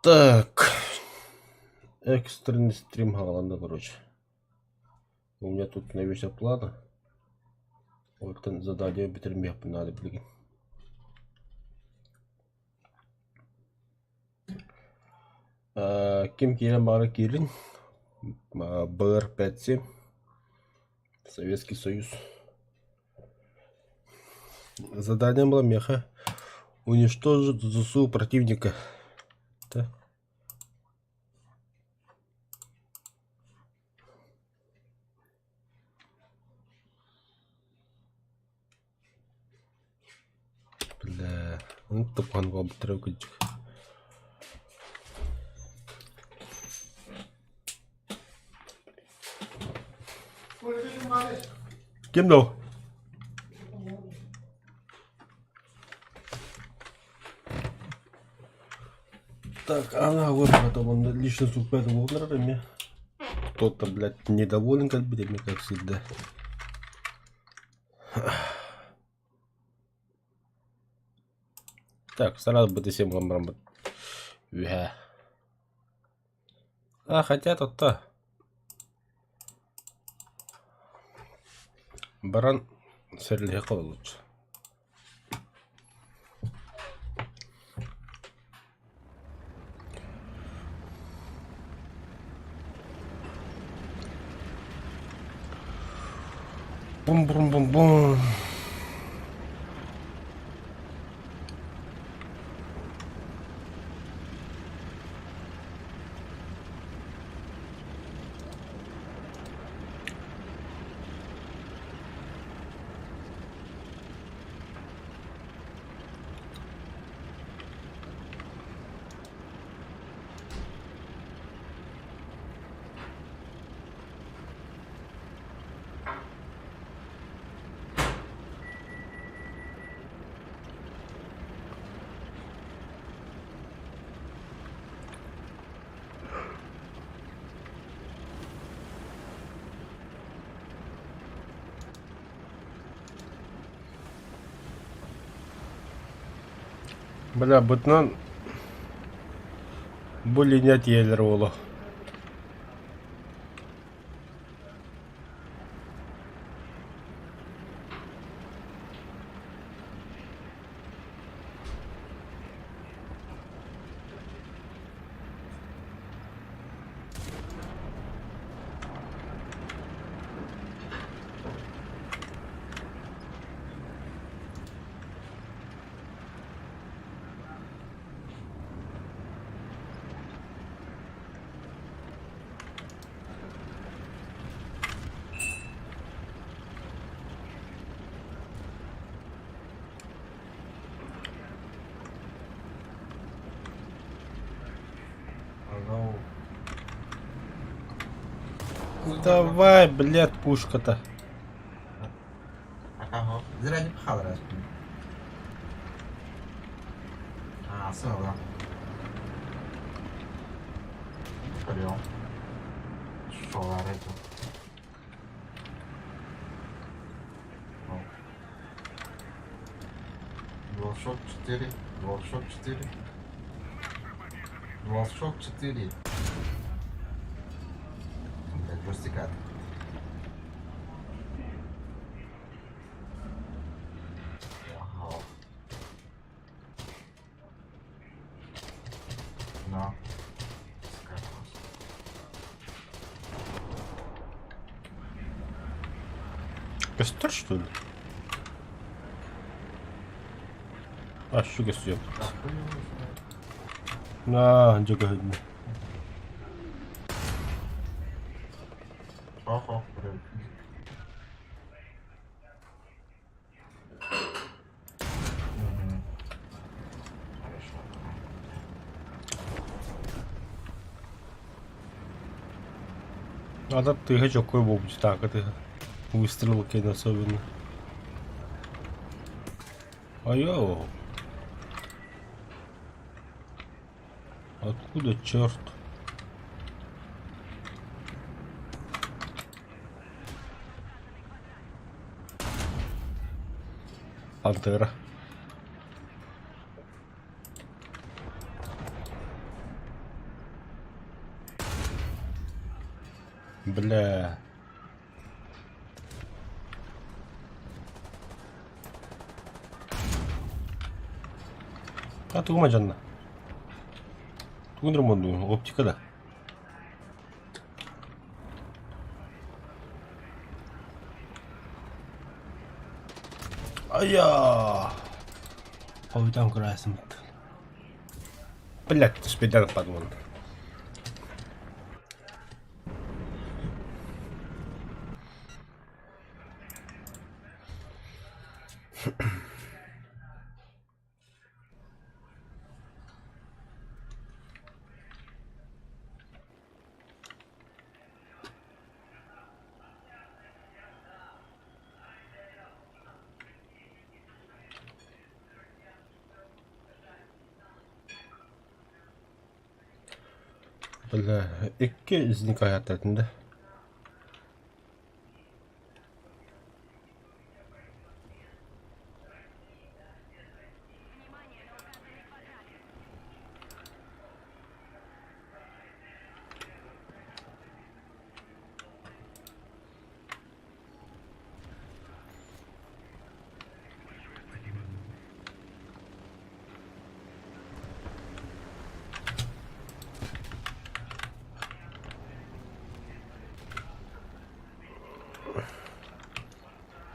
Так, экстренный стрим хаҕаланна короче. У меня тут навесил плана. Оттон задание бүтэрмиэхпин наада билигин. Ким киирэн баҕара киирин. БР-5 Советский Союз. Задание было меха уничтожить ЗСУ противника. Да? Бля, ну тупан буолбуттара кырдьык. Ким доо? Так, ана вот потом он лично супер эмиэ. Кто-то, блядь, недоволен кэлбит эмиэ, как всегда. Так, сразу БТ-7 ылан бараммыт үөһээ. А, хотя тут-то баран сэрэлэһиэххэ лучше. Бум-бум-бум-бум. Бля, бытынан бу линия тиийэллэр уолу. Давай, блядь, пушка-то. Ага, зря не пхал разве. А, сыла. Прием. Шо, это? DualShock 4, DualShock 4, DualShock 4. Блядь, джойстикат. Ага. На. Костер, что ли? А, щука съел. На, дьэ Охо, Ата тыга чоккой буолбут таакы тыга. Выстрел кэнэ особенно. Айоо. Откуда черт? Пантера. Бля. А тугу мадьанна? Тугун ремонтуун? Оптика да? Айа! Хойутаан кыраасыммыт. Блядь, спидар подвон. Бля, икки изникаятатын да.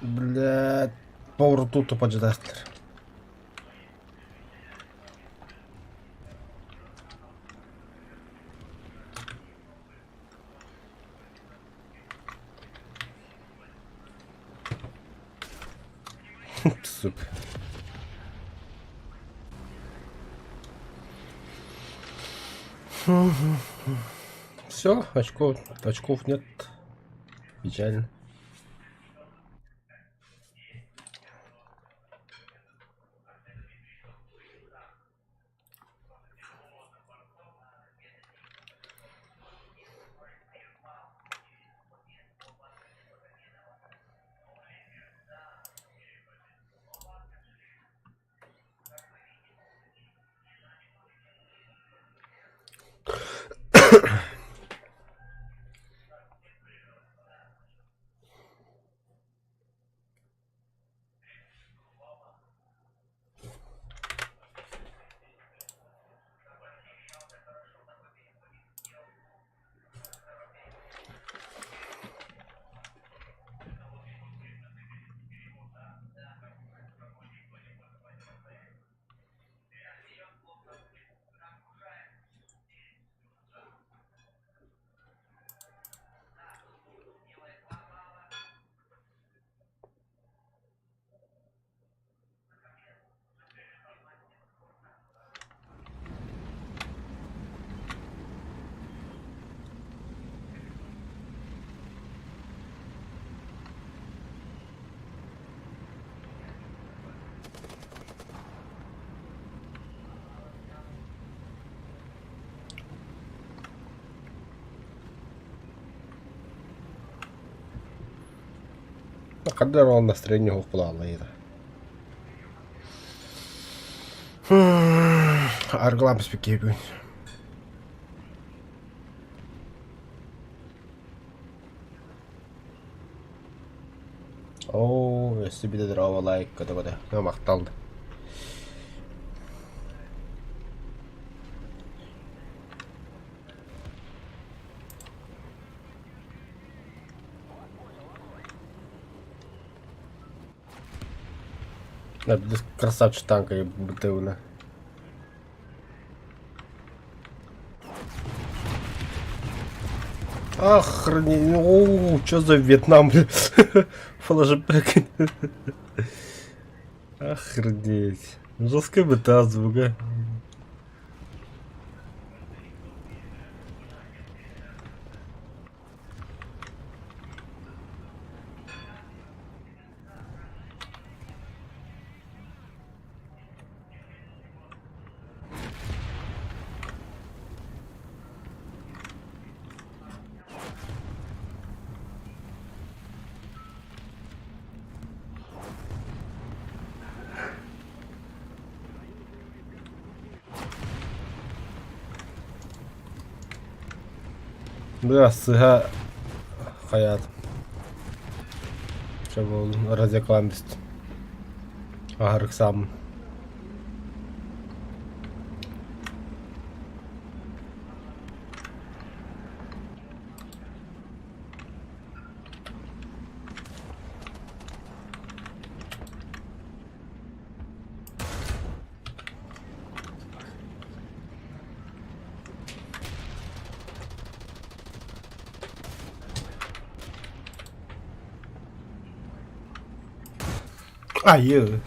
Блядь, повороту поджидастер. Сука. Все, очков, очков нет. Печально. Ханна эрэ настроение суох буолааллар Аргылаан испиккиэбин Оо, өссө биирдэ здорово лайк көтө-көтө махтал Красавчик танка БТУ. Охренеть, о, что за Вьетнам, Флэшбэк. Охренеть. Жесткая БТА звука. Бля, сыһа. Хайаатым. Чэ буоллун, разреклам бистим. Аһар ыксааммын. Айыы.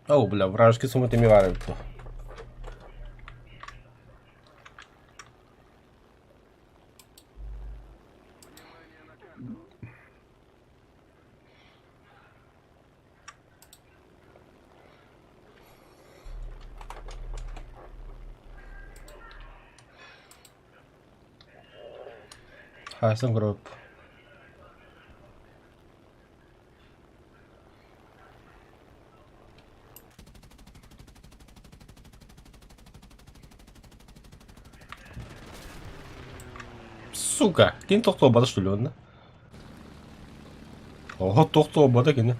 Оо, бля, вражеский сумма эмиэ баар эбит дуо? Хаһысан көрөбүт. Сука, кини тохтуобата что ли онно? Ого, тохтуобата кини.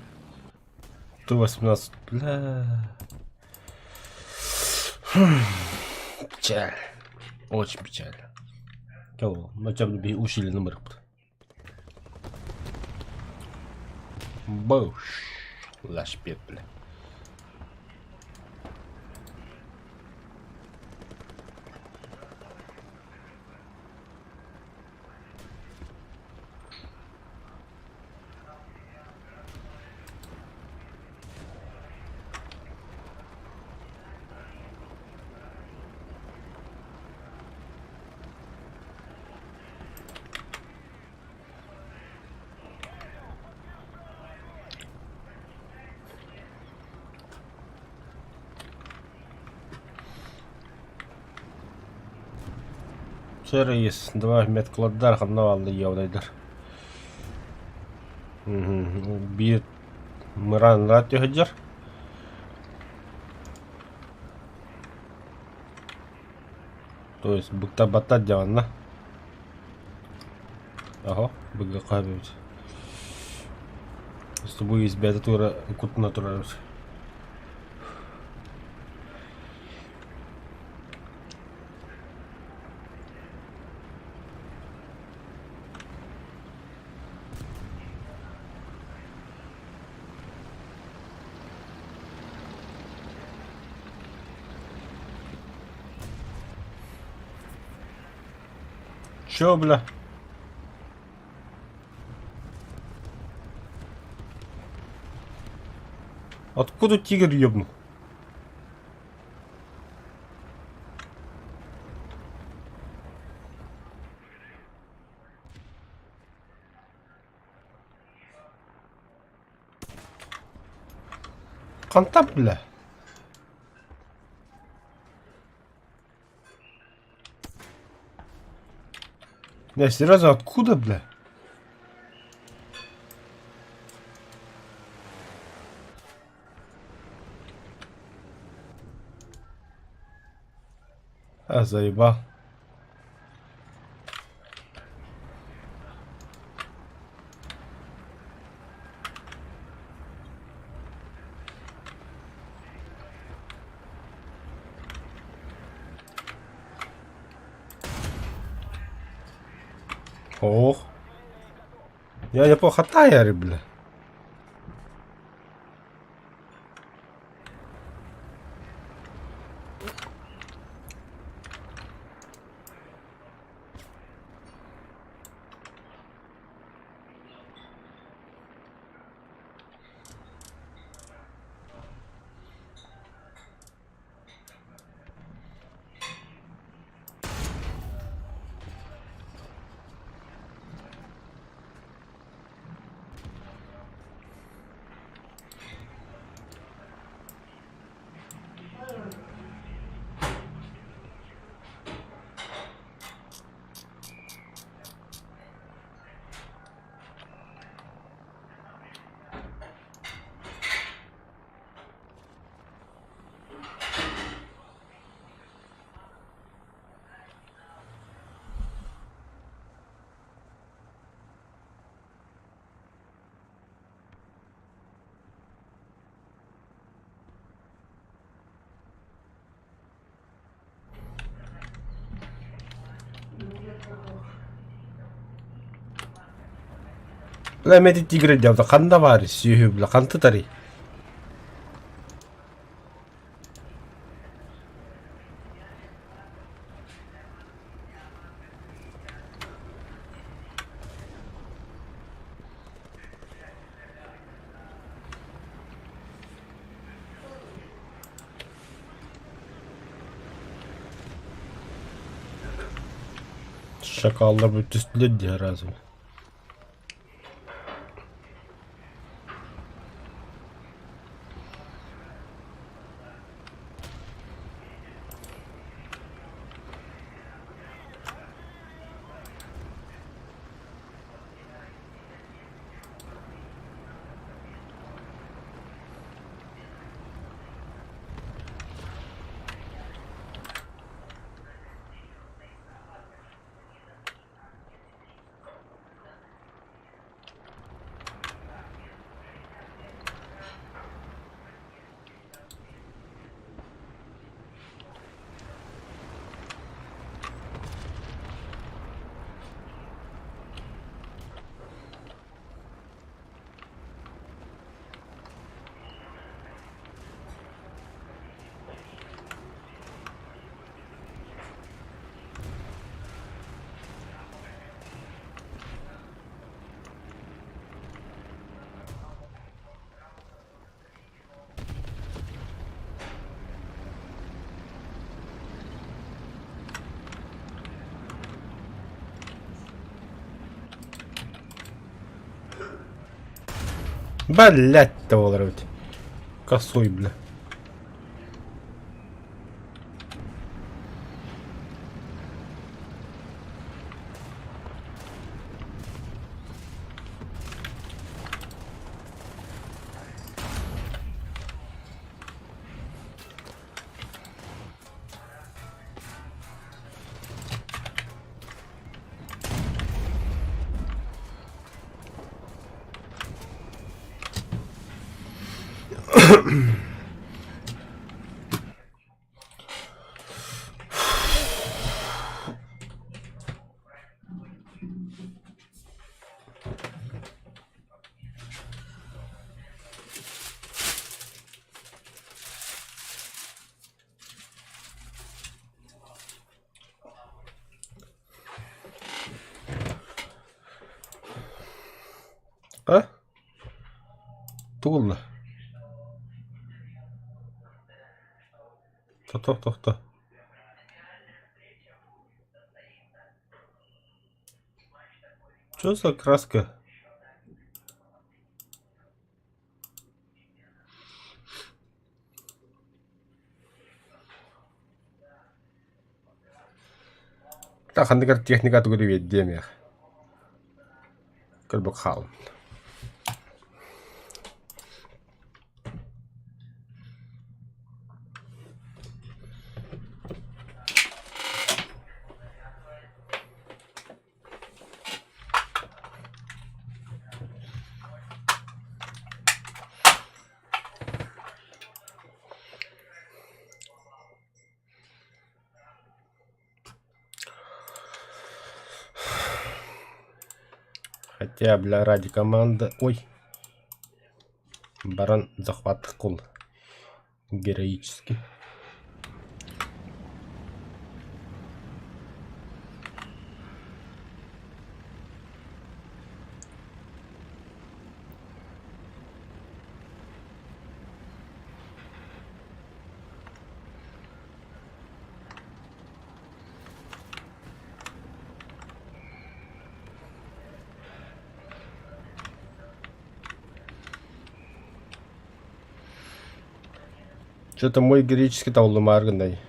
Т-18, бля. Печаль. Очень печально. Кого? Хотя бы усиленно барыппыт. Буш. Лашпет, бля. Сервис, два медкладдар ханна бааллар явнайдар. Биир мырааннара түһэллэр. То есть быктарбаттар дьаҕанна. Аһо, быгыахха эбит. Бу избээтэ туора кутуна турар эбит. Чё, бля? Откуда тигр ёбнул? Хантан бля? Не, серьезно, откуда, бля? А, заебал. Ох. Я не похатая, бля. Бля, мен ити тигр диэбитэ ханна баарый сүөһү бля хантытарый? Шакаллар бүт түстүлэр дии разве? Блять, буолар эбит. Косой, бля. А? Тугулла? Тохто, тохто. Что за краска? Ханныгар техника тугу биэрдиэм Көрбүк хаалым. Хотя, бля, ради команды... Ой! Баран захват кул. Героически. Что-то мой героический таулымаргындай.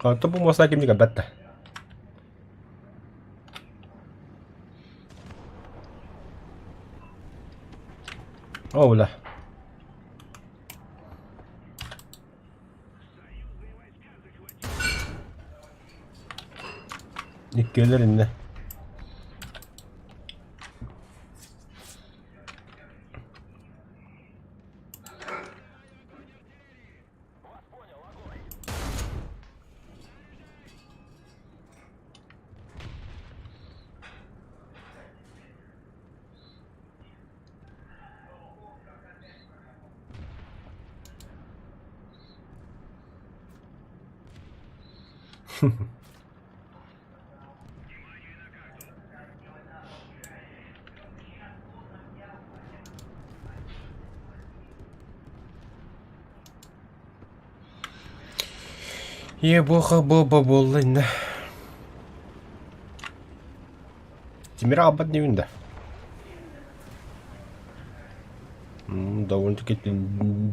Онтон бу муоста кимник көрбөт да. О, бля. Иккиэлэр иннэ. Ебоха боба буолла иннэ. Тимир аҕалбат диибин да. Довольно-таки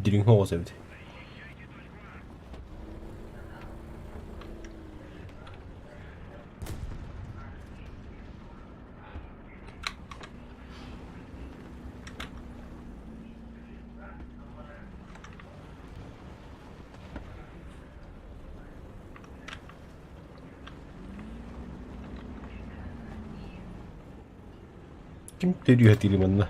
дириҥ соҕус эбит. Ким төрүө манна?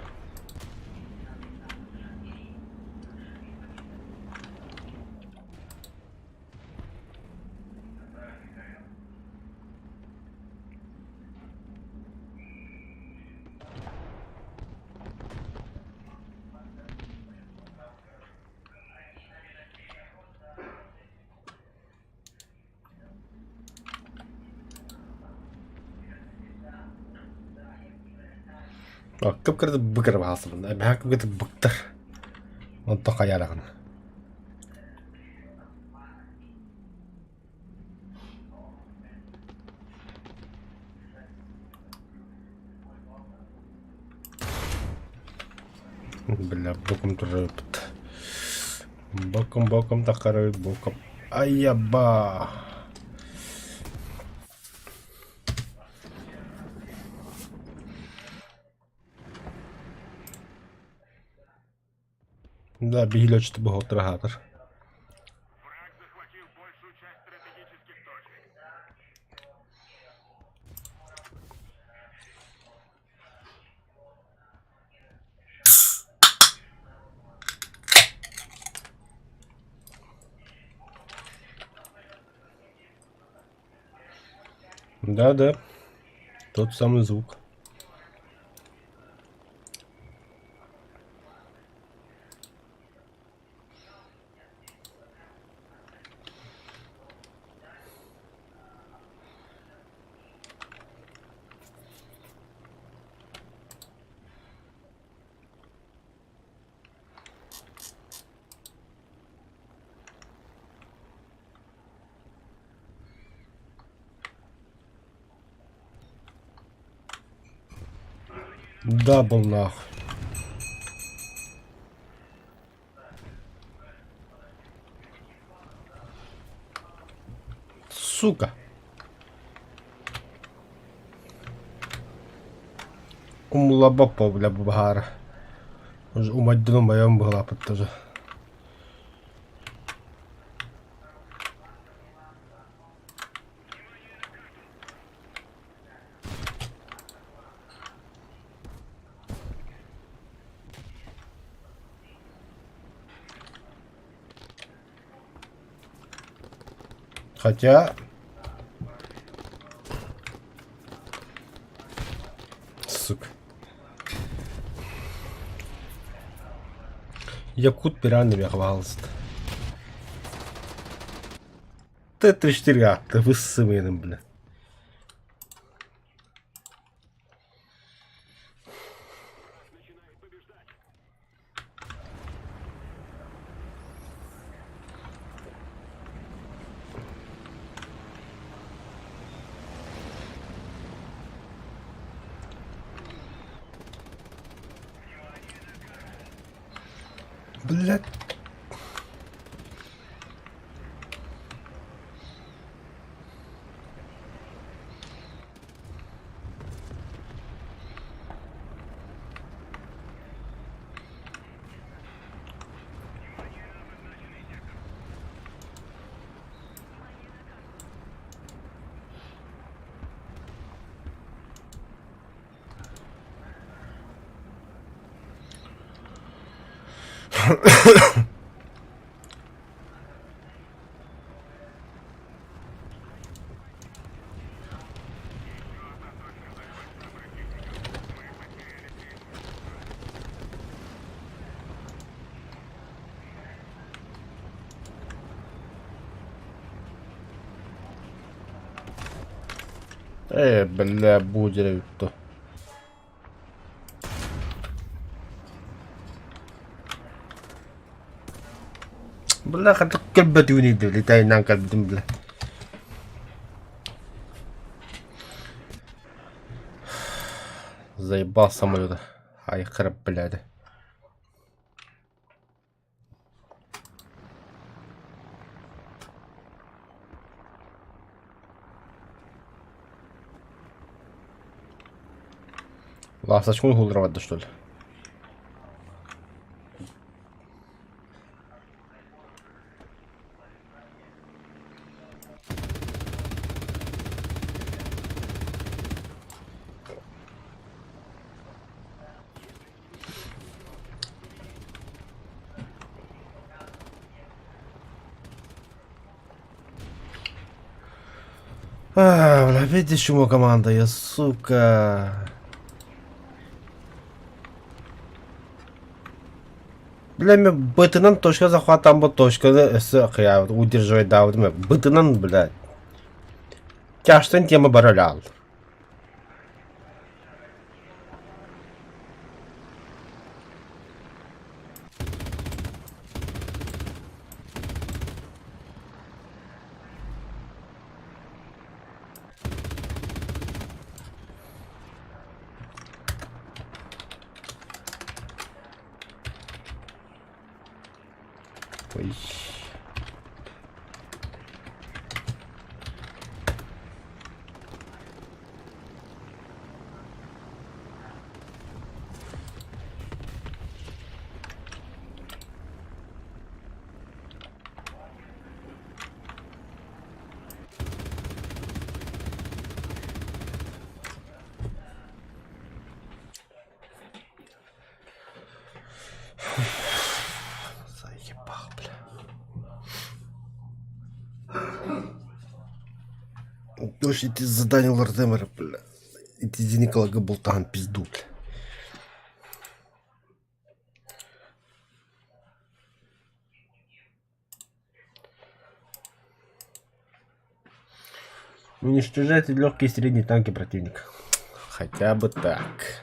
Кып-кырды быкыр баасыбын. Эбэһэ кып-кырды быктар. Онтон хайараҕын. Бля, боком турарбыт. Боком, боком таххарабыт, боком. Айаба! Да, биһилэччи быһалтара аһаатар. Да-да, тот самый звук. Дабл нахуй. Сука. Умлабаппа бля баһаара. Уже умайдын умайан быһылааппыт тоже. Хотя... Сука. Якут пираньями хвалится. Т-34 А, ты высымый, бля. Блядь. Э, бля, будет то. Бля, хатык кэлбэтигин летайынан кэлбитим, бля. Заебал самолета. Ай, храп, блядь. Ласточку уһулларбат да что ли? А, бля, видишь, чему команда, я, сука. Бля, мен бытынан точка захватан бу точканы өссө кыйаабыт удерживать даабытым бытынан, блядь. Тяжтан тема баралял. Ой. Заебал, бля. Дождь эти задания Лордемера, бля. Эти Николага Болтан, пизду, бля. Уничтожать легкие и средние танки противника. Хотя бы так.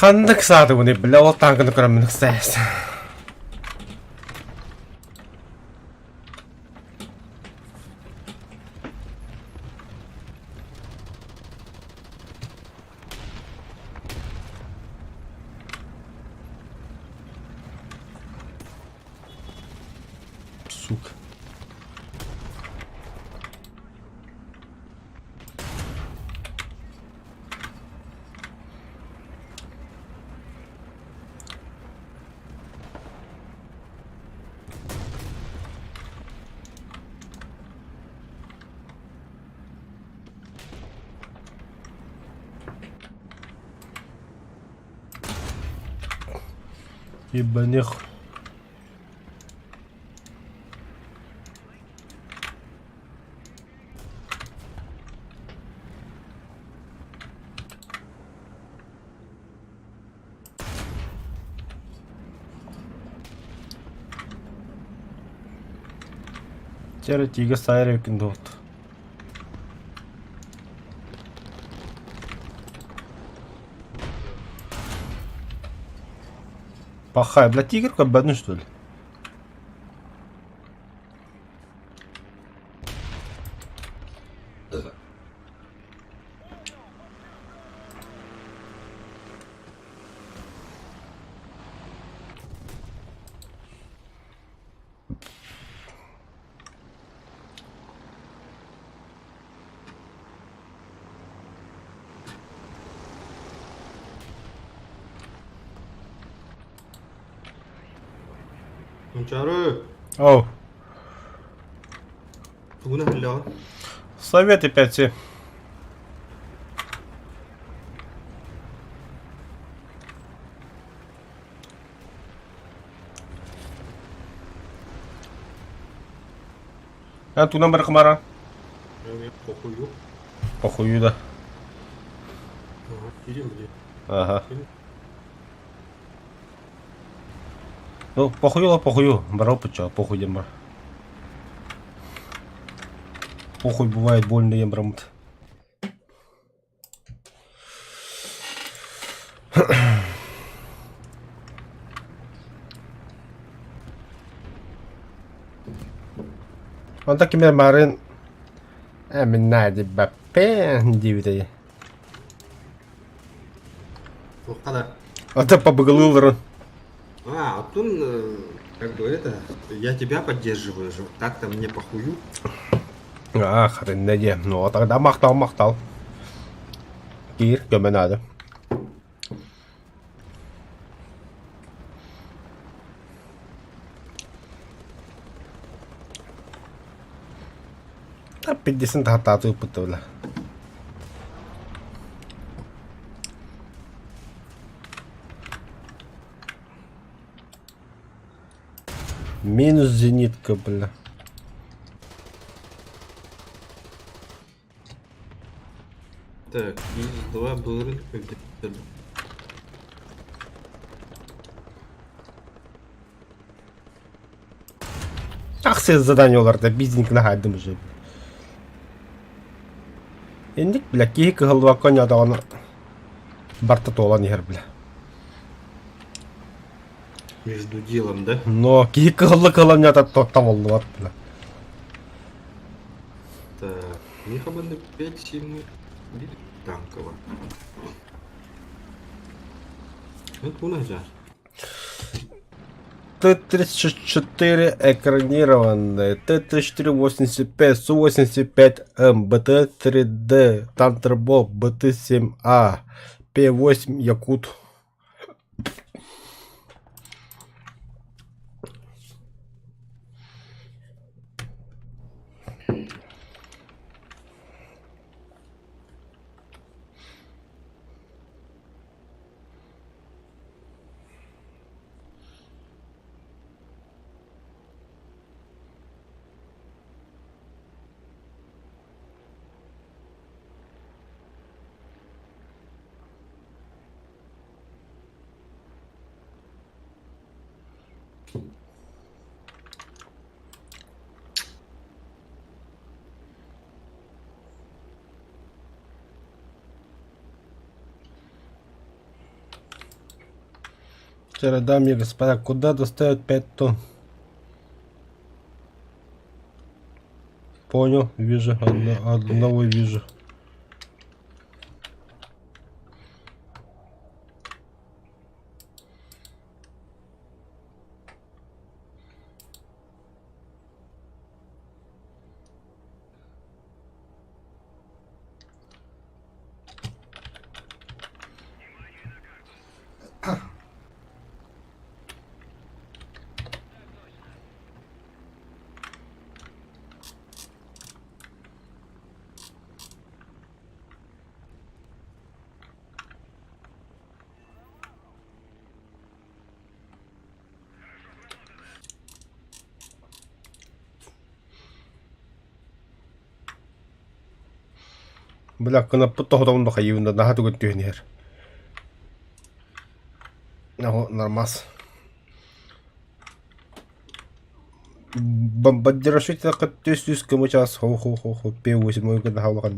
Ханнык саатыбыный, бля, ол танканы көрөммүн ыксайас. Сука. Ебаних. Чэрэ тиигэ сайар эбиккин дуо? Пахай, бля, тигр көрбөтүн что ли? Манчаары, Оу. тугун иһиллэҕин? Советы 5. А тунан бар кымара? Похую. Похую да. Ага, идем где? Ага. Ну, похую ла похую. Барал пуча, похуй дем бар. Похуй бывает больно ем брамут. Онто ким эрэ маарыын ээ мин наадыйбаппын диэбитэ Туохха да? Ото побыгылыылларын А, оттон, как бы это, я тебя поддерживаю же, так-то мне похую. Аа, хатынна диэ. Ну, тогда махтал, махтал. Киир, көмө наада. Пиддисин таһаттааты ыппытта бile. Минус зенитка, бля. Так, минус 2 былырын победили. Ах, все задание оларда бизник наһаайдым уже. Инник, бля, киһи кыһаллыбакка оонньоотоҕуна барта туолан иһэр, бля. Между делом, да? Но киһи кыһалла кыһалла оонньоото табыллыбат, бля. Так, Миха 5, 7, Танкова. Это у нас же. Т-34 экранированные, Т-34-85, Су-85М, БТ-3Д, Тандерболт, БТ-7А, П-8 Якут. Вчера, дамы и господа, куда доставят 5 тонн? Понял, вижу, одного вижу. Бля, кынаппыт тоһотоҕун да хайыыбын да наһаа түгэн түһэн иһэр. Нормас. Бомбардировщик түс түс кымы час хо хо хо хо П8 мой наһаа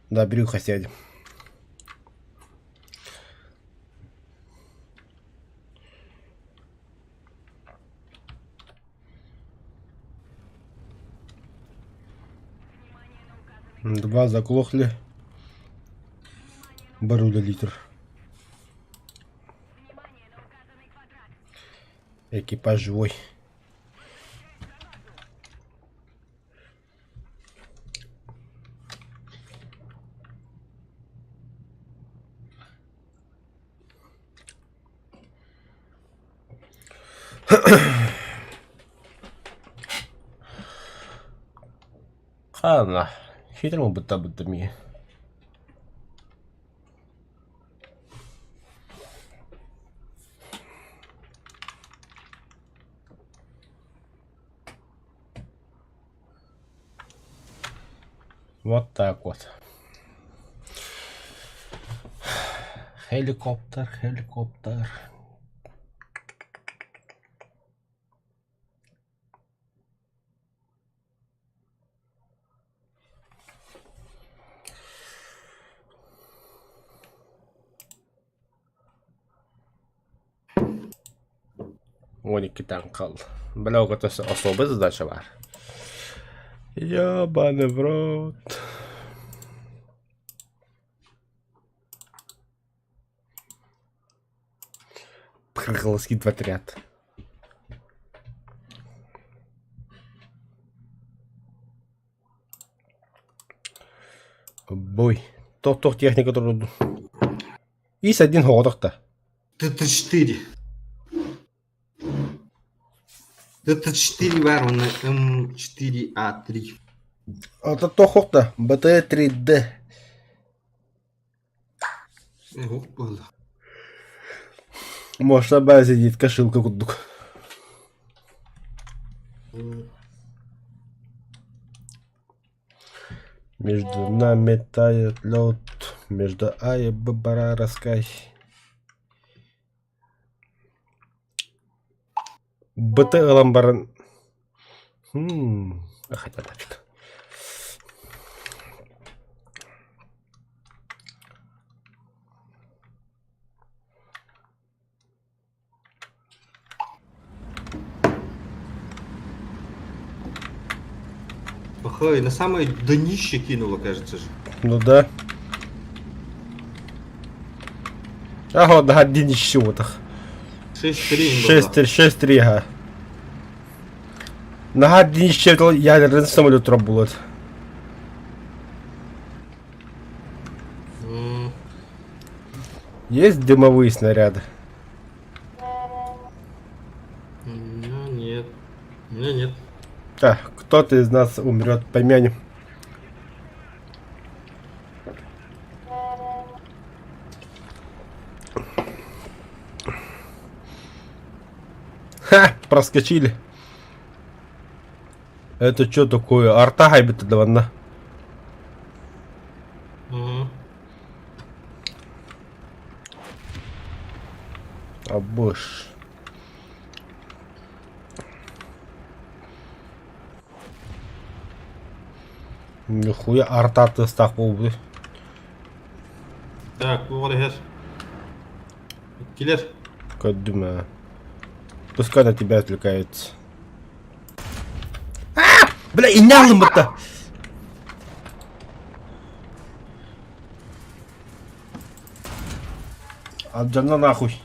Да, брюхо сядем. Два заглохли. Баруля литр. Экипаж живой. Ханна, хитрому будто будто ми. Вот так вот. Helikopter, helikopter. 12 таҥхал. Бля, оҕото особый задача баар. Ебаный в рот. Прыгалский отряд. Бой. Тох-тох техника турду. Ис один хоҕотохто. ТТ-4. ТТ-4 бар, он М4А3. Ата тохохта БТ-3Д. Ох, было. Может, базе сидит кошелка курдук. Между нами тает лед, между А и Б пора раскай. БТ ылан баран хотя нафиг. Ой, на самое днище кинуло, кажется же. Ну да. Ага, да, днище вот так. 6-3 6-3, 6-3, ага. Наһаа днище ядерный самолет буолат. Есть дымовые снаряды? У меня нет. У меня нет. Так, кто-то из нас умрет, помянем. Ха, проскочили. Это что такое? Арта хайбит даванна. Угу. А больше. Нихуя арта тыстах буолбут. Так, bu var her. Килер. Көрдүм ээ. Пускай на тебя отвлекается. А! Бля, инньэ алыммытта. Алдьанна нахуй.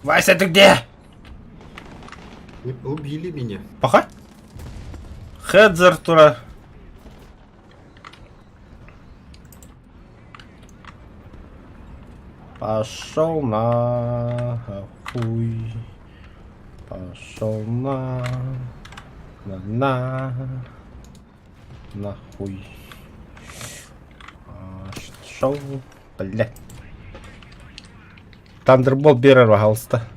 Вася, ты где? Убили меня. Пока. Хедзер тура. Пошел на хуй. Пошел на на на нахуй. Пошел, блядь. Тандерболт биэрэр баһаалыста.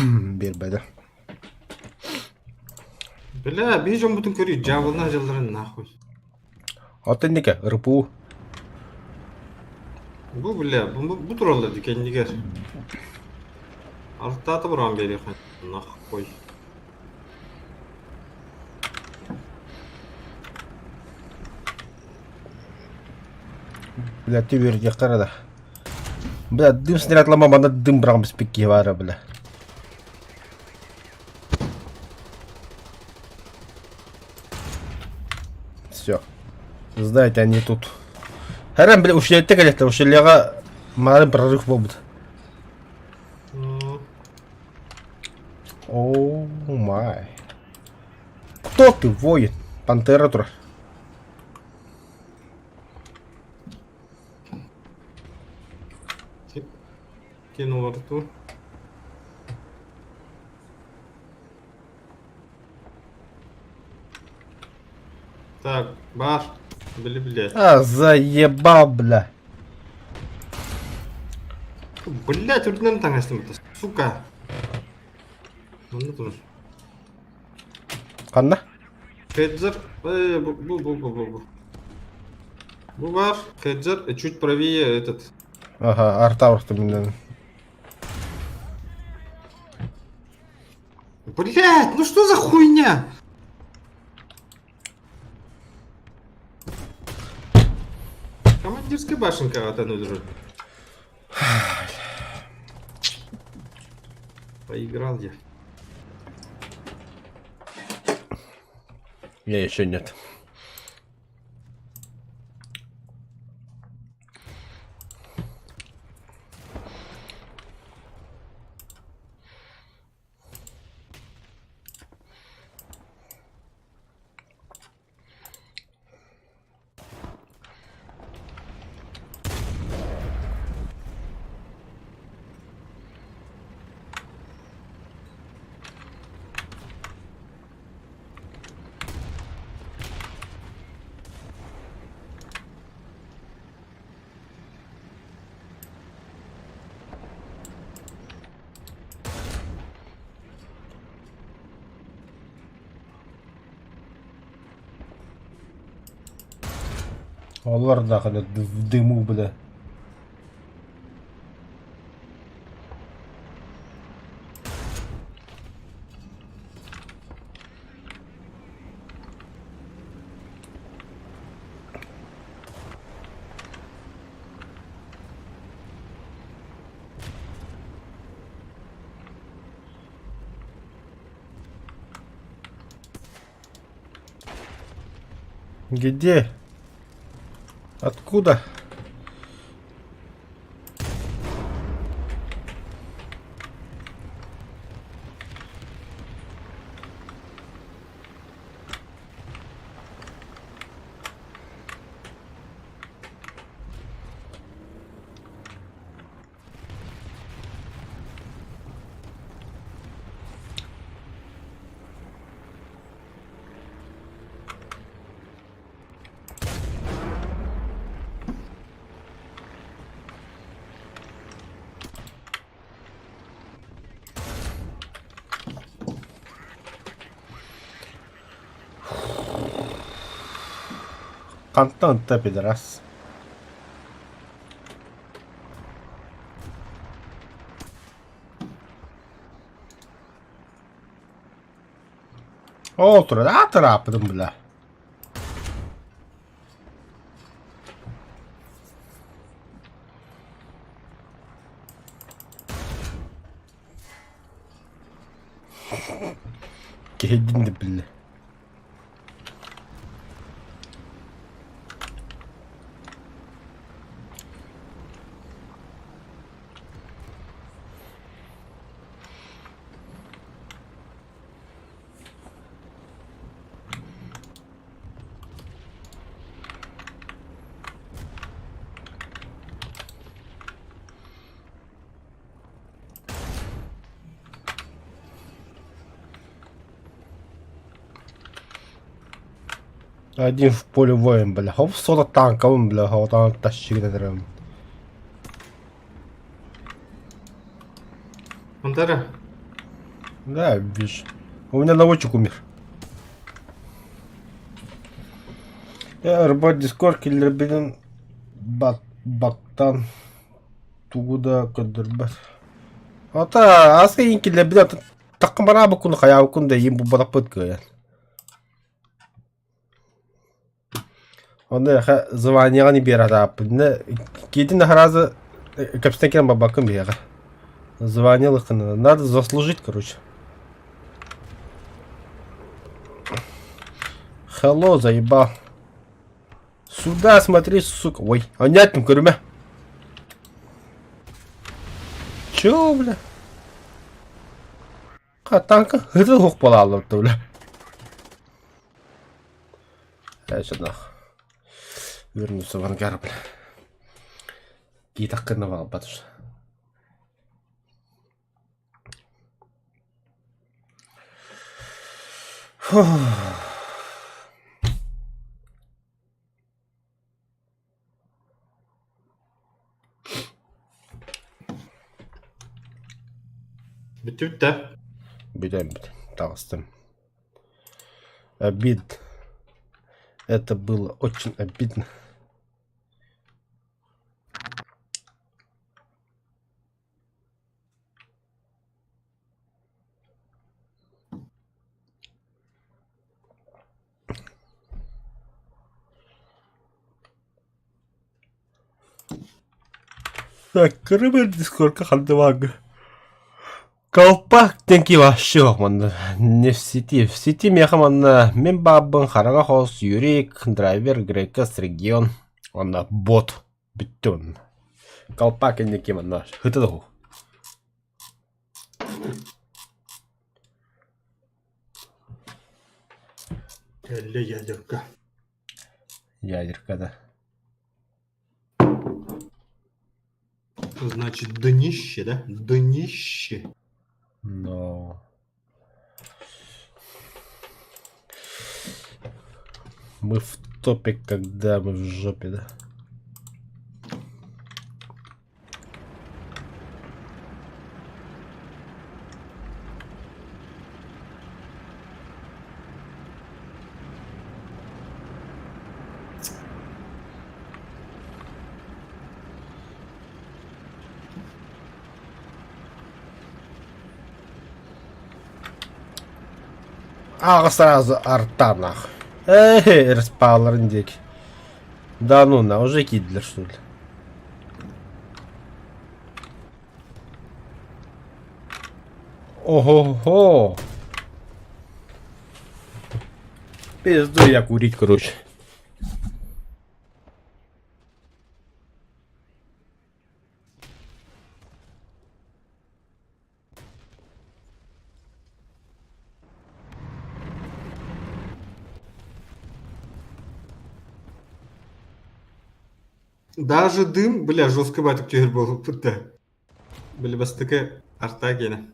Биэрбэтэ. Бля, биир дьоммутун көрүй, дьаабылнаах дьалларын нахуй. Оттон инники РПУ. Бу бля, бу, бу, бу тураллар дии кэннигэр. Артаата быраҕан биэриэххэ нахуй. Бля, ты үөрдиэххэ эрэ да. Бля, дым снарядлама манна дым быраҕан биспит киһи баара, бля. Все. Знаете, они тут. Харам, бля, ушли кэлэттэр, ушли марын прорыв буолбут. О май. Кто ты, воин? Пантера турар. Кинул арту. Так, бар. Били, блядь. А, заебал, бля. Блядь, үрдүнэн таҥастым это, сука. Манна турар. Ханна? Хеджер, бу, бу, бу, бу, бу, бу. Бу бар, Хеджер, чуть правее этот. Ага, Артаур миннен. Блядь, ну что за хуйня? Командирская башенка от одной дружит. Поиграл я. Я еще нет. Олор даҕаны в дыму, бля. Где? Откуда? Хантан та пидорас. Ол турар, аатырааппытым бля. Киһийдин да биллэ. Один в поле воин, бля. Хоп, сота танковым, бля, хотан тащи. Мандара. Да, видишь. У меня наводчик умер. Робот Дискорд киллэрбитин баттан тугу да көрдөрбөт. Ата ас иин киллэрбит таккын бараабыккын хайаабыккын да иин булбатахпыт кыайан. Онно эхэ званиеҕа не биэрэ Киитин сразу кэпсэтэн кэлэн барбаккын биһиэхэ. Звание ылыххына надо заслужить, короче. Hello, заебал. Сюда смотри, сука. Ой, а нет, көрүмэ. Чё, бля? Танка хытыл хук буолааллар, бля. Э, нах. Вернуться в ангар, бля. Киитаккына баҕарбат уже. Фух. Бүттүбүт да. Бүтэн бүтэн. Таҕыстым. Обид. Это было очень обидно. Так, көрөбөр Дискордка хандыбаҥҥа. Колпак диэн киһи вообще манна не в сети. В сети миэхэ манна мин баабын хараҥа хос, Юрик, драйвер, Грекас, регион, уонна бот бүттэ онно. Колпак инники манна хыта да Кэллэ ядерка. Ядерка, да. Значит, днище, да? Днище. Но... Мы в топе, когда мы в жопе, да? А, сразу арта нах. Эй, распаларын диэки. Да ну на, уже кидлер, что ли? Ого-го! Пизду я курить, короче. Даже дым, бля, жестко батык түһэр буолбут да. Били бастакы арта гена.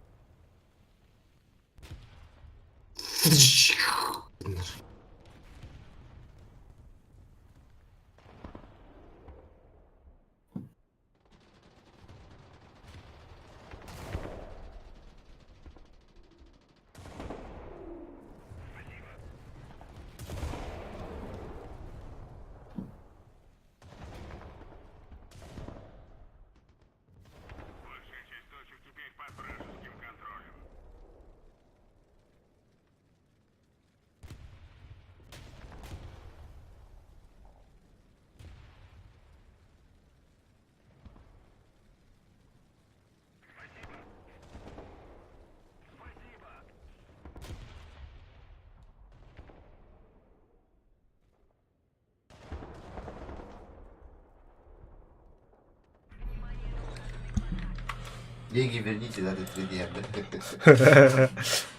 Деньги верните, да, ты 3D.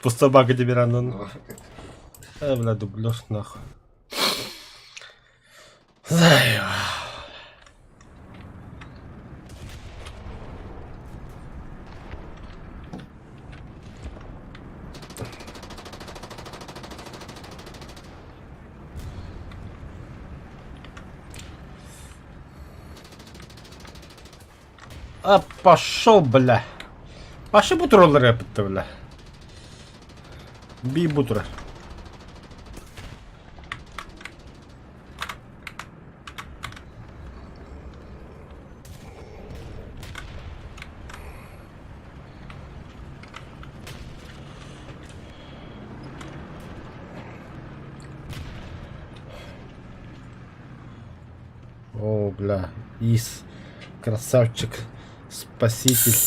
Пустой бак тебе ранен. Бля, дублер, нахуй. Заеба. А пошел, бля. Пошли бутроллары эппиттэ, бля. Би бутура. О, бля, Ис, красавчик, спаситель.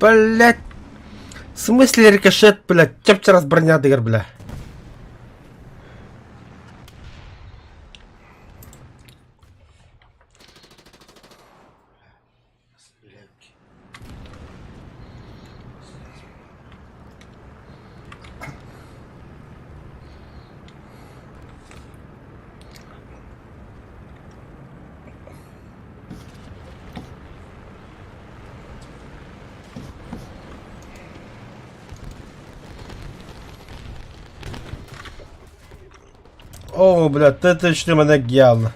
Блять! В смысле рикошет, блядь? Чап-чарас броня дэгэр, бля. О, бля, ты мене гял.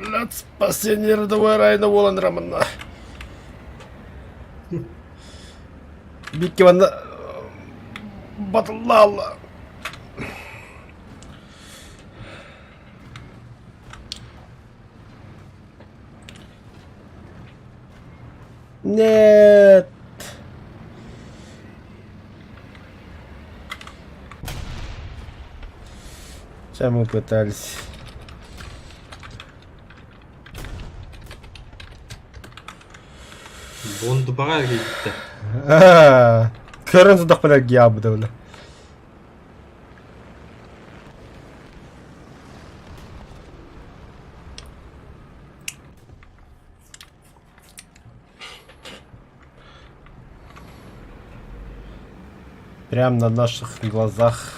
Блядь, спасение рядовой Райана буолан раманна. Бикки манна батыллаалла. Нет! Сейчас мы пытались. Буондубаҕа эргийбиттэр. Көрөн сытахпына эргийаабыта бile. Прям на наших глазах.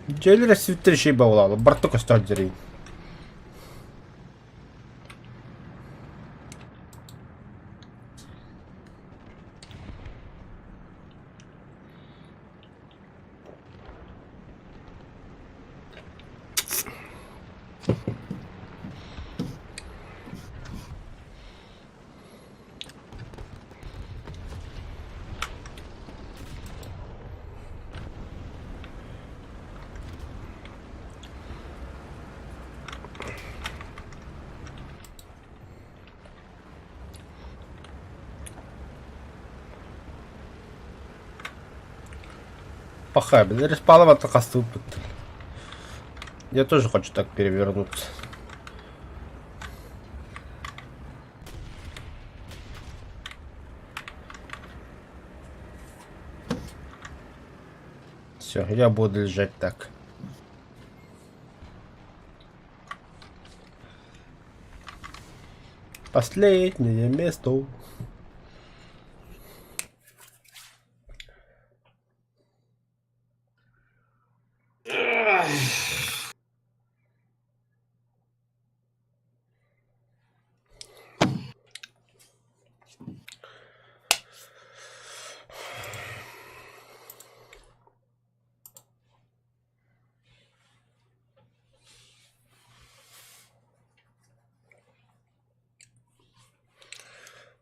Дьиэлэр эстибиттэр үчүгэй баҕалаах, барыта көстөр дьириҥ. Пахай, блин, респаловато хастыыппыт. Я тоже хочу так перевернуться. Все, я буду лежать так. Последнее место.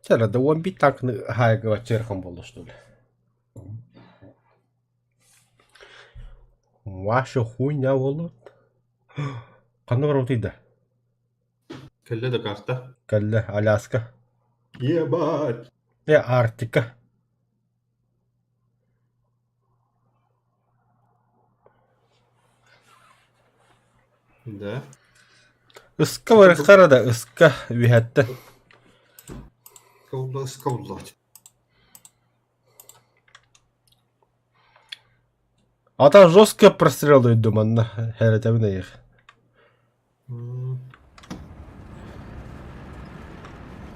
Чэ, да уон биир танканы хаайгыга чыырхан буолла что ли? Ваша хуйня буоллут. Ханна барбытый да? Кэллэ да карта. Кэллэ Аляска. Ебать! Э, Арктика. Да. Ыска барыхтара да ыска үһэттэн. Ыска ыска буллаҕыт. А там жестко прострел дойду манна хэрэтэбин эйиэх.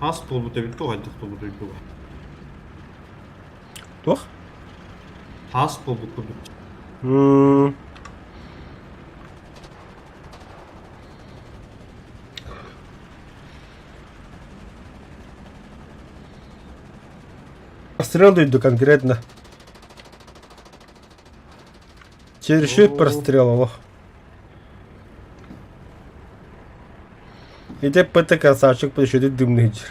Ас буолбут эбит туох хайдах буолбут уйгуга. Туох? Ас буолбут курдук. Прострел дойду конкретно. Чересчур прострел олох. Ити ПТ красавчик площади дымный дьир.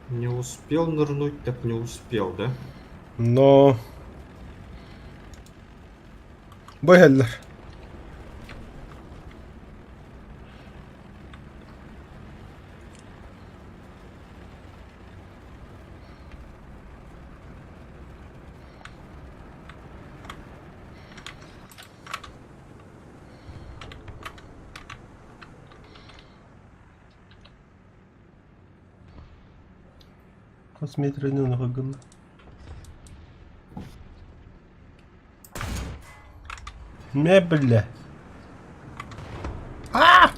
Не успел нырнуть, так не успел, да? Но... Бу иһэллэр. Хас метринэн гынна. Мебель. А!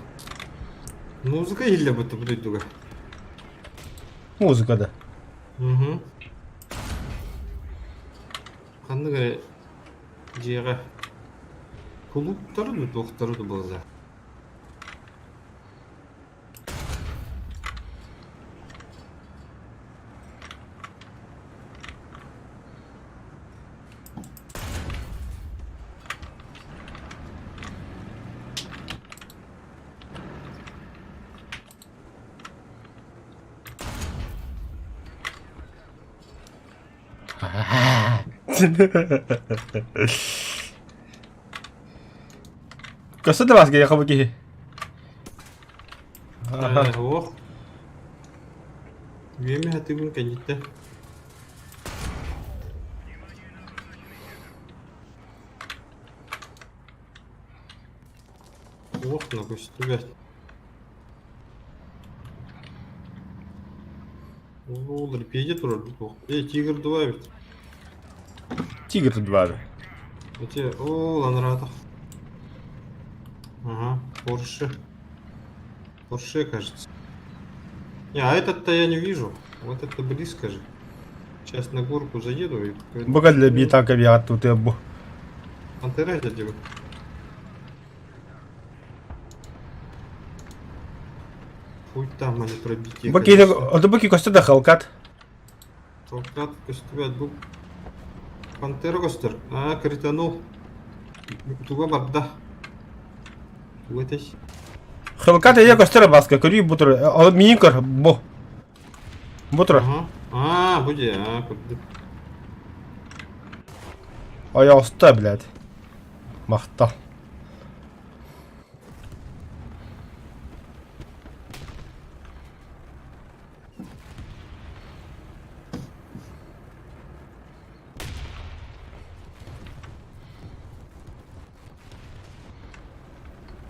Музыка иһиллэ бутта бу дойдуга. Музыка да. Угу. Ханнык эрэ дьиэҕэ кулууптары да туохтары да буолла. Көстө да бааска яха бу киһи. Ох. Үөмэ хатыгын кэнниттэн. Ох, на көстүбэт. Ол репеде турар бу. Эй, Тигр 2 эбит. Тигр 2. Эти, о, ланратов. Ага, Порше. Порше, кажется. Не, а этот-то я не вижу. Вот это близко же. Сейчас на горку заеду и... Бу кэллэ бии танка биэҕэр тутуйа бу. Пантера дядя. Хуй там, они пробитие. Бу киһи ото бу киһи көстө да халкат. Толкат көстүбэт бу. Пантера көстөр. А, кританул. Туга барда. Туга этэй. Хелкат эйэ көстөр баска көрүү бу тур. Ол миин көр бу. Бу тур. Ага. А, бу дии, а, көрдүм. Ойоҕосто, блядь. Махтал.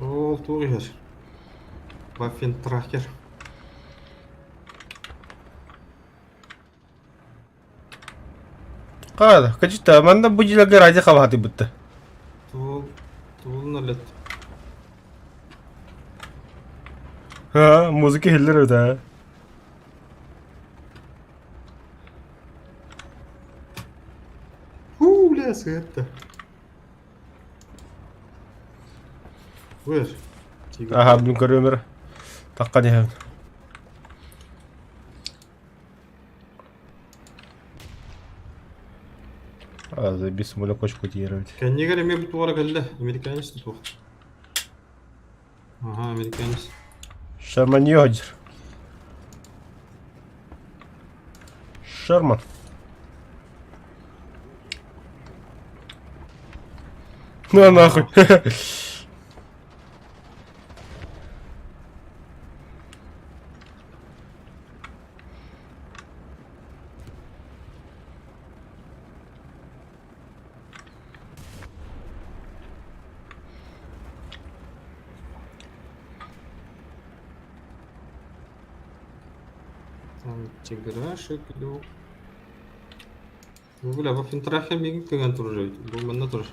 Ол туох иһэр? Ваффентрахер. Хаада, качыта, манна бу дьиэлэргэ радио хабаһатыйбытта. Туол туолун алет. Ха, музыка иһиллэр эбит аа. Фу, бля, сыһытта. Выр. Аха, блин, көрүөм эрэ. Таххан иһэбин. А, заебись, самолет хочет кутировать. Кэннигэр эмиэ бу туора кэллэ. Американец туох. Ага, американец. Шерман Йодер. Шерман. Ну нахуй. Там тиграшек иду. Бля, Ваффентрахер миигин кыган турар эбит. Бу манна турар.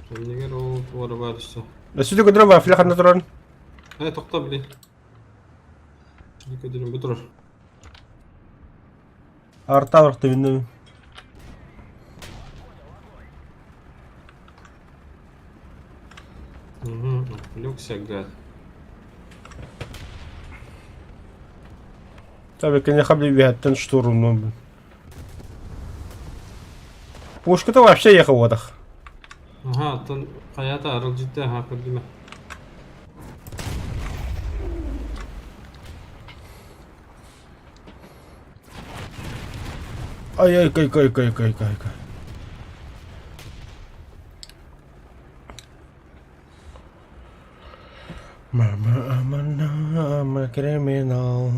Кэннигэр ол туора баар өссө. Өссө да көтөрө вафля ханна турарын? Э, тохто, блин. Көтөрүм бу турар. Арта барахта билинним. Угу, отвлекся, гад. Tabii ki ne үөһэттэн штурмнуум. Пушката вообще ехал Аха, оттон хайата арылдьытта аха көрдүмэ. Ай ай кай кай кай кай кай кай. Mama, I'm a, I'm a criminal.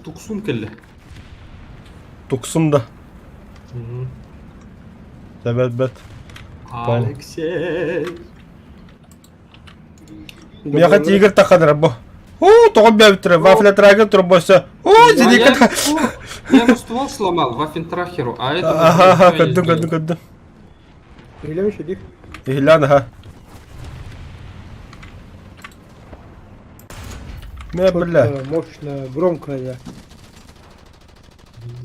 Туксум кэллэ. Туксум да. Бэт бэт. Алексей. Миэхэ тигр тахханара бу. Уу, тоҕо бэбиттэрэ, вафля турбоса. Уу, зилика. Я ему ствол сломал, ваффентрахеру, а это... Ага, көрдүм, көрдүм, көрдүм. Иһилэмиш иди. Иһиллээн, аха. Мэ, бля. Мощно, громко, да.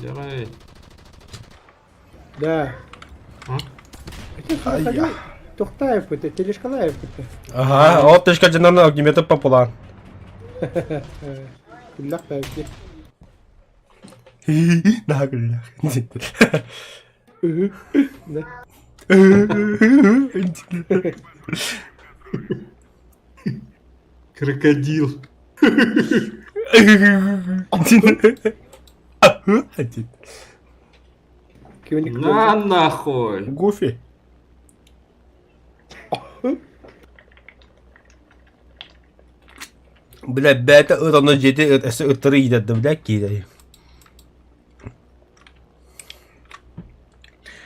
Давай. Да. А? Ай-я. Тухтаев это, Телешкалаев это. Ага, ол тышка дьонон огнеметы популан. Күллэх таевки. Наһаа күллэх. Да. Крокодил. На нахуй. Гуфи. Бля, бэйэтэ ыт онно дьиэтэ ыт өссө ыттары иитэрдэ, бля, киирэй.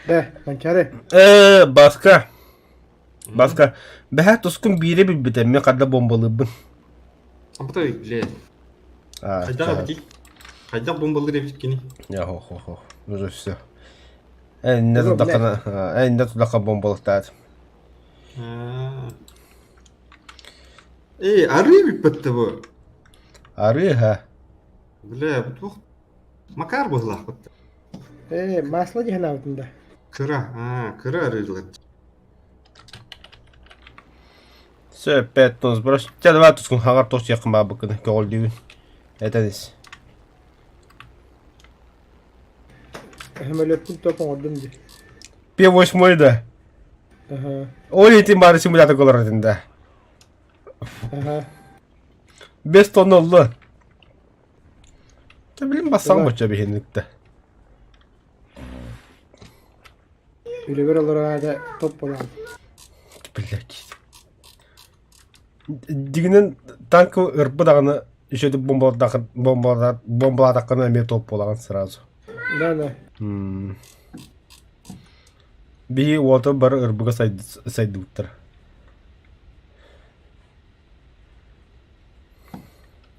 Бэ, Манчаары. Э, Баска. Баска. Бэһэ тускун биири билбитэ, мен хадда бомбалыыбын. Ампытай, блядь. Хайдах эбитий? Хайдах бомбалыыр эбит кини? Я хо хо хо. Уже все. Энне тудакана, энне тудака бомбалыктаат. Эй, арыы бүппэттэ бу. Арыы ха. Бля, бу туох Макар быһылаахпыт. Ээ, масло дии санаабытым да. Кыра, аа, кыра арыылар. Все, 5 тонн сбрось. Тебя давай тускун хаҕар тос якын баабыккын көҕүлдүүбүн. Этэн ис. Сөмөлүөппүн топ оҥордум дии. П8 да. Аха. Ол этин бары симулятор олорор этин да. Аха. 5 тонна олла. Та билим бассаң боча биһинникте. Үлэбэр олорор топ буолан. Блядь. Дигинен танк ырбы даҕаны еще бомбалаатаххына эмиэ топ буолаҕын сразу. Да, да. Биһи уота бары ырбыга сайдыбыттар.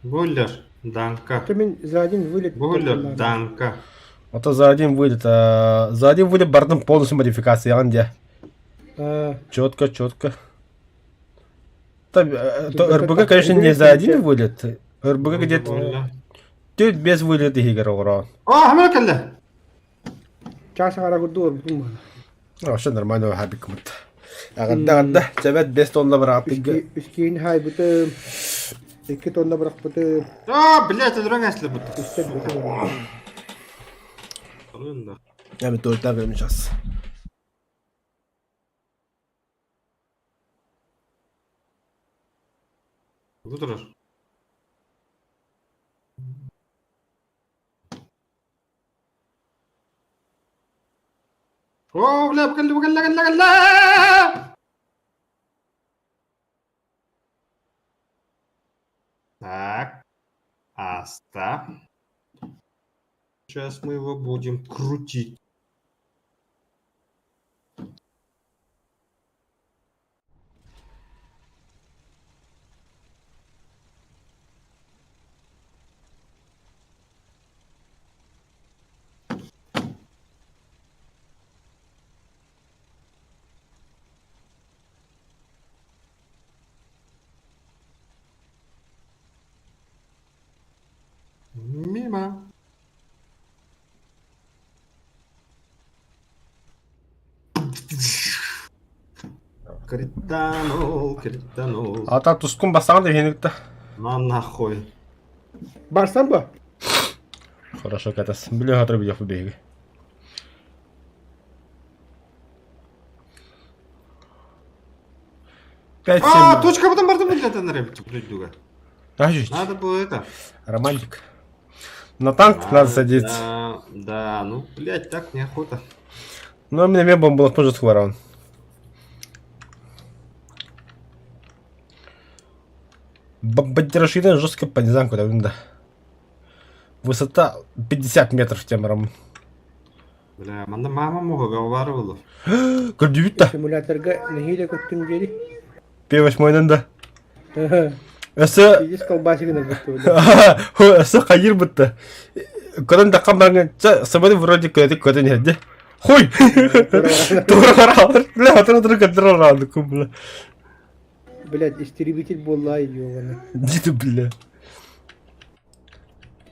Бойлер, Данка. Это мин за один вылет. Бойлер, Данка. Это за один вылет. За один вылет бардым полностью модификация, где? Четко, четко. То РБГ, конечно, не за один вылет. РБГ где-то Тут без вылета игр урон. О, хамар кэллэ. Чаас аҥара курдук орбутум буолла. Вообще нормально хабикмыт. Аҕырда аҕырда чэбэт 5 тонна бырааттыга. Үскиин хаайбытым. 2 тонна бырахпытым. А, блядь, өлөрөн эслебит. Үстэр бутум. Я бы тоже так сейчас. Бу турар. Оо, бля, кэллэ, кэллэ, кэллэ, кэллэ! Так, аста. Сейчас мы его будем крутить. Мимо. Кританул, кританул. Ата тускун бассаҕын да иһиникта. На нахуй. Барсан ба? Хорошо, катас. Били хатыр видео биһиги. Пять А, семь. точка потом бардым блядь, на Подождите. Надо было это. Романтик. На танк надо садиться. Да, да, ну, блядь, так неохота. Ну, мне мебом было тоже скворон. Бомбардировщина жестко по низам куда да. Высота 50 метров темром. Бля, манна мама муха баар буолуо. Көрдүбүт да. Симуляторга нэһиилэ көттүм диэри. П8 да. Өссө Пиздец колбасигын ылбыт Өссө хайыр бытта. Көрөн даххан барган сабаны вроде көтө көтөн иһэрдэ. Хуй! Тура баралар. Бля, отыр отыр көтөр олаады бля. Блядь, истребитель буолла ёбана. Дите бля.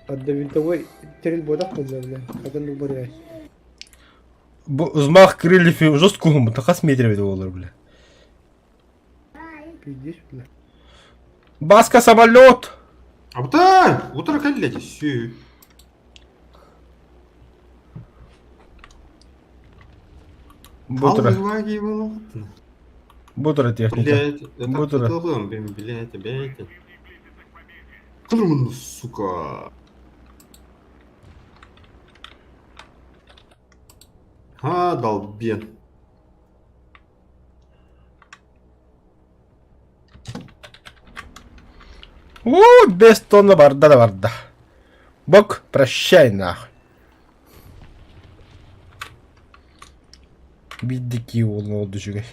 Одновинтовой тэрил буолах буолла бля. Хатан барыай. Бу взмах крыльев жестко кухум, хас метр бит болар бля. Пиздец, бля. Баска самолет! Абытай! Утро кэллэ сүү. Бутра. Аллаги болоҕуттун. Бу тура техника. Блять, это Бу тура. кытылым, блин, блять, блять. Кырмын, сука. А, долбен. Уу, без тонна барда да барда. Бок, прощай нахуй. Биддики уолун олду үчүгэй.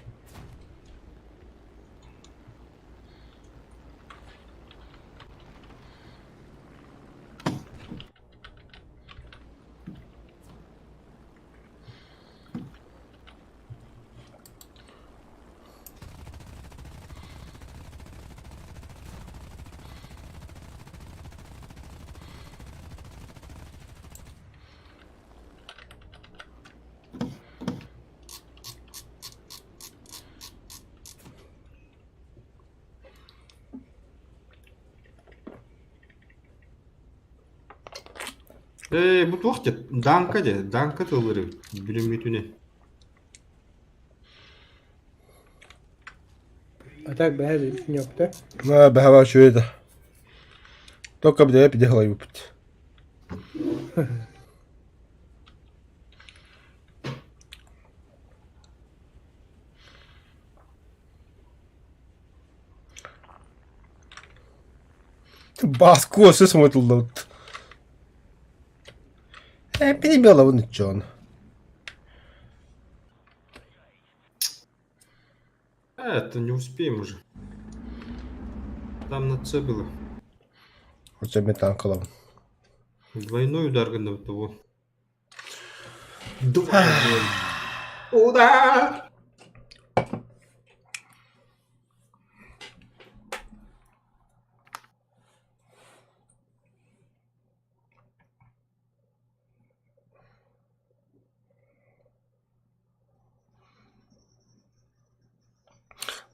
Ээ, бу туох диэт? Данка диэ, Данка тыллары бүлүммүтүнэ. А так бэһэ ньопта. На, бэһэбэ үчүгэй да. Только бдэ пиде халайбыппыт. Баску өссө сымытыллыбыт. Э, перебила чон. А, это не успеем уже. Там на С было. Хотя мен танкалабын. Двойной удар гына того. Двойной. Удар!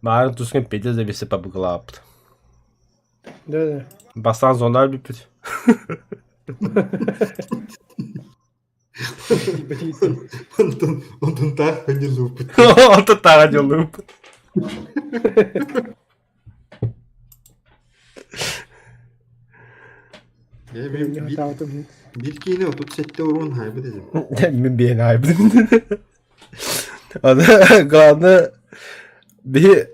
Марын тускын петя зависи пабыглааппыт. Да да. Бастаан зонаар бүппүт. Онтон, онтон таах ханьылыппыт. Онто таҕа дьоллууппут. Э, мен бир киинэ 37 уруун хайбыт этим. Мин биэн аайбытым. Аны главное биһи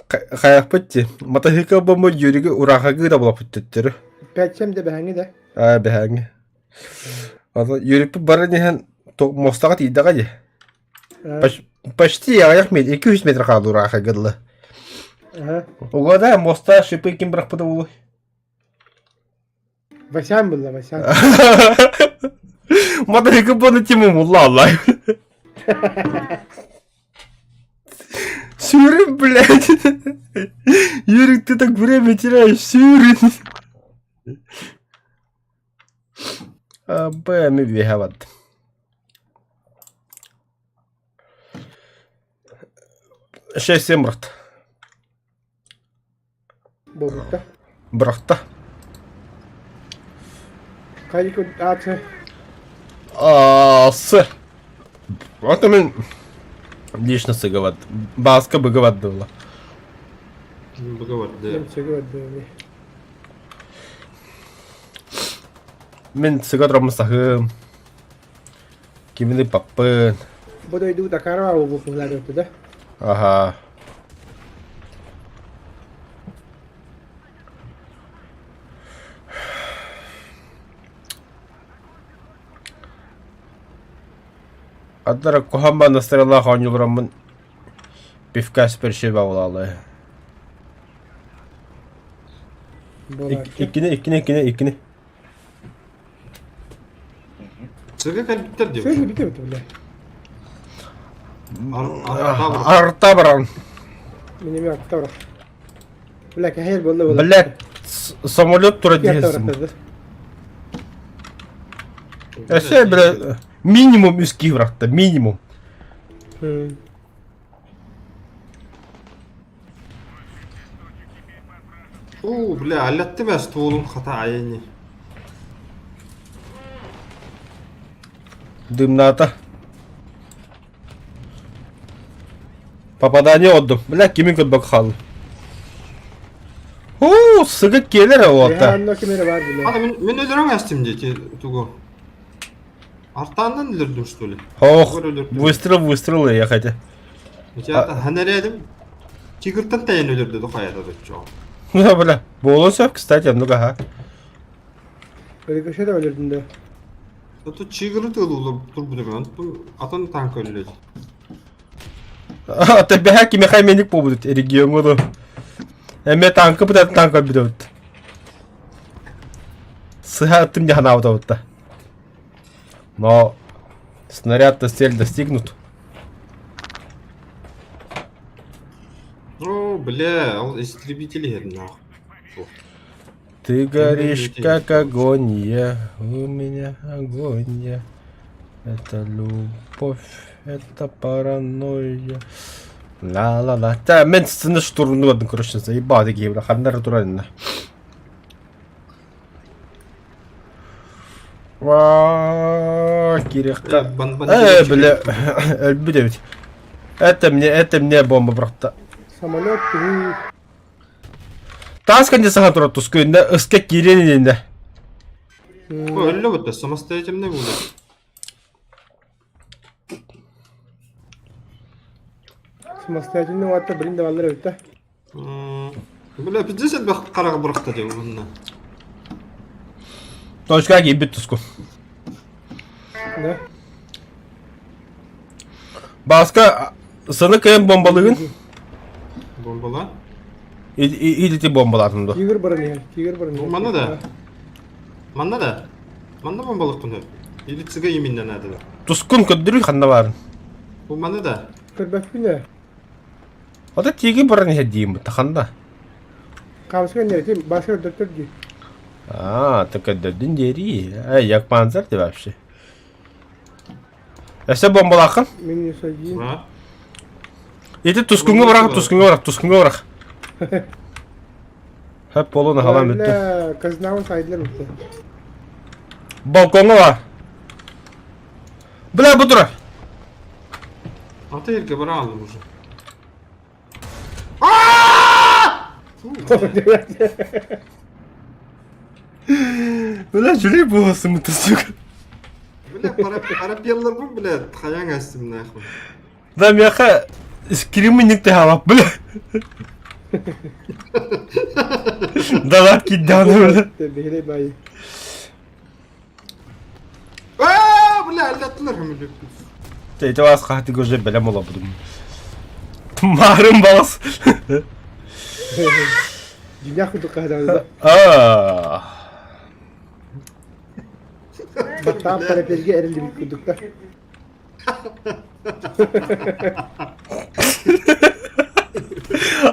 хайахпыт ти матаһыка бомбо юриги урахагы да булаппыт төттөрү. 5-7 да бэһэҥҥи да. Аа бэһээҥҥи. Аны Юрикпит баран иһэн мостаҕа тиийдэҕэ дии. Почти аҕыйах метр, 2-3 метр хаалла ураахайга дылы. Угада моста шипы ким бырахпыта буолуой? Васян булла, Васян. Матаһыка буола тимум улла аллай. Сюрин, блядь. Юрик, ты так время теряешь, Сюрин. Б, ми виһават. Шесть-семь брат. Буолбутта. Бырахта. Хайык ааты А, с. Вот мен лично сыгават. Баска быгават дылла. Быгават, да. мен сыгават дылла. Мин сыга тураммын Кимини паппын. Бу дойду Дакарва буолбуппун да? Аха. Аттара куһаан настаралаах оонньуулараммын пивка спершиба буолаалыы. Иккини, иккини, иккини, иккини. Сыга кэлбиттэр диэн. Сыга бүтэ бүтэ бля. Арта баран. Минеме арта баран. Бля, кэһэр буолла буолла. Бля, самолет тура диэхсин. Өссө бля, минимум үс киһи бырахта, минимум. Уу, бля, аллаттым ээ стволун хата айани. Дымната. Попадание отдым. Бля, кимин көрбөк хааллым. Уу, сыгыт киэлэр уота. Анна ким эрэ бар бile. Ана мин мин өлөрөм астым дети тугу. Артаандан өлөрдүм что ли? Ох, выстрел, выстрел я хотя. Я ханередим. Тигртан тайын өлөрдү дохаята дочо. Ну, бля, болосов, кстати, ну ага. Рикошет өлөрдүм да. Ото чигры тылулар турбудum. Атын танк өллөдү. Ата бэһэ кимиэхэ эмиэник буолбут региоҥҥа дуу. Эмиэ танка бытатын танка өлбүт Сыһа ыттым дии санаабыт Но снаряд-то цель достигнут. О, бля, ол истребитель иһэр нахуй. Ты горишь, как агония, у меня агония. Это любовь, это паранойя. Ла-ла-ла. Та, мен сцены штурмнуладым, короче, заебал такие, бля, ханнары турарына. Кириэххэ. Э, бля, өлбүт эбит. Это мне бомба бырахта. Самолет ты. Таас кэннэ саҥа турар тускуйунна ыска киириэн иннинэ. Өллө бутта самостоятельный буолар. Самостоятельный уатта блин даваллар эбит да. Бля, пиздец элбэх хараҕы бырахта дии уонна. Точка киирбит туску. Да. Бааска сыны кыйын бомбалыгын? Бомбала. Илити бомбалаатым дуо? Тигр баран иһэр, тигр баран иһэр. Манна да. Манна да. Манна бомбалыкпын өр. Или цыга именно надо да. Тускун көрдөрүй ханна баарын. Бу манна да. Көрбөппүн ээ. Ата тиги баран иһэр диим ханна. Хаамыска нэрэтим, бааска көрдөттөр дии. А, ты көрдөрдүн диэри. Эй, як панцер ты вообще. Өссө бомбалааххын? Мин садиин. А? Ити тускуҥҥа бырах, тускуҥҥа бырах, тускуҥҥа бырах. Хөп буолун аһалаан бүттэ. Бля, казнауын сайдылар бүттэ. Балкоҥҥа бар. Бля, бу тура. Ата ерге бара алдым уже. Бля, жүлей буоласың сука. Бля, парапелларбын, бля, хаяң астым нахуй. Да, миэхэ скримы халап, бля. Да лап кидданы, бля. Бэһилэй баайы. Аа, бля, аллаттылар хамылып. Ити вас хаты уже бэлэм олобудум. Марын балас. Дьиҥнээх курдук хаһыдаҕына. Аа. Баттаан парапелгэ эриллибит курдук да.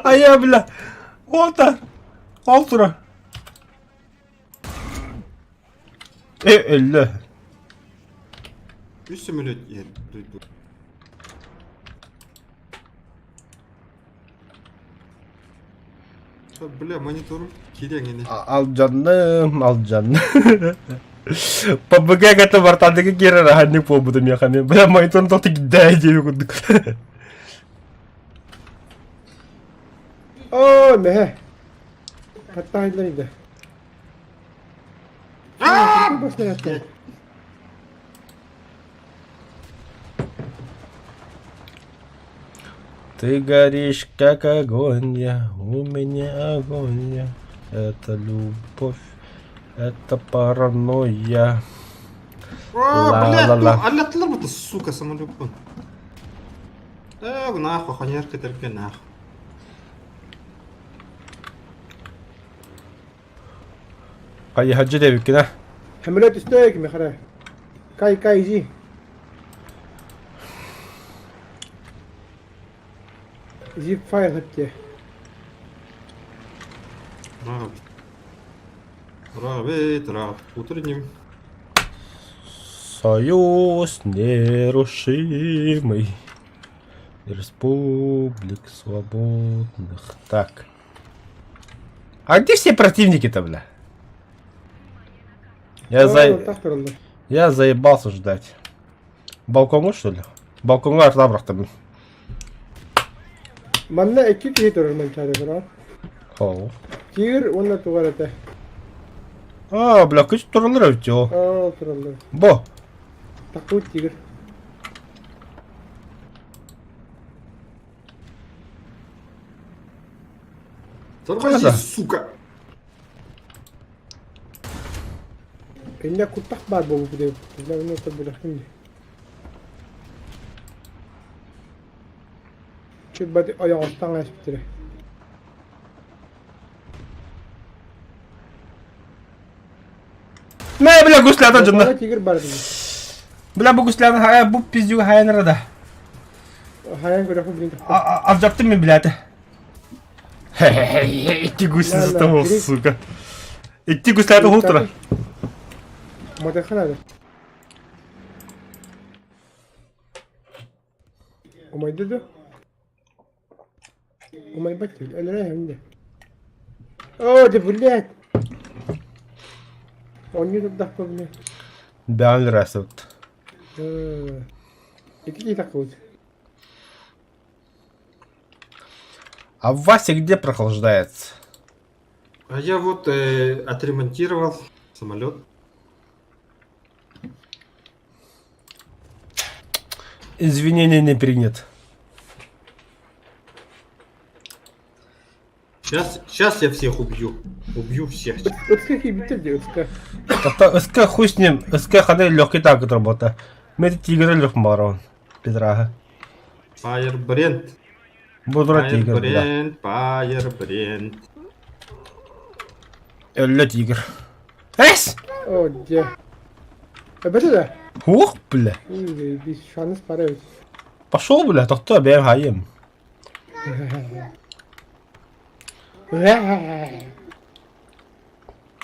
Айа, бля. Ота. Ол тура. Э, өллө. Үс самолет иһэр дойду. Бля, мониторум кириэҥ ини. Алдьанным, алдьанным. ПБГ кытта бартаадыгы киирэр аһаннык буолбутум миэхэ. Бля, мониторум тоҕо кидээ диэби курдук. Оо, мэһэ. Хаттаайдылар иде. Бас Ты горишь, как огонь, я, у меня огонь, я. Это любовь, это паранойя. А, бля, Ла-ла-ла. аллаттылар бу сука самолеппун. Э, нахуй, ханьяр кетерке нахуй. Хайыһардьы диэбиккин а? Самолет үстэ кими хара. Кай кай изи. Зип файл хатте. Раб. Рабит, раб. Утренним. Союз нерушимый. Республик свободных. Так. А где все противники-то, бля? Я, за... Так тураллар. Я заебался ждать. Балкоҥҥа, что ли? Балкоҥҥа артабрахтым. Манна икки киһи турар Манчаары бро. Хоу. Тигр уонна тугар этэ. А, бля, күч туралар эбит о. Аа, тураллар. Бо. Такой тигр. Тормози, Да. сука! Иннэ куттах баар буолбут диэн. Бля, ну это бля, Чүббэт ойоҕостон ааспыттара. Мэ, бля, гуслята дьонно. Тигр бар дии. Бля, бу гусляны хая, бу пиздюга хайанара да. Хайан көрөхүн билин Авжаптым мен билээте. Икки гусеница того, сука. Икки гуслята хултура. Матахана да. Умайда да? Умайбат диир, өлөрө иһэбин дии. Оо, дьэ, блядь! Оонньуу турдахпа, блядь. Бэҕэн өлөрөөсөбүт. Ээ, Ити киһи таххыбыт. А Вася где прохлаждается? А я вот отремонтировал самолет. Извинения не принят. Сейчас, сейчас я всех убью. Убью всех. Ытка киирбиттэр дии, ытка. Ата СК хуй с ним, СК ханы легкий так работа. Мен тигр лег барон. Пидраха. Фаербренд. Будра тигр, бля. Фаербренд, Фаербренд. Өллө тигр. Эс! Оо, дьэ. Эбэтэ да? Ух, бля. Биир шанс баар эбит. Пошел, бля, тохто бэйэм хайым.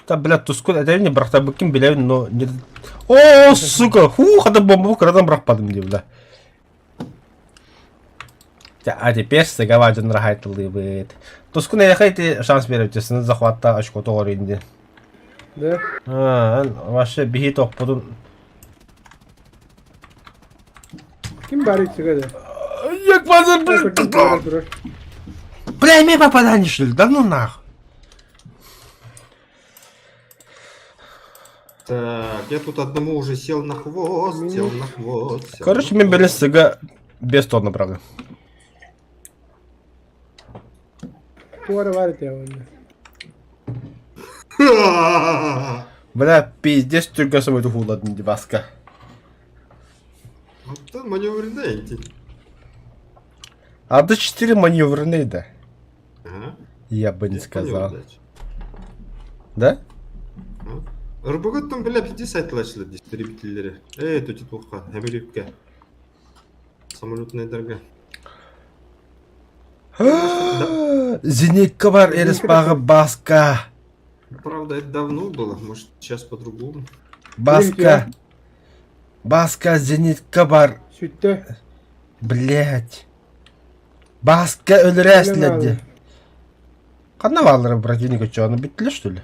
Да, бля, тускун этэбин бырахтарбыккын билэбин, но не... О, сука, хух, это бомбу кырадан бырахпадым дии, бля. А теперь сыгава дьон рахайтылыыбыт. Тускун эйэхэ ити шанс биэрэбит, захватта очко тоҕор инди. Да. А, вообще биһи тохпутун Ким баар итсигэ да? Як базар, блин, Турар. Бля, имей попадание, что ли? Да ну нахуй. Так, я тут одному уже сел на хвост, сел на хвост. Сел Короче, на мен били хвост. сыга без тонна, правда. Туора баар этэ уонна. Бля, пиздец, түргө собой тухулладын дебаска. Вот там маневренный эти. А до 4 маневренный, да. Ага. Я бы не Здесь сказал. маневр дальше. Да? Ырбыгыттан бля пиздец айтылачылар истребительлери. Эй, тут туха, Америка. Самолетная дорога. Зенитка бар, Эреспаға баска. Правда, это давно было, может, сейчас по-другому. Баска. Баска, зенитка бар. Сүттэ. Блять. Баска өлөрөөслерди. Ханна бааллара противник что, аны бүттүлэр что ли?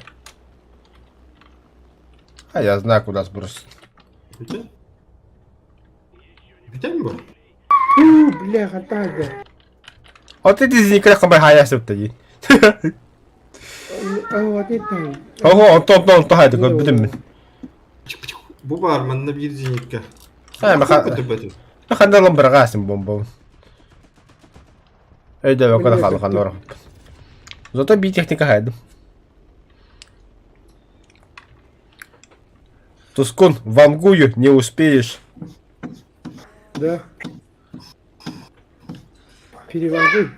А я знаю, куда сбросить. Бүтэн? Бүтэн бу? Уу, бля, хантаа да. Вот эти зенитка хамай хаясып дии. Аа, это. Ого, онто онто онто хайды көрбүтүм мин. Бу бар, манна биир зенитка. А, маха- Ханна лом бырагасым бомбом. Өйдө кода халы ханнор. Зато би техника хайды. Тускун, вангую, не успеешь. Да. Перевожу.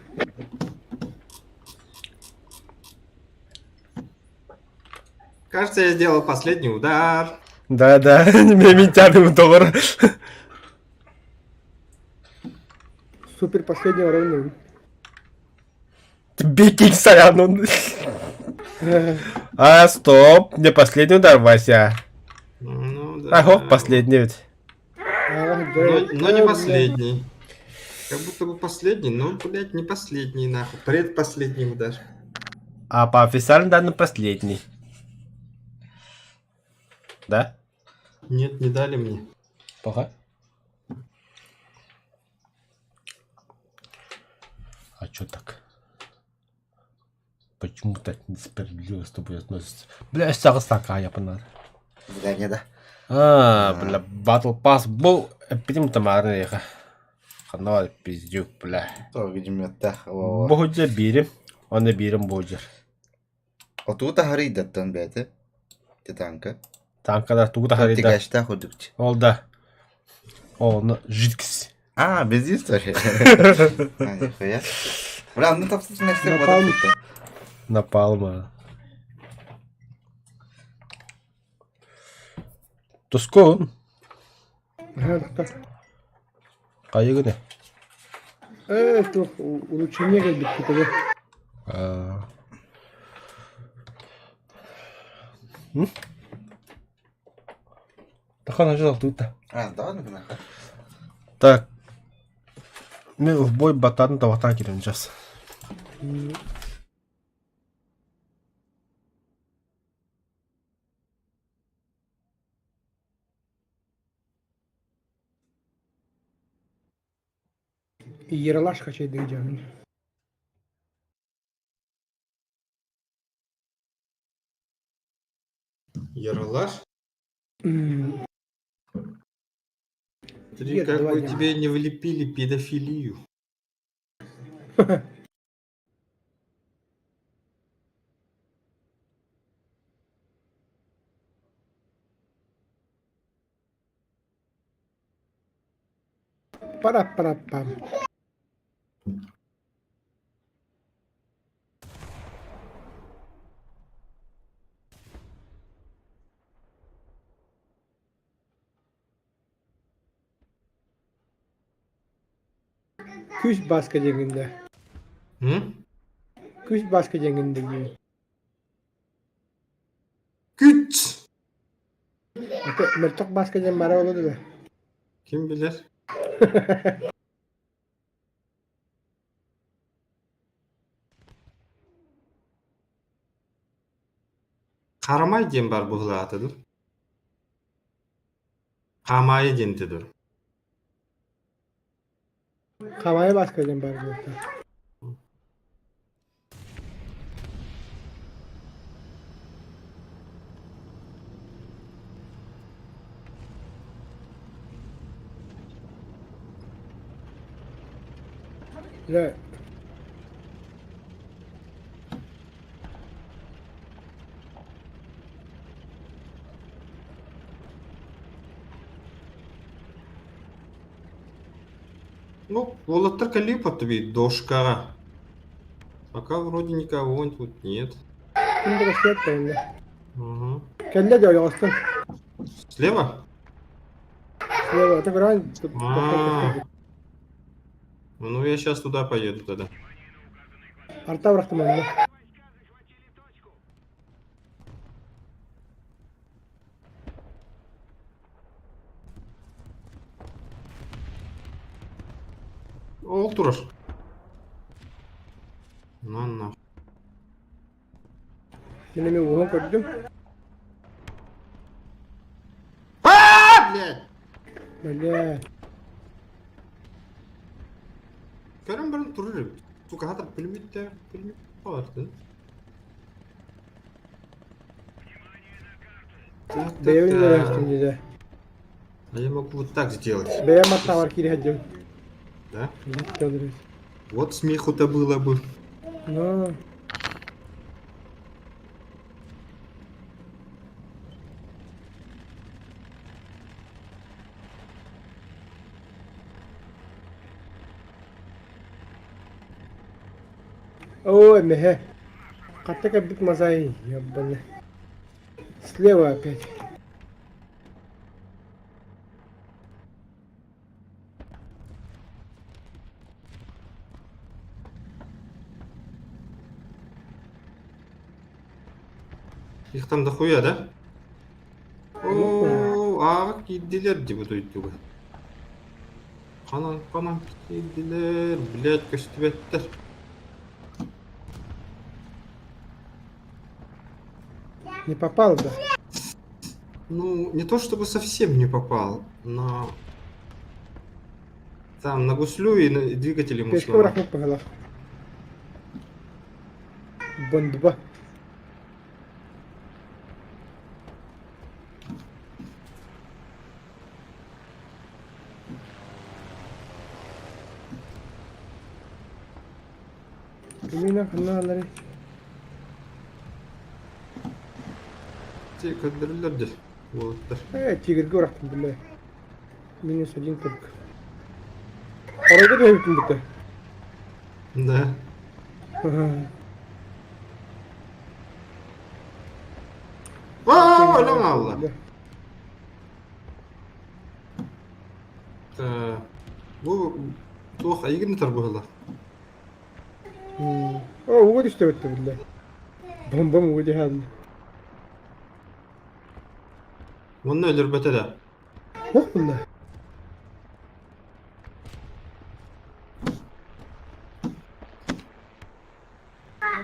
Кажется, я сделал последний удар. Да-да, мен тянем доллар. Супер последнего ровно. Беги, сорян, он. А, стоп, не последний удар, Вася. Ну да. Ого, последний ведь. Но не последний. Как будто бы последний, но, блядь, не последний, нахуй. Предпоследний удар. А по официальным данным последний. Да? Нет, не дали мне. Пока. А чё так? Почему так несправедливо с тобой относятся? Бля, өссө такая надо. Бля, да. А, бля, Battle Pass был эппитим тамарын эйха. Ханна пиздюк, бля. То, видимо, так. Бу биирим, оны биирим буодьар. Отугу таһарыйдаттан бэйэтэ. Танка. Танкада тугу таһарыйда. Тикашта курдук. Ол да. Ол жидкость. А, бензин что ли? А, нихуя. Бля, ну там слушай, на Напалм. Напалма. Тускун. Хайыгыны? Э, туох улучшение кэлбит тебе. А. М? Тахан ожидал тут. А, да, ну нахуй. Так. Мен в бой батан таватан кирен сейчас. Ералаш хачайдыы дьаһын. Ералаш? М, Смотри, Нет, как давай бы не. тебе не влепили педофилию. Пара-пара-пам. Күүс бааска диэҥҥин М? Күүс бааска диэҥҥин дии. Күт! Мөлтөх бааска диэн баара буолуо дуо? Ким билэр? Харамай диэн баар быһыылаата дуу? Хаамаайы диэн этэ дуу? Хаамаайы бааска диэн баар буолуохтаах. Дьэ Ну, уолаттар кэлии подтвит дошкаҕа. Пока вроде никого тут нет. ким да көстүбэт да Угу. Кэллэ дьэ ойоҕостон. Слева? Слева, это көрөөн А. Ну, я сейчас туда поеду тогда. Арта бырахтым онно. Ол турар. На нахуй. Мин эмиэ уһун көрдүм. А, блядь! Бля. Көрөн баран турар эбит. Сука, хатар пулеметтэ, пулемет баар. Так, так, Бэйэбин так. үөрэнэхтин дии. А я могу вот так сделать. Бэйэм аттаабар киирэ сылдьабын. Да? Төлөрүс. Вот смеху-то было бы. Ну, ой, меhe. Хатта кэлбит мазай, ебаный. Слева опять. Их там дохуя, да? О, аҕа киирдилэр дии бу дойдуга. Ханан ханан киирдилэр, блядь, көстүбэттэр. Не попал, да? Ну, не то чтобы совсем не попал, но... Там на гуслю и, на и двигатель ему Пешка сломал. бырахпыт быһыылаах. Бондуба. Именно ханна алары? Те көрдөрүллэр дии уолаттар. Э, тигрге урахтым бile. Минус один только. Оройго түһэбитин бутэ. Да. Аа, өлөн хаалла. Бу туох эйигин ытар быһыылаах. О, уга түстэ биллэ. Бомбам уга түһэн. Уонна өлөрбөтө да. Туох булла?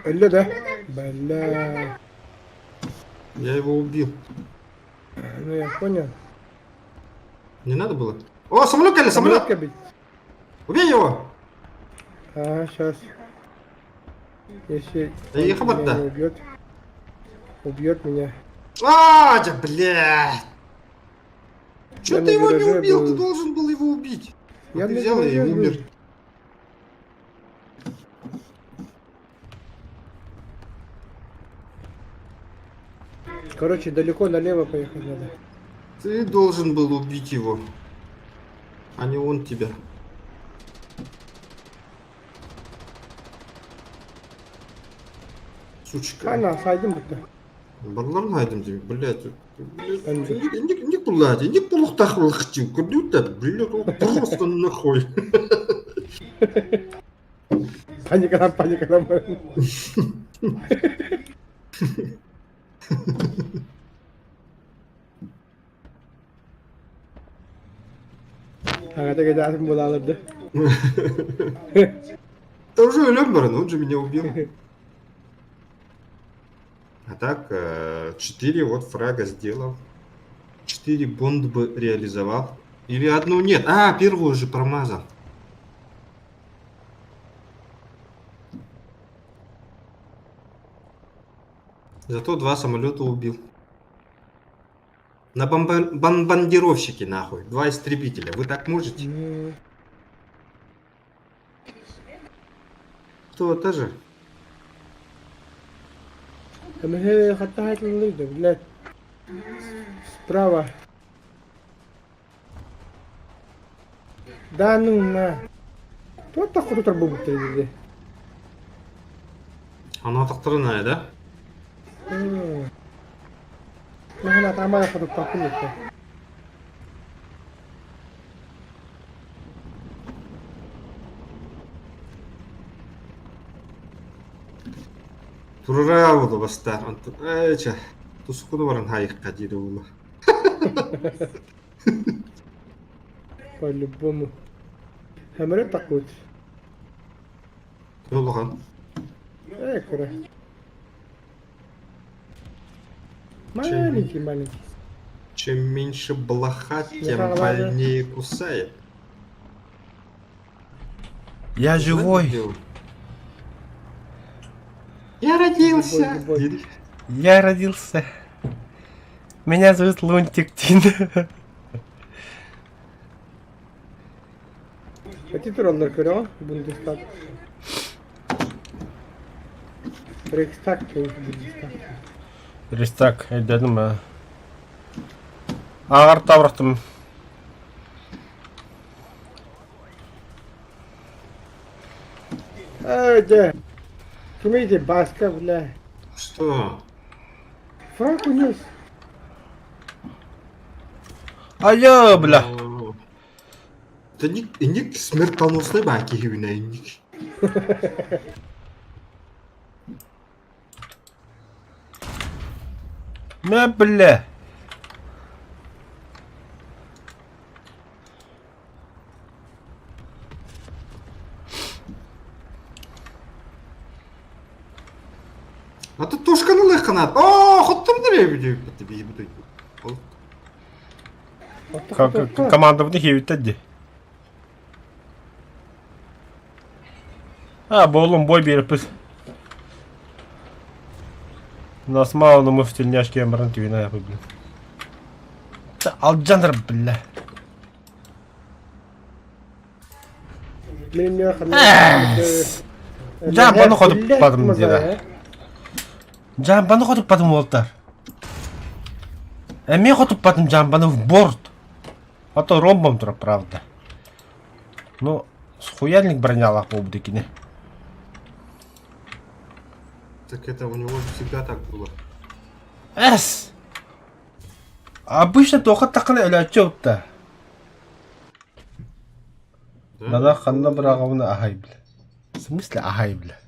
Өллө да? Бля. Я его убил. Ну я понял. Не надо было? О, самолет кэллэ, самолет! кэбит. Убей его! А, сейчас. Если Да он ехал меня да. не убьет. Убьет меня. А, да, блядь! Чё Я ты на его не вираже убил? Ты был. должен был его убить. А Я ты на взял и вираже был. умер. Короче, далеко налево поехать надо. Ты должен был убить его, а не он тебя. Сучка. Ана, сайдым бутта. Барларын айдым деймін, блядь. Блядь, Анды. Не, не куда, не полухтахлых да, блядь, он просто нахуй. Паникалам, паникалам. Аҕата кэтээтим буолаалар да. Да уже өлөн баран, он же меня убил. А так, 4 вот фрага сделал. 4 бомбы реализовал. Или одну нет. А, первую же промазал. Зато два самолета убил. На бомбардировщике нахуй. Два истребителя. Вы так можете? Ну, Кто-то же. Эмэһэ хаттаһайтыллый да, блядь. Справа. Да ну на. Туох да хотутар буолбуттар дии. Анатахтарына, да? Наһаа таамара хотуппаппын диэтэ. Турара буолу бастаан онтон ээ чэ тускуну баран хаайыахха диир буолла. По-любому. Самолет такут. Улахан. Э, кыра. Маленький, маленький. Чем меньше блоха, тем Михаил, больнее кусает. Я живой. Знаете, Я родился. Любой, любой. Я родился. Меня зовут Лунтик Тин. Эти тураллар көрөҕүн Бундестаг. Рейхстаг Бундестаг. Рейхстаг, өйдөөтүм ээ. Ааҕар табырахтым. Ээ, дьэ. Кимий ити Баска, бля. Что? Фраг унес. Айа, бля. Да ник, ник смертоносный баки хибине ник. Мэ, бля. А тут тушканы лыханат. О, хоттум деревья. Командабытын хиэбиттэр дии. А, буоллум бой биэрпит. Нас мало, но мы в тельняшке баран түгэн блин. Алдьанар, бля. Жаампаны хотуппатым диэдэ. Жаампаны хотуппатым уолтар. Эмиэ хотуппатым жаампаны в борт. А то ромбом тура, правда. Ну, схуяльник бронялаах буолбут кини. Так это у него всегда так было. Эс! Обычно тоха таххана өлөөччү ытта. Да? Нана ханна быраҕабына аһай бля. В смысле аһай бля?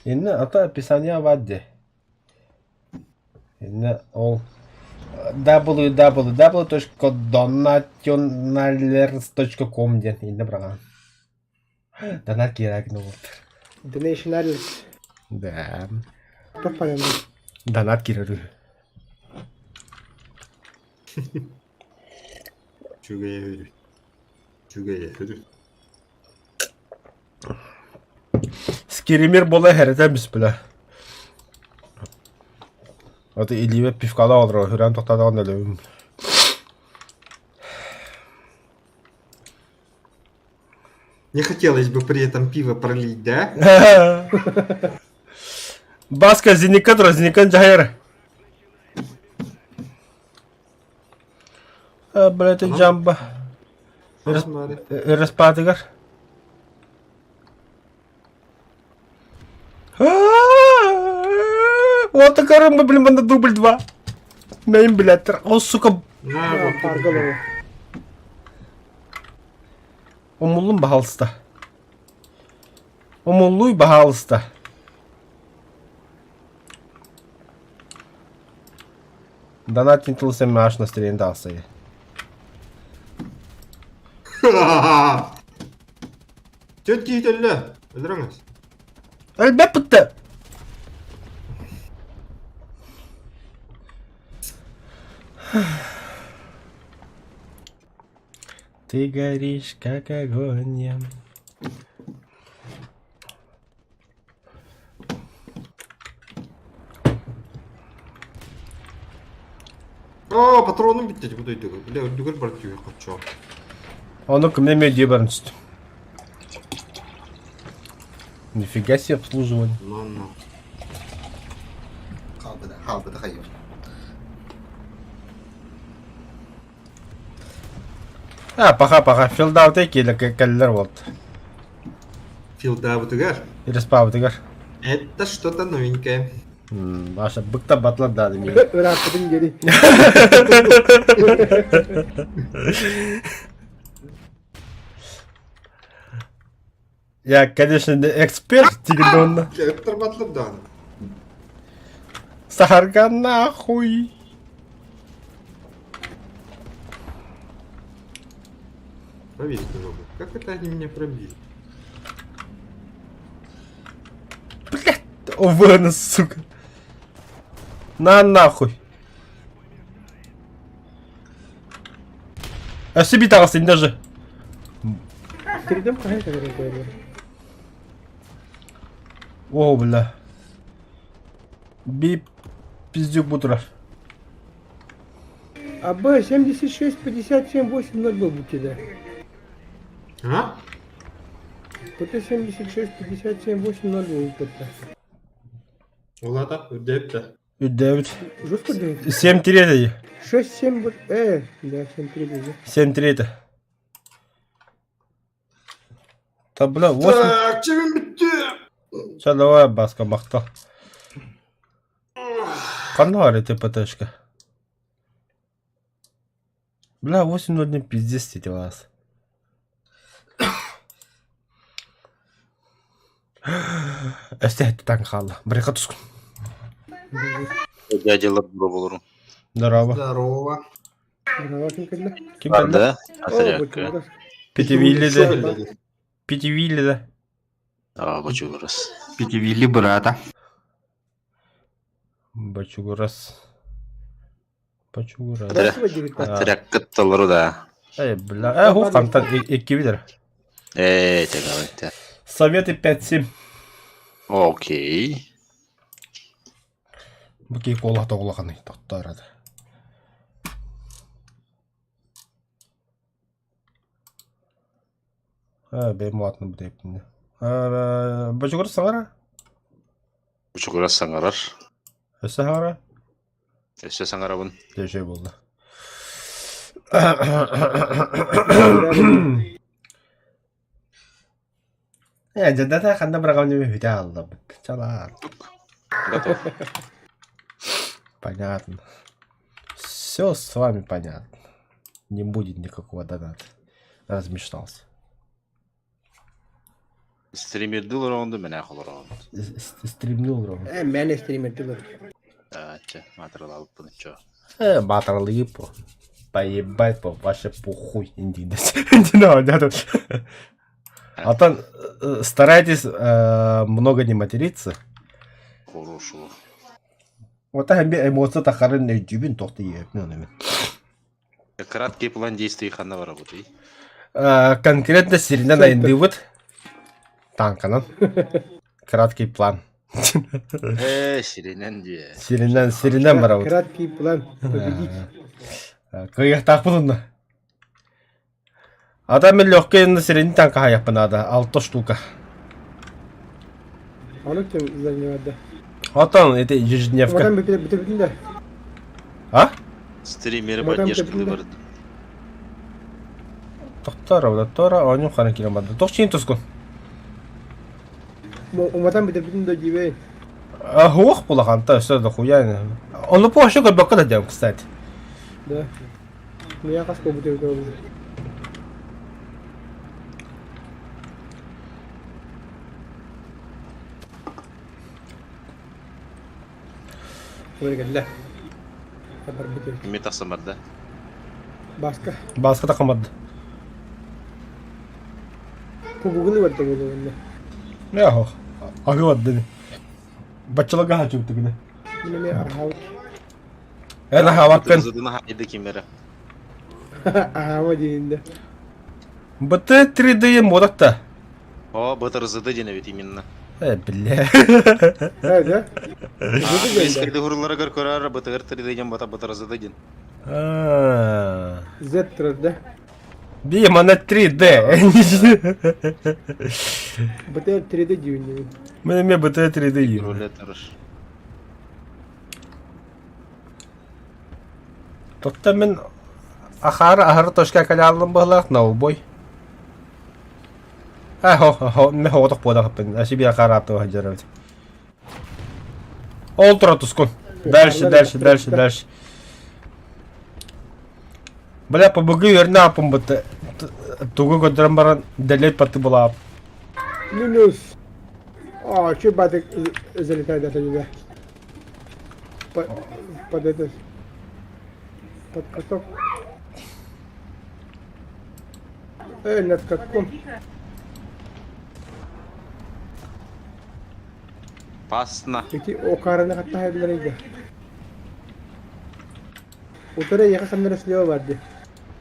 Инна ата описание вадде. Инна ол www.donationalerts.com диэн инна быраҕан. Донат киирээкин уолаттар. Donationalis. Да. Туох баран Донат киирэр үһү. Үчүгэйэ үһү. Үчүгэйэ үһү. Скиримир буола иһэрэтэ била. Аты илиибэ пивкалаах олорор, үрэн тохтоотоҕун өлөбүм. Не хотелось бы при этом пиво пролить, да? Баска зенитка турар, зениткан дьаһайар. А, блядь, жамба. Ыраспаатыгар. Вот такая блин, на дубль два. Мейн, блядь, о, сука. На, вот. Умуллум баһаалыста. Умуллуй баһаалыста. Донат тыл сен аш настроение таҕысайы. Түөрт киһи өллө. Өлөрөҥүс. Өлбөппүттэ. Ты горишь, как огонь. я. Оо, патроным бүттэ бу дойдуга. Бля, үрдүгэр бар түһү хоччоо. Ону кимне медиа баран түстүм. Нифига себе обслуживание. Ну, ну. Хаалбыта, хаалбыта хайыр. А, паха, паха, филдаутай кэллэр вот. Филдабытыгар. Респабытыгар. Это что-то новенькое. Маша, быкта батлар да мин. Ырааппытын диэри. Я, конечно, не эксперт, тигдонна. Ыттар батлар да. Сахарга нахуй. Проверить не могу. Как это они меня пробили? Блядь, ОВН, сука. На нахуй. А себе таҕыстын даже. Тирдем хаһан кэлэрин көрөр. О, бля. Би пиздюк бутурар. АБ 76 57 8 0 был у тебя. А? ПТ 76 57 8 0 был ПТ. Улата, үрдээбит Үрдээбит. Жестко делает? 7-3 дии. 6 7 вот. Да, 7 3 да. 7-3 это. Та бля, 8. Так, чебим бүттү. Ча давай баска махтал. Ханна это ПТшка. Бля, 8-0 пиздец эти вас. Өстө таң хаалла. Бырыка тускун. Дядялар болору. Здорово. Здорово. Здорово, ким кэллэ? Ким кэллэ? Да? О, бочугурас. Пятивилли Пятивилли да. А, бочугурас. Пятивилли брата. Бочугурас. Бочугурас. Здравствуй, 19. Тряккытталару да. Эй, бля. Э, ху хантан икки Э, давайте. Советы 5-7. Окей. Бу киһи куолаһа улаханый тохтоору Ээ, бэйэм улаатынным бүтэйбин. Ээ, бочугур саҥара? Бочугурас саҥарар. Өссө саҥара? Өссө саҥарабын. Дьэ, үчүгэй буолла. Ээ, дьадата ханна быраҕан бүтэ хааллабыт. Чалаар. Готов. Понятно. Все с вами понятно. Не будет никакого доната. Размечтался. Стримердил олороҕун да мэнээх олороҕун. Стримнил олороҕун. Э, мээнэ стримердил Чэ, маатыралаабыппын чо. Э, маатыралыы по. Поебать по, вообще похуй. Не Антон, старайтесь много не материться. Хорошо. Вот так эмоция тахарын өйдүүбүн тохты иэпмин оны. Краткий план действий ханна барабытый? Конкретно сиринэн айындыыбыт. Танканан. Краткий план. Э, сиринэн диэ. Сиринэн, сиринэн барабыт. Краткий план победить. Кыайыахтаахпыт онно. Ата мен легкий сирин танка хайаппын надо. Алта штука. Ону ким занимает? Отон, это ежедневка. Мадам бүтүн да. А? Стримеры поддержки выбор. Тохтор, тора, оню хана киломатр. Тох чин тускун. Уматан бүтүн да дибей. Ох, булаханта, өссө да хуя. Ону позже көрбөккө да диэм, кстати. Да. Мия хас көбүтэ көрөбүн. Кэллэ. Кими тахсан барда? Баска. Баска тахсан Кубугуну барда буолуонна. Яхо. Аһы барда. Баччалага хачуптугуна. Мин аһаабыт. Эн аһаабаккын. Зыдына хайды кимере. Аһаама диинде. БТ 3D модатта. О, БТРЗД диэн эбит именно. Э, бля. Э, да? Бескерди хурларыгар көрөр БТР 3D диэн бата БТРЗД диэн. Z да? Би мана 3D. БТР 3D диэн. Мен эме БТР 3D диир. Рулетер. Тотта мен ахаар аһары точка калааллым быһылаах наубой. А хо хо ме хоҕотох буолахпын. Аси би ахаар ааттыга сылдьар Ол тура тускун. Дальше, дальше, дальше, дальше. Бля, ПБГ үөрнэ ааппын бытта. Тугу көрдөрөн баран дэлэй паты булаап. Минус. А, что батик залетает до тебя? Под, под этот... Под каток. Э, над катком. Пасна. Ити окараны хаттаһайдылар иде. Утары яха ханнара слева барды.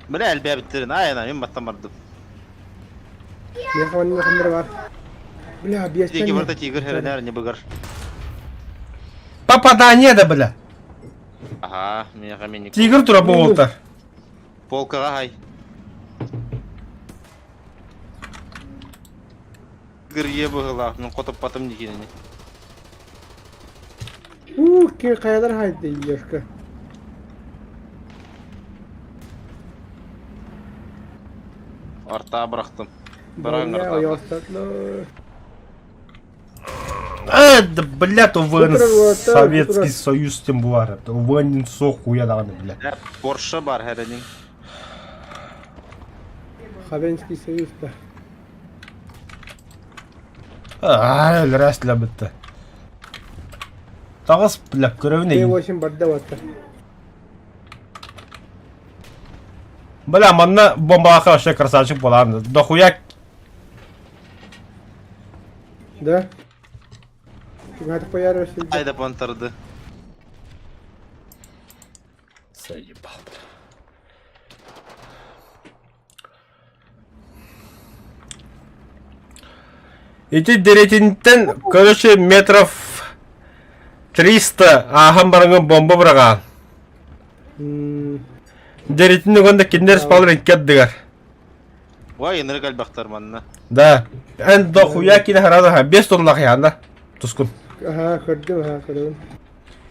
Бля, элбээбиттерин айана мин баттан бардым. Яха манна ханнара бар. Бля, биэстен. Тиги барда тигр хэрэнээр не быгар. Попадание да, бля. Ага, миэхэ мини. Тигр тура буолта. Полкаҕа хай. Гырье быһылаах, мин хотоппатым дикинини. Ух, ки хайалар хайды ешка. Артаа бырахтым. Бараҥ Бля, артаа. ойоостатлар. Э, да, блядь, УВН Утро, утро, Советский утро. Союз тем буар. УВН сох хуя даҕаны, бля. Порше бар хэрэниҥ. Хабенский союз да. Аа, өлөрөөс бітті. Таҕыс, бля, көрөбүн эйин. Т8 барда батта. Бля, манна бомбаха вообще красавчик буолан. Дохуя Да? Чугатык пояры Айда пантарды. Заебал, бля. Ити дэриэтинтэн, короче, метров... 300 ааһан бараҥҥын бомба быраҕаан. Дэритин уган да кинилэр спалыр икки ардыгар. Ой, ынырык элбэхтэр манна. Да. Эн дохуя кини харада без тоннах яанда. Тускун. Аха, көрдүм, аха, көрөбүн.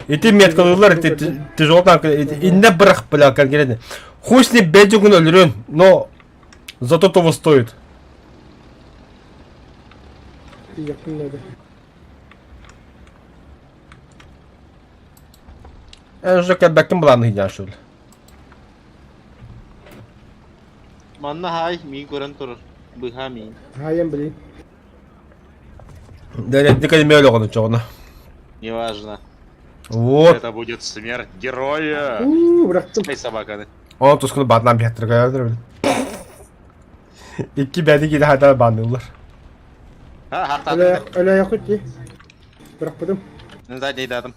Ити меткалыылар ити тяжелый танк инне бырах бля конкретно. Хуй с ним бэдьигин өлөрүн, но зато того стоит. Якын надо. Эн уже кэлбэккин былааны хидян шул. Манна хай миин көрөн турар. Быһа миин. Хайан блин. Да, не өлөҕүн чоҕуна. Неважно. Вот. Это будет смерть героя. Уу, бырахтым. Эй, собаканы. Ол тускуну баатынан биһаттырга Икки бэди киһи хата баанныыллар. А, хартаатым. Өлөйөхүт дии. Бырахпытым. Да, дейдатым.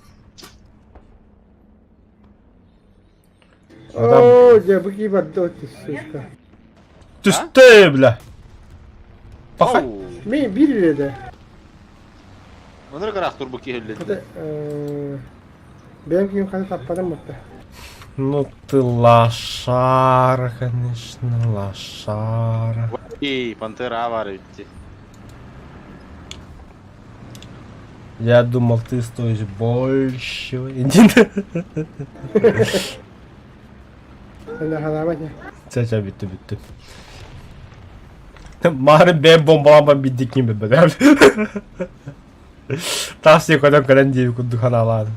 Оо, дьэ, бу кии барда от сучка. Түстэ, бля. Паха. Мен биир илэ Онор карах турбу киһи Хата, бэйэм киһим хата таппатым бутта. Ну ты лошара, конечно, лошара. Эй, пантера авар идти. Я думал, ты стоишь больше. Иди. Чэ, чэ, бүттү, бүттү. Мары бэйэм бомбалаан биддиккин билбэтим. Таас көтөн кэлэн диэби курдук ханаалаатым.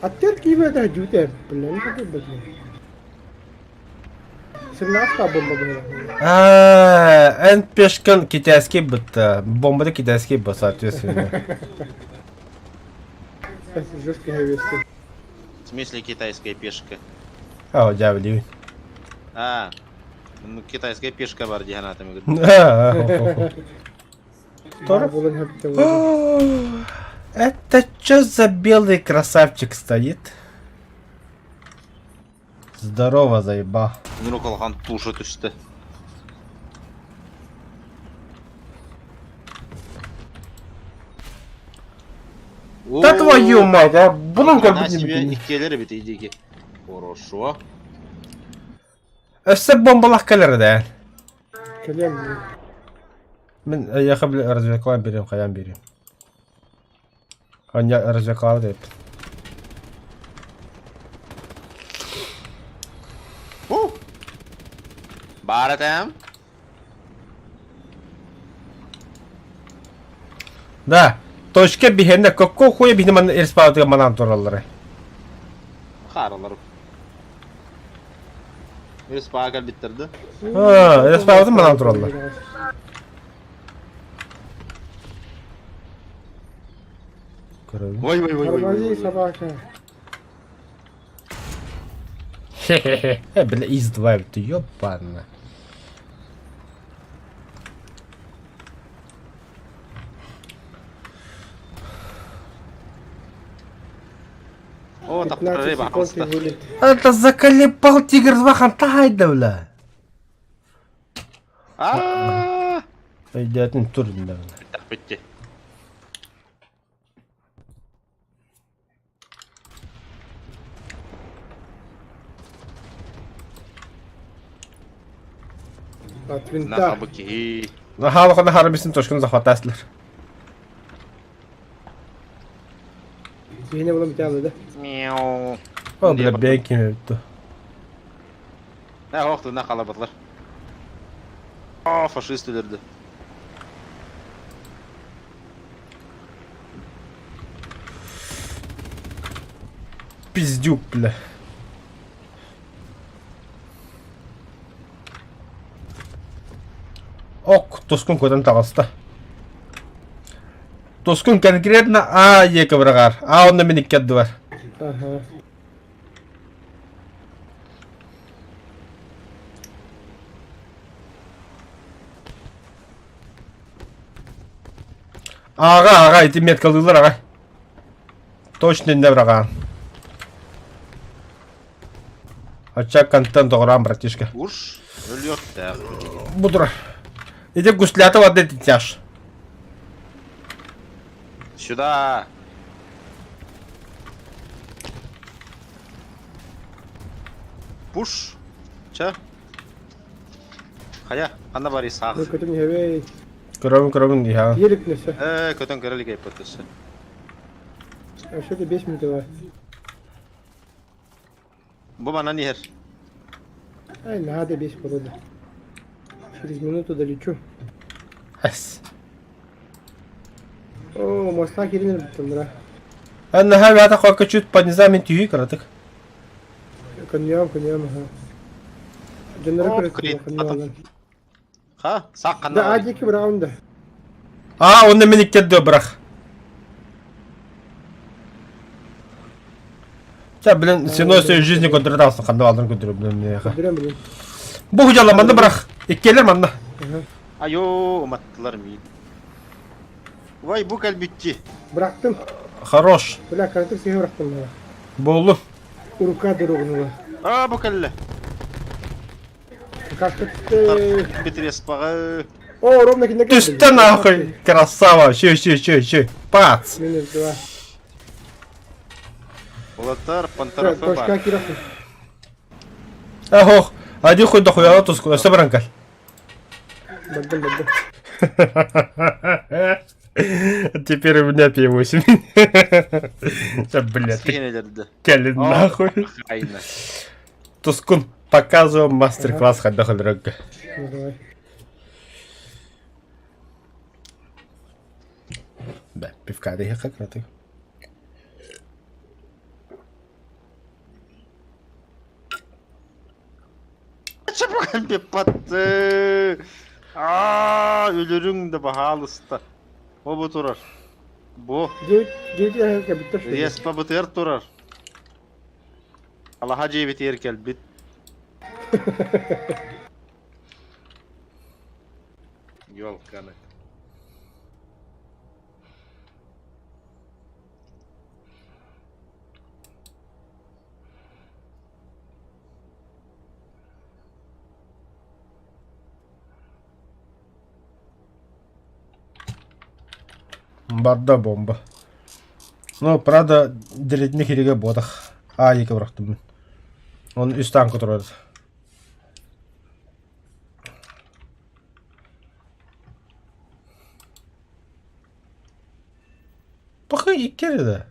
Аттер киибэтэ дьүүтэ блин, блин. 17 бомба было. А, эн пешкан китайский бытта. Бомба да китайский бы, соответственно. Жесткий хайвесты. В смысле китайская пешка? А, дьяволи. А, ну китайская пешка бар диһанатым. Это что за белый красавчик стоит? Здорово, заеба. Нуру калхан туша түстэ. Да твою мать, а булун Она көрбүт себе нибитин. иккиэлэр эбит идиги. Хорошо. Өссө бомбалах кэлэр да. Кэлиэм. Мин эйиэхэ били разведкалаан биэриэм, хайаан биэриэм. Аня разведкалаабыт эбиппин. Баар этээм. Да, точка биһиэнэ какого хуя биһини манна респаунтыгар манаан туралларай? Хааралар. Респаа кэлбиттэр да? Аа, респаунтын манаан тураллар. Көрөбүн. Ой, ой, ой, ой, Тормози, ой. собака. Хе-хе-хе. Э, бля, из-2, ты ёбана. О, 15 таптыры секунд и баҕалыста. вылет. Это заколебал Тигр 2 хантай да, бля. Аа! Өйдөөтүн тур да, бля. Бүттэ. От винта. Нахабы киһи. Хаалахана харабисын точканы захватаслар. Киһини булан бүтэ да. Мяу. О, бля, бэйким эбит. Ә, охту на халабатлар. О, фашист өлөрдү. Пиздюк, бля. Ок, тускун көтөн таҕыста. Тускун конкретно А диэки быраҕар. А онно мин икки ардыбар. Ага. Аҕа, аҕа, ити меткалыыллар аҕа. Точно иннэ быраҕаан. Очча контент оҕураан, братишка. Уж өлүөхтээх. Бу турар. Ити гуслята барда ити тяж. Сюда! Пуш! Чэ? Хайа, ханна барый саах? Көтөн иһэбэй. Көрөбүн көрөбүн диһа. Елик нөсө. Ээ, көтөн көрө илик эппит өссө. Вообще то 5 минут давай. Бу манан иһэр. Ай, надо 5 порода. Через минуту долечу. Эс. О, моста кирин бүттүм, Анна хабята хока чуть по низам түйі кыратык. Коньям, коньям, ага. Дьоннору О, көрөттүм, крит, коньям. Ха, саах ханна Да, барый? адики раунда. А, онно мен иккердиө бырах. Ча, блин, ценой своей жизни контрдался, ханна алдын көтөрө, блин, меха. Берем, блин. Бу хужала манна бырах. Иккелер манна. Ага. Айо, уматтылар миин. Вай, бу кэлбитти. Бырахтым. Хорош. Бля, каратык сиһи бырахтым. бля. Болду. Рука дорогнула. А, бу кэллэ. Как ты... Битиреспаҕа. О, ровно кине Түстэ нахуй. Красава. Щи, щи, щи, щи. Пац. Минус два. Улаттар, пантарафы Точка бар. кираху. Ах, один хуй дохуя туску. Өссө баран кэл. Багдым, багдым. Теперь у меня P8. Да, блядь, ты Сиэнэлэрдэ. кэлин нахуй. Айна. Тускун, показываю мастер-класс хайдах өлөрөргө. Ну, давай. Да, пивка диэхэ кыратык. Чапакан Аа, өлөрүҥ да баһаалыста. О бу турар. Бу Девять, девять, я бүттэ, что ли? респа бытыар турар. Алаһа дьиэбитигэр кэлбит. Ёлканы. Барда бомба. Ну, правда, дэриэбинэ киригэ буотах. Аа диэки бырахтым мин. Он үс танка турар. Пахы икки да.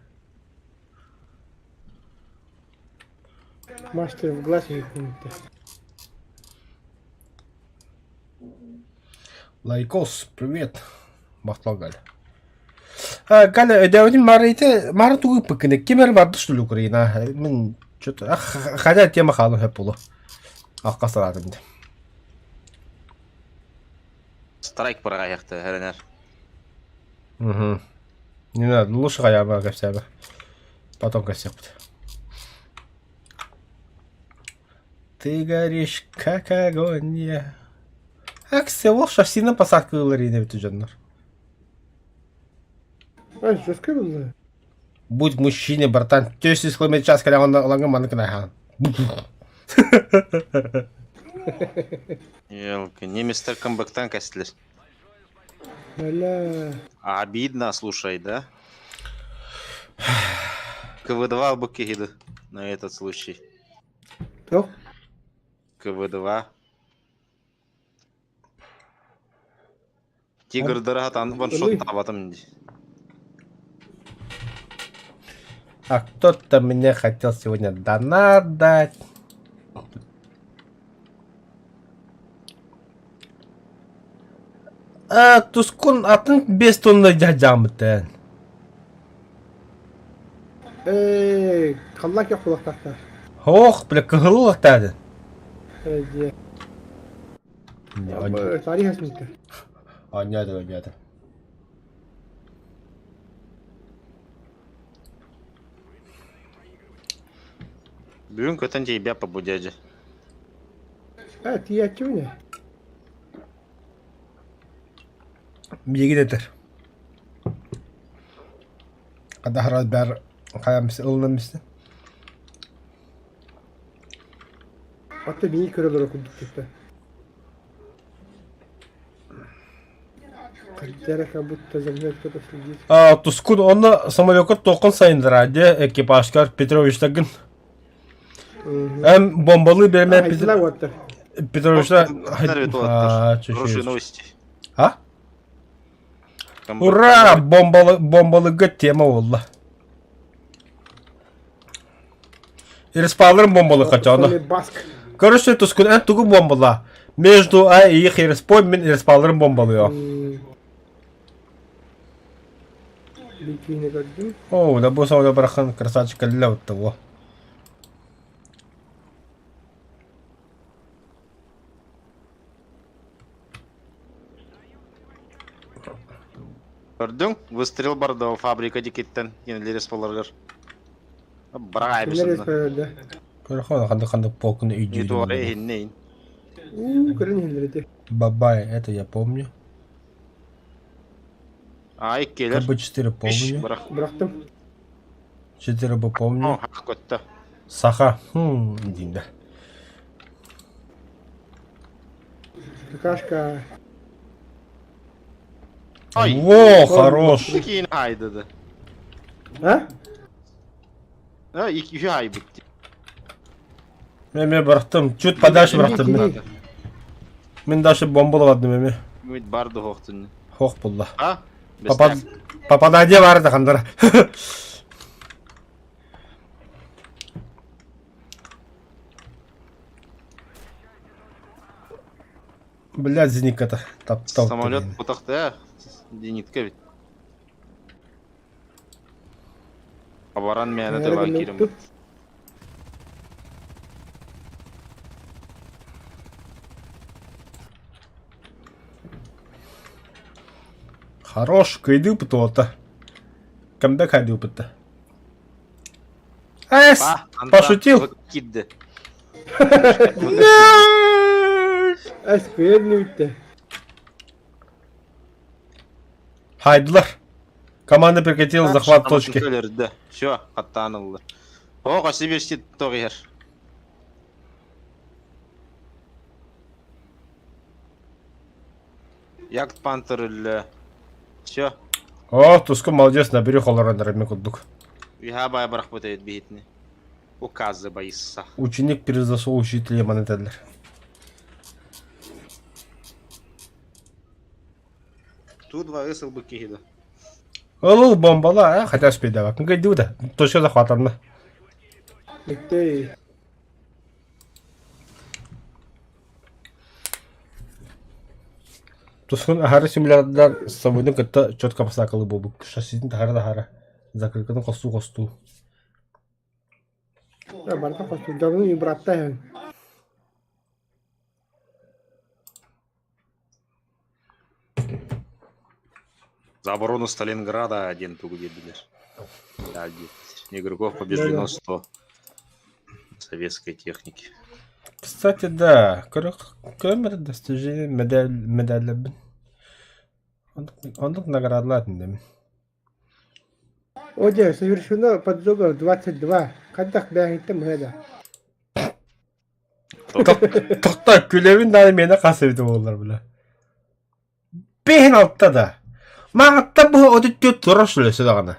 Мастер в глаз какой-то. Лайкос, привет. Махтал Галя. А, Галя, өйдөөбүтүм Марите, Мара тугу ыппыккын, ким эрэ барда что ли Украина? Мин что-то, хотя тема хаалан сөп буолуо. Акка санаатым дии. Страйк быраҕайахта эрэнэр. Угу. Не надо, лучше хайаама кэпсээмэ. Потом кэпсиэхпит. Ты горишь, как огонь я. Акция ол шассина посадка ылар эбит дьоннор. А, жестко было. Будь мужчиной, братан, 400 км в час, когда он ланган маннык нахан. Елки, немецтэр камбэктан кэстилэр. Бля. Обидно, слушай, да? КВ-2 бы киһиды на этот случай. Туох? КВ-2. Тигрдары хатан ваншоттаабатым дии. А кто-то мне хотел сегодня донат дать. А, тускун атын без тонна дьадьаамытын. Эй, халлаан кэх кулахтаахтар. Ох, бля, кыһыллахтаадын. Э, дьиэ. Тарих асмита. Аннята, аннята. Бүгүн көтөн тиийбэт бу дядя. Э, тиийээччибин ээ. Миигин этэр. Хадаһара бэр хайам ылынан мистин. Аты миигин көрөлөрө курдук кытта. Тера как будто за мной кто-то следит. А, Тускун, онно самолекка туоххун сайыннара дии экипажкар Петровичтаргын. Эм бомбалыы биэрмэ Айтыла уоттар. Петровичтар... Хорошие новости. А? Ура! Бомбалы, бомбалыга тема буолла. Респалларын бомбалы хотя Баск. Короче, Тускун, эн тугу бомбала? Между А и их респой мин респалларын бомбалыо. Бикини көрдүм. О, да бу сауда барахан красавчик кэллэ того. Көрдүҥ? Выстрел барда фабрика дикиттен кинилер респаларгар. Браҕай Кинилэр бисынна. респалларда. Көрөхөн ханнык ханнык полкуну Не туора үйдүүрүн. иһиннейин. Уу, көрөн иһэллэр ити. Бабай, это я помню. А иккилер. КБ-4 помню. Бырах. Бырахтым. 4Б помню. Хак көттө. Саха. Хм, деймін да. Какашка. Ай. Во, хорош. Кийин хайдыды. А? А, икки хай битти. Мен мен бырахтым. Чуть подальше бырахтым мен. Мен даже бомбалабадым эми. Үміт барды хоқтун. Хох булла. А? Попад... Попадание барды хандара. Бля, зенитка-то. Топ-топ. Самолет бутакта, зенитка бит. Абаран мені тыла кирим. Хорош, кыйды пытуота. Камбэк хайды пытта. Эс! Пошутил? Кидді. Эс, кыйдны битте. Хайдылар. Команда прекратила захват точки. Все, хаттанылды. О, қасы берші тоғыр. Якт Пантер үлі. Все. О, Туску молодец, набери холорандар мен курдук. Үйа бай бірақ бөтәйт бейітні. Указы байысса. Ученик превзошел учителя монетелер. Тут два ысыл бы киді. Ол бомбала, а, хотя успеть давай. Ну, да. Точка захватана. Битте. Тускун ахары симулятордар с собой кытта четко посакалы болбук. Шасситин тахара тахара. Закрыкатын косту косту. Барда косту. Давно и братта. За оборону Сталинграда один тугу бердилер. Да, Игроков побеждено 100 советской техники. Кстати, да, көмір достижение медаль медаль Ондук наградалар дим. Оде, совершено поджогов 22. Кантах бәһиттем хәдә. Тохта күлебин даны мени касыбыты болар била. Бехин алтта да. Мағатта bu одүттө тура сүлөсө дагана.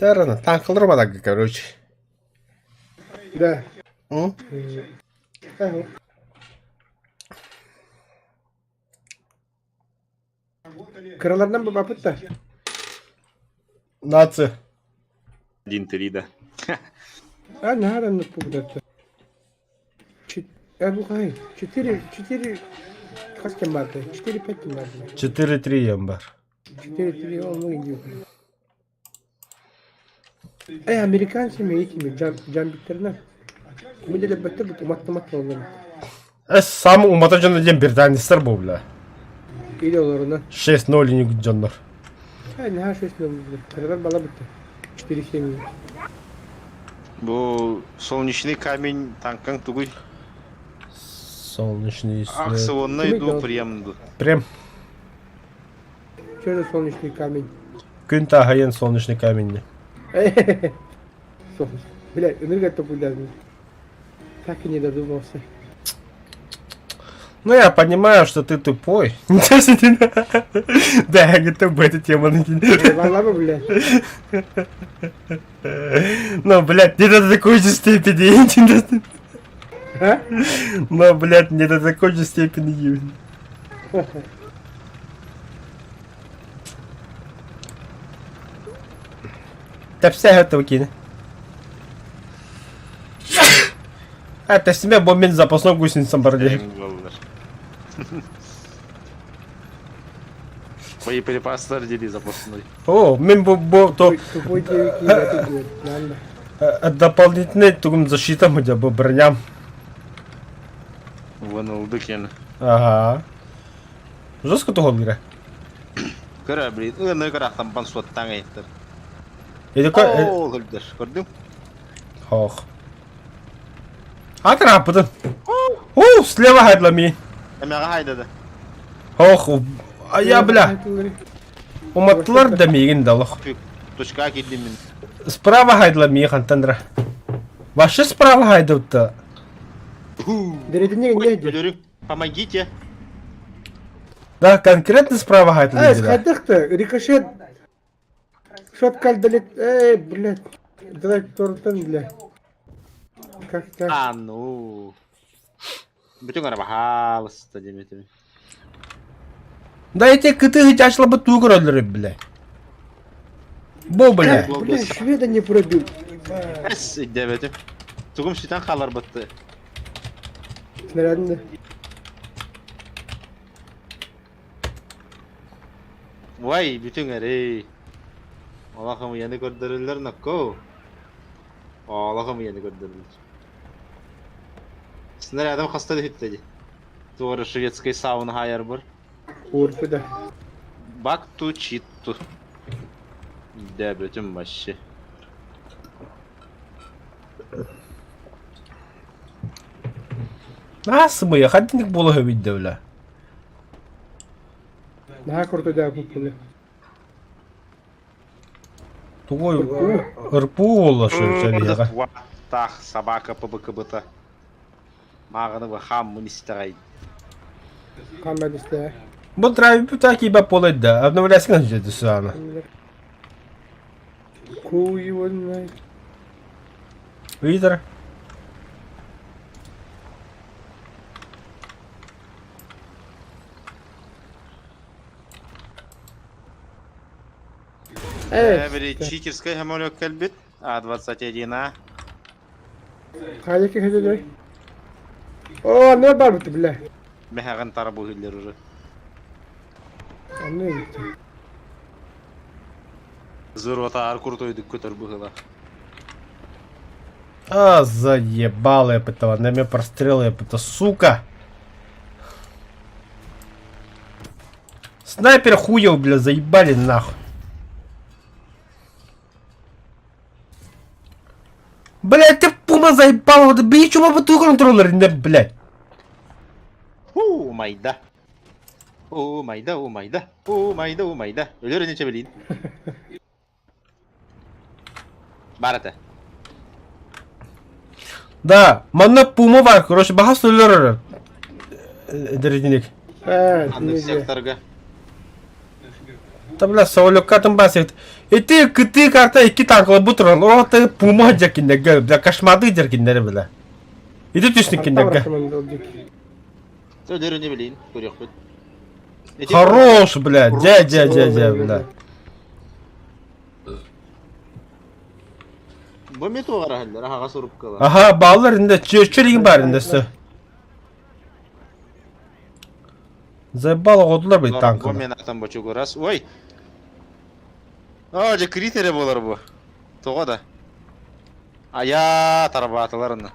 Тарана танкылар бадаг короче. Да. М? Ага. Кыралардан бу бапытта. Нация. 1-3, да. А, наһаа оннук пугдатта. А, бу хай. 4, 4 хас кем барды? 4-5 кем барды? 4-3 ем бар. 4-3 ол индию. Э, американцами этими джамбиттерна. Мы деле бетте бут уматтамат болдум. Эс сам умата жона ден британецтер бу бля. Или олорuna. 6-0 не жоннор. Ай, наһаа 6 Кыралар бала битте. 4-7. Бу солнечный камень танкаң тугуй. Солнечный свет. Акционный ду приемду. Прям Что за солнечный камень? күн тахайын солнечный камень. Солнце. Бля, энергия топулян. Так и не додумался. Ну, я понимаю, что ты тупой. Ничего себе. Да, я готов бы эту тему накинуть. Валаба, бля. Ну, блядь, не до такой же степени. А? Ну, блядь, не до такой же степени. Тэпсэ это кини. А, тэпсимэ бу мин запасной гусеницам бар дии. Боеприпастар дии запасной. О, мин бу бу то Тупой девики, дополнительный тугум защита хотя бы броням. Вон кен. Ага. Жестко туһалыыра. Көрө блин, ыны көрахтан бан суоттаң эйттер. Эдико Оо, көрдөр, көрдүм. Хох. Атрапытын. О, слева хайдлами. Эмэҕэ хайдады. Хох, а я бля, уматтылар да миигин да олох. Точка киирдим мин. Справа хайдлами хантандра. Вообще справа хайдыбыта. Дэриэтинньик Ой, эмиэ дии. өлөрүҥ. Помогите. Да, конкретно справа Эй, хайдылар. хайдах-то, рикошет. Шот кальдалет. Эй, блядь. Давай тортан, бля. Как так? А ну. Бүтүн ара баһаалыста диэбитим. Да эти кыты дячлабы тугур өлөрүп, бля. Бу, бля. Бля, шведа не пробил. Эс диэбитим. Тугум сүтэн хааларбытты. Снарядный. Вай, бүтүн эрэй. Аллахым яны көрдөрөллөр нокко. Аллахым яны көрдөрөллөр. Снарядым хаста да ди. Туора шведской сауна хайар бар. Урпы да. Бакту читту. Да, бүтүн вообще. Аа, сымыйа, хантиник буола сөбүйдэ, бля. Наһаа курдук буппуну. Тугой ырпу буолла сөбүлэҕэ. Тах собака ПБКБ-та. Мааҕыны хам мунистарай. Хам бадистэ. Бу драйв бүтэ киибэ буолайда. Обновляйсың дьэ саана. Куй Видер. Э, читерская самолет кэлбит. А-21А. Хайа киһи О, не барбыт, бля. Мэһэҕин тарабыһыллар уже. Анны Зырватаар куртойдук көтөр быһыла. А, заебало я пытала, на меня прострел я пыта, сука! Снайпер хуев, бля, заебали нахуй. Блядь, ты пума заебал, вот бей чума буту контроллер, не, блядь. Уу, майда. Уу, майда, уу, майда. Уу, майда, уу, майда. Өлөр иниче билин. Бар этэ. Да, манна пума бар, короче, бахас өлөр. Дердиник. Аннык секторга. Та бля, самолёкка басит. Ити кыты карта икки танкла бутуран, о ты пума дьякиннерге, бля, кошмарды дьякиннери, бля. Ити түсникиннерге. Өлөр ини билин, көрүөхпүт. Хорош, бля, дя, дя, дя, дя, бля. Бу ми туғара аһаҕа суруккала. Аха, баллар инде чүрчүр бар инде сө. Заебало годулар бит Бу танканы. мен атам бочугурас. Ой. О, же критере болар бу. Тоҕо да. Ая тарбаатыларына.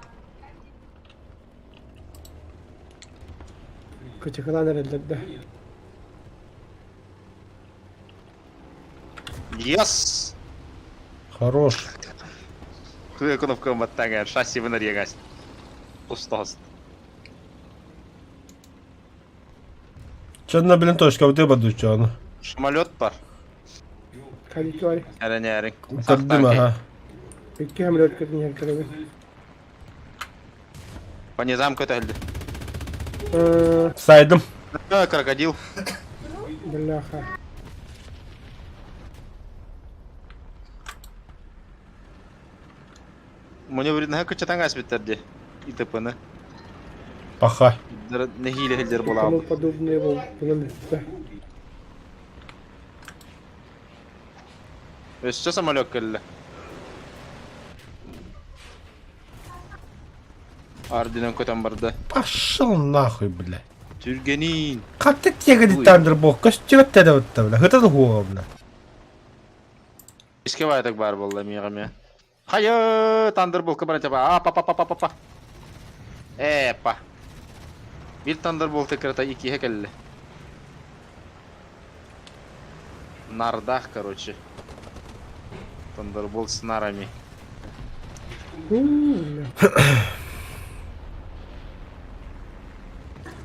Кычыкылан эрэллэр Yes! Хорош. Кыа кнопка баттаҥа шасси бынар Устаст. Чонна блин точка вот баду чону. Самолет бар. Калитуай. Әрәнәрин. Көрдүм аха. Икки самолет көрдүн яркарабы. По низам көтөлдү. Сайдым. Крокодил. Бляха. Маневреннаһа кыччатан ааспыттар дии. ИТП-ны. Паха. Нэһиилэ сылдьар Тому буолаабыт. подобное был булан бүттэ. Өссө самолет кэллэ. Ардынан көтөн барда. Пошел нахуй, бля. Түргэниин. Хатта тиэгэ Thunderbolt көстүбэт да бля. Хыта да хуоҕа, бля. Иске баайтак баар буолла миэхэ эмиэ. Хайы, Thunderbolt-ка баран а па па па па па па. Ээ, па. Биир Thunderbolt кырата иккиһэ кэллэ. Нардах, короче. Thunderbolt с нарами.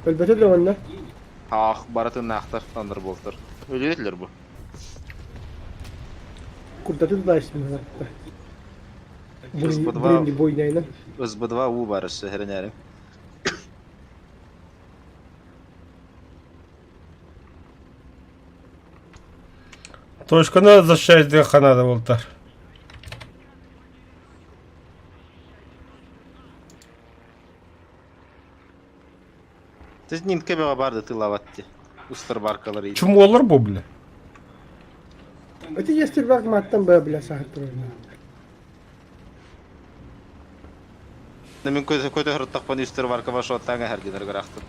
Өлбөтө да уонна. Ах, барытыннаахтар Thunderbolттар. Өлүөтүлэр бу. Курдатын да истин СБ-2 бойнайынан. СБ-2 уу бар өссө хэрэнээрим. Точканы защищать надо болтар. Сез нимке бөҕө бар да тыллаабат дии. Устар баркалар иит. Чум олар бу, бля? Эти есть бак маттан бля бля сахар Мин көтө көтө хырыттахпын үстер барка башуаттаҥа хэргинер гырахтын.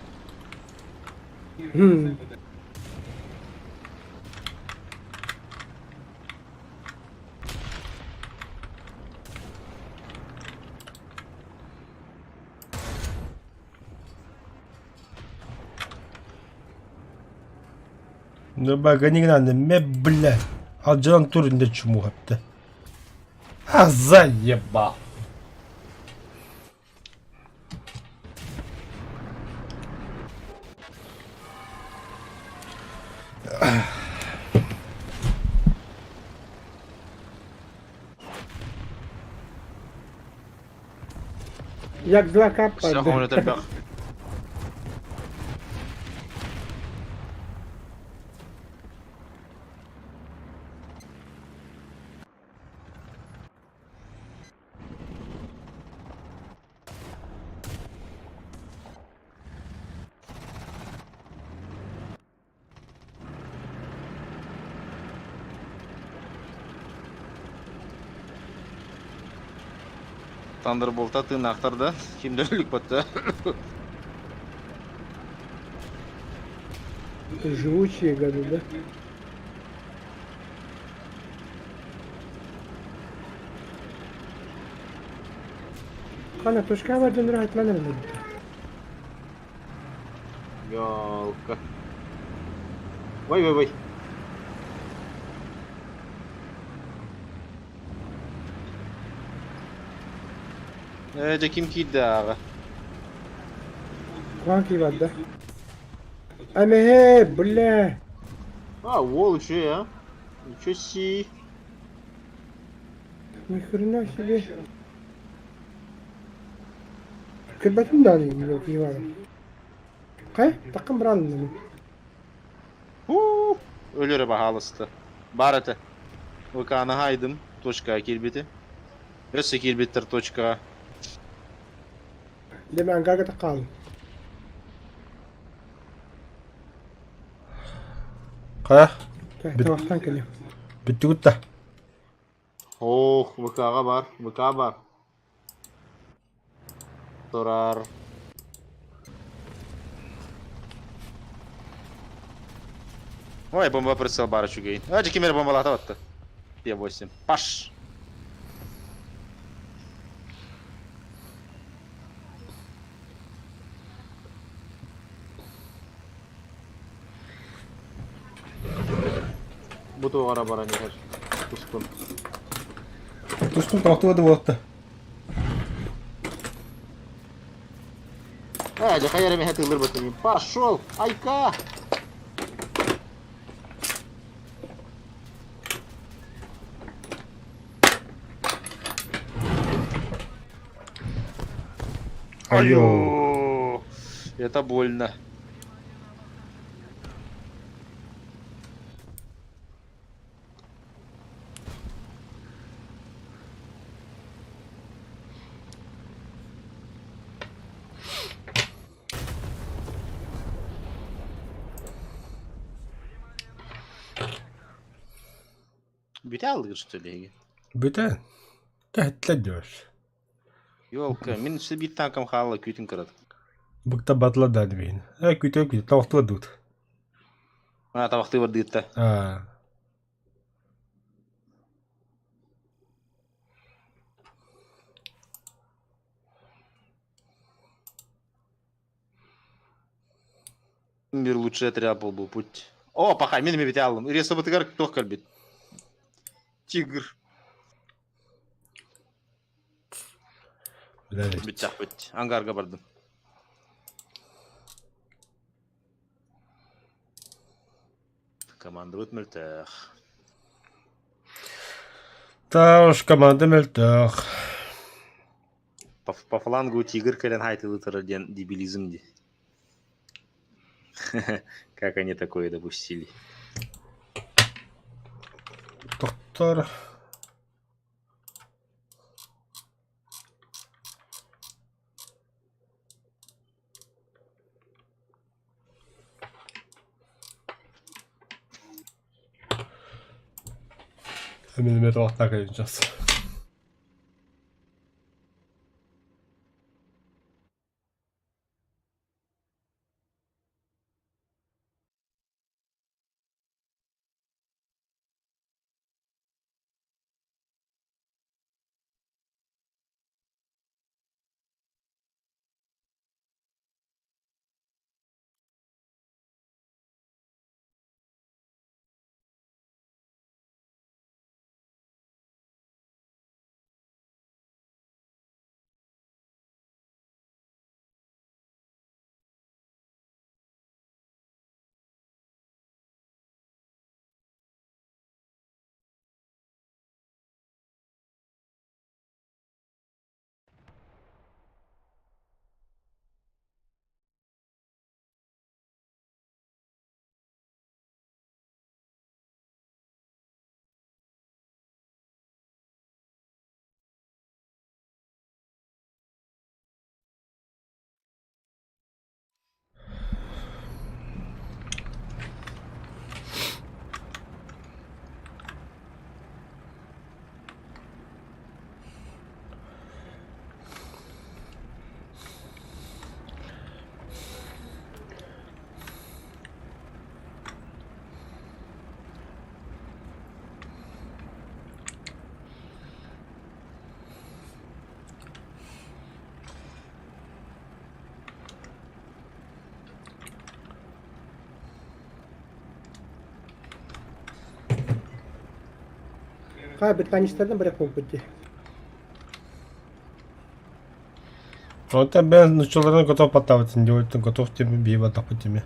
Ну бага не надо, ме, бля. Алжан турында чуму хапты. А заебал. Як два капа. Все, хомуна элбэх. Thunderbolt'a тыыннаахтар да, ким да өлүк батта. Живучие гады, да? Хана, точка бар дөнөр айтман эле. Ёлка. Ой, ой, ой. Ээ, дьэ ким киирдэ ааҕа? Куан киибат да. Амэ, бля. А, уол үчүгэй, а? Ничего си. Ни хрена себе. Кырбатын да не киибат. Кай, такым бран. Уу, өлөрө баһаалыста. Бар этэ. ВК-ны хайдым, точкаҕа киирбити. Өссө киирбиттэр точкаҕа. Леме ангарга такал. Ха? Тавахтан кэлиэм. Бүттүгүт да. Ох, ВК-ҕа бар, ВК бар. Турар. Ой, бомба прицел баар үчүгэй. А, дьэ ким эрэ бомбалаата батта. Т8. Паш! Бу туоҕара баран иһэр. Тускун. Тускун тоқтуга да буолта. Э, дьэ хайа эрэ миэхэ тыыллар баттым. Пошел! Айка! Айо. Айо! Это больно. Бүтэ алгыр что ли? Бүтэ. Кэһэттэ диyor. Ёлка, мин өссө биир танкам хаалла күүтүн кырат. Букта батла да дибин. Э күтө күтө тавахтыа дуут. А, табахтыы бардыытта. Аа. Мир лучший отряд был бы путь. О, паха, мин эми бите аллым. Ресобытыгар туох кэлбит. Тигр. Блядь. Бүттэх бүт. Ангарга бардым. Командабыт мөлтөх. Та уж команда мөлтөх. По флангу тигр кэлэн хайтылы диэн дебилизм ди. Как они такое допустили? Доктор. Миллиметр аттак сейчас. Ха, британецтерден барах буолбут дии. Вот ben нучаларын готов подтаваться, не готов тебе бива тапать тебе.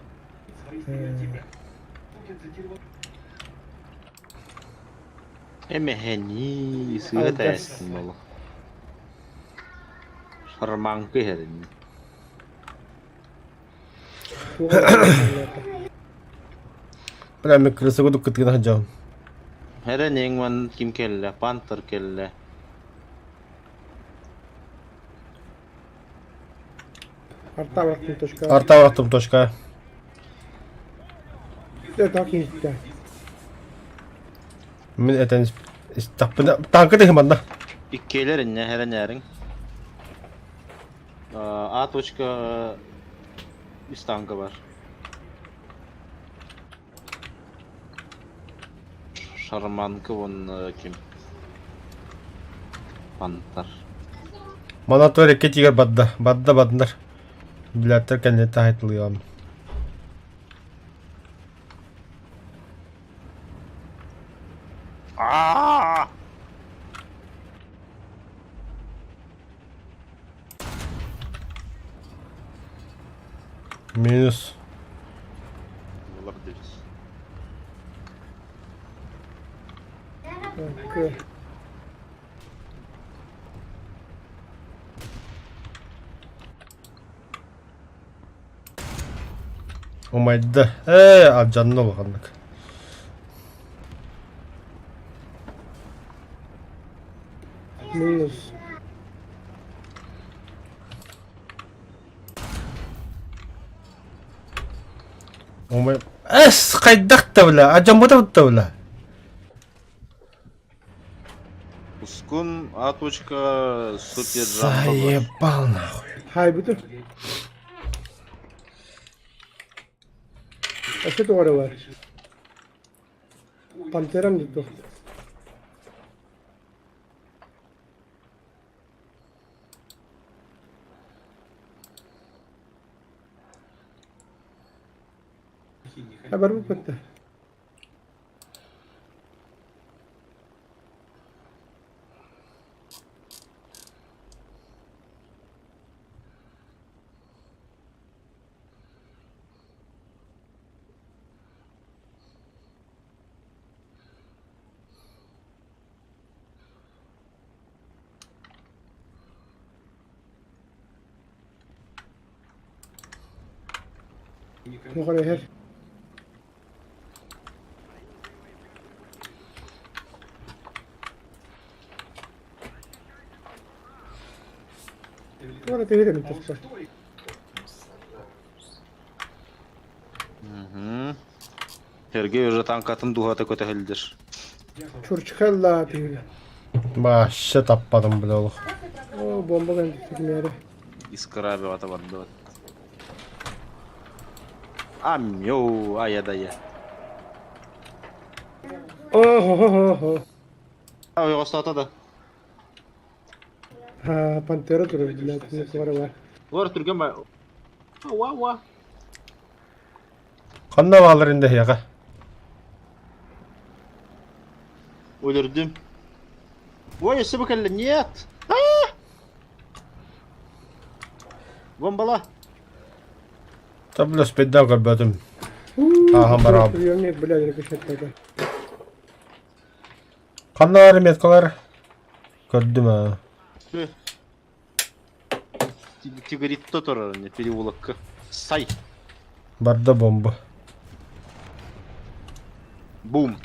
Эмэһэни сыа тээстин болу. Шармаңкы херин. Бля, мен крысы кудук кытыгына хаджам. Херен эңман ким келле, пантер келле. Арта точка. Арта точка. Так есть. Мен это танкы деген банда. Иккелер инне херен әрин. А точка үс танкы бар. Шарманкы вон ким? Пантер. Мана тигер бадда. Бадда баднар. Билеттер кәннете айтылыям. А! Минус. Так. Умайда. Ээ, алдьанна улаханнык. Минус. Умай... Эс, хайдах да бля, алдьаммыта да бля. Ускун А точка супер джамбо. Заебал нахуй. Хайбыты. Өссө тоҕо эрэ баар. Пантерам диэн туох. Ha барбыт да. Туох эрэ иһэр. Туох эрэ түһэр эбит тахса. Угу. Сергей уже танкатын дууһата көтөһүлдэр. Чурчхелла түһүлэ. Вообще таппатым бля олох. О, бомба кэлбит Искра бөҕөтө бардыбыт. Амьё, ая да я. О-хо-хо-хо. А, ойоҕостоото да. А, пантера турар, блядь, не бар. Олор түргэн ба... Уа, уа. Ханна баалар инде эһиэхэ? Өлөрдүм. Ой, өссө бу кэллэ. Нет! Бомбала! Та бля, спидда көрбөтүм. Ааһан бараҕым. Приемник, блядь, рикошет Ханна баар меткалар? Көрдүм аа. Тигритто турар не переулокка. Сай! Барда бомба. Бум!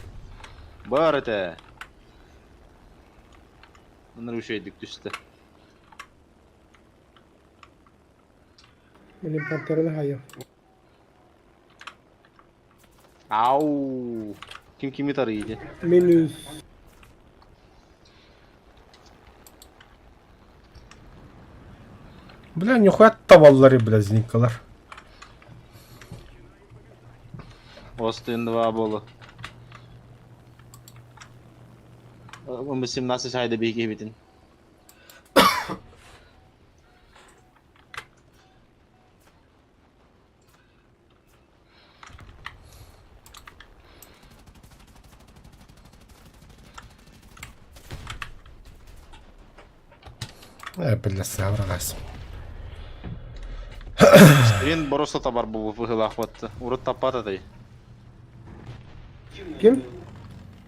Бар этэ! Ыныры үчүгэйдик түстэ. Мин пантераны хайым. Ау! Ким кими тарыйды? Минус. Бля, нихуя табаллар бля, зникалар. Остин 2 буолу. 17 айда биһиги эбитин. Э, бля, сабырҕас. Стрин боруоста табар буолбут быһыылаах буотта. Урут таппат этэй. Ким?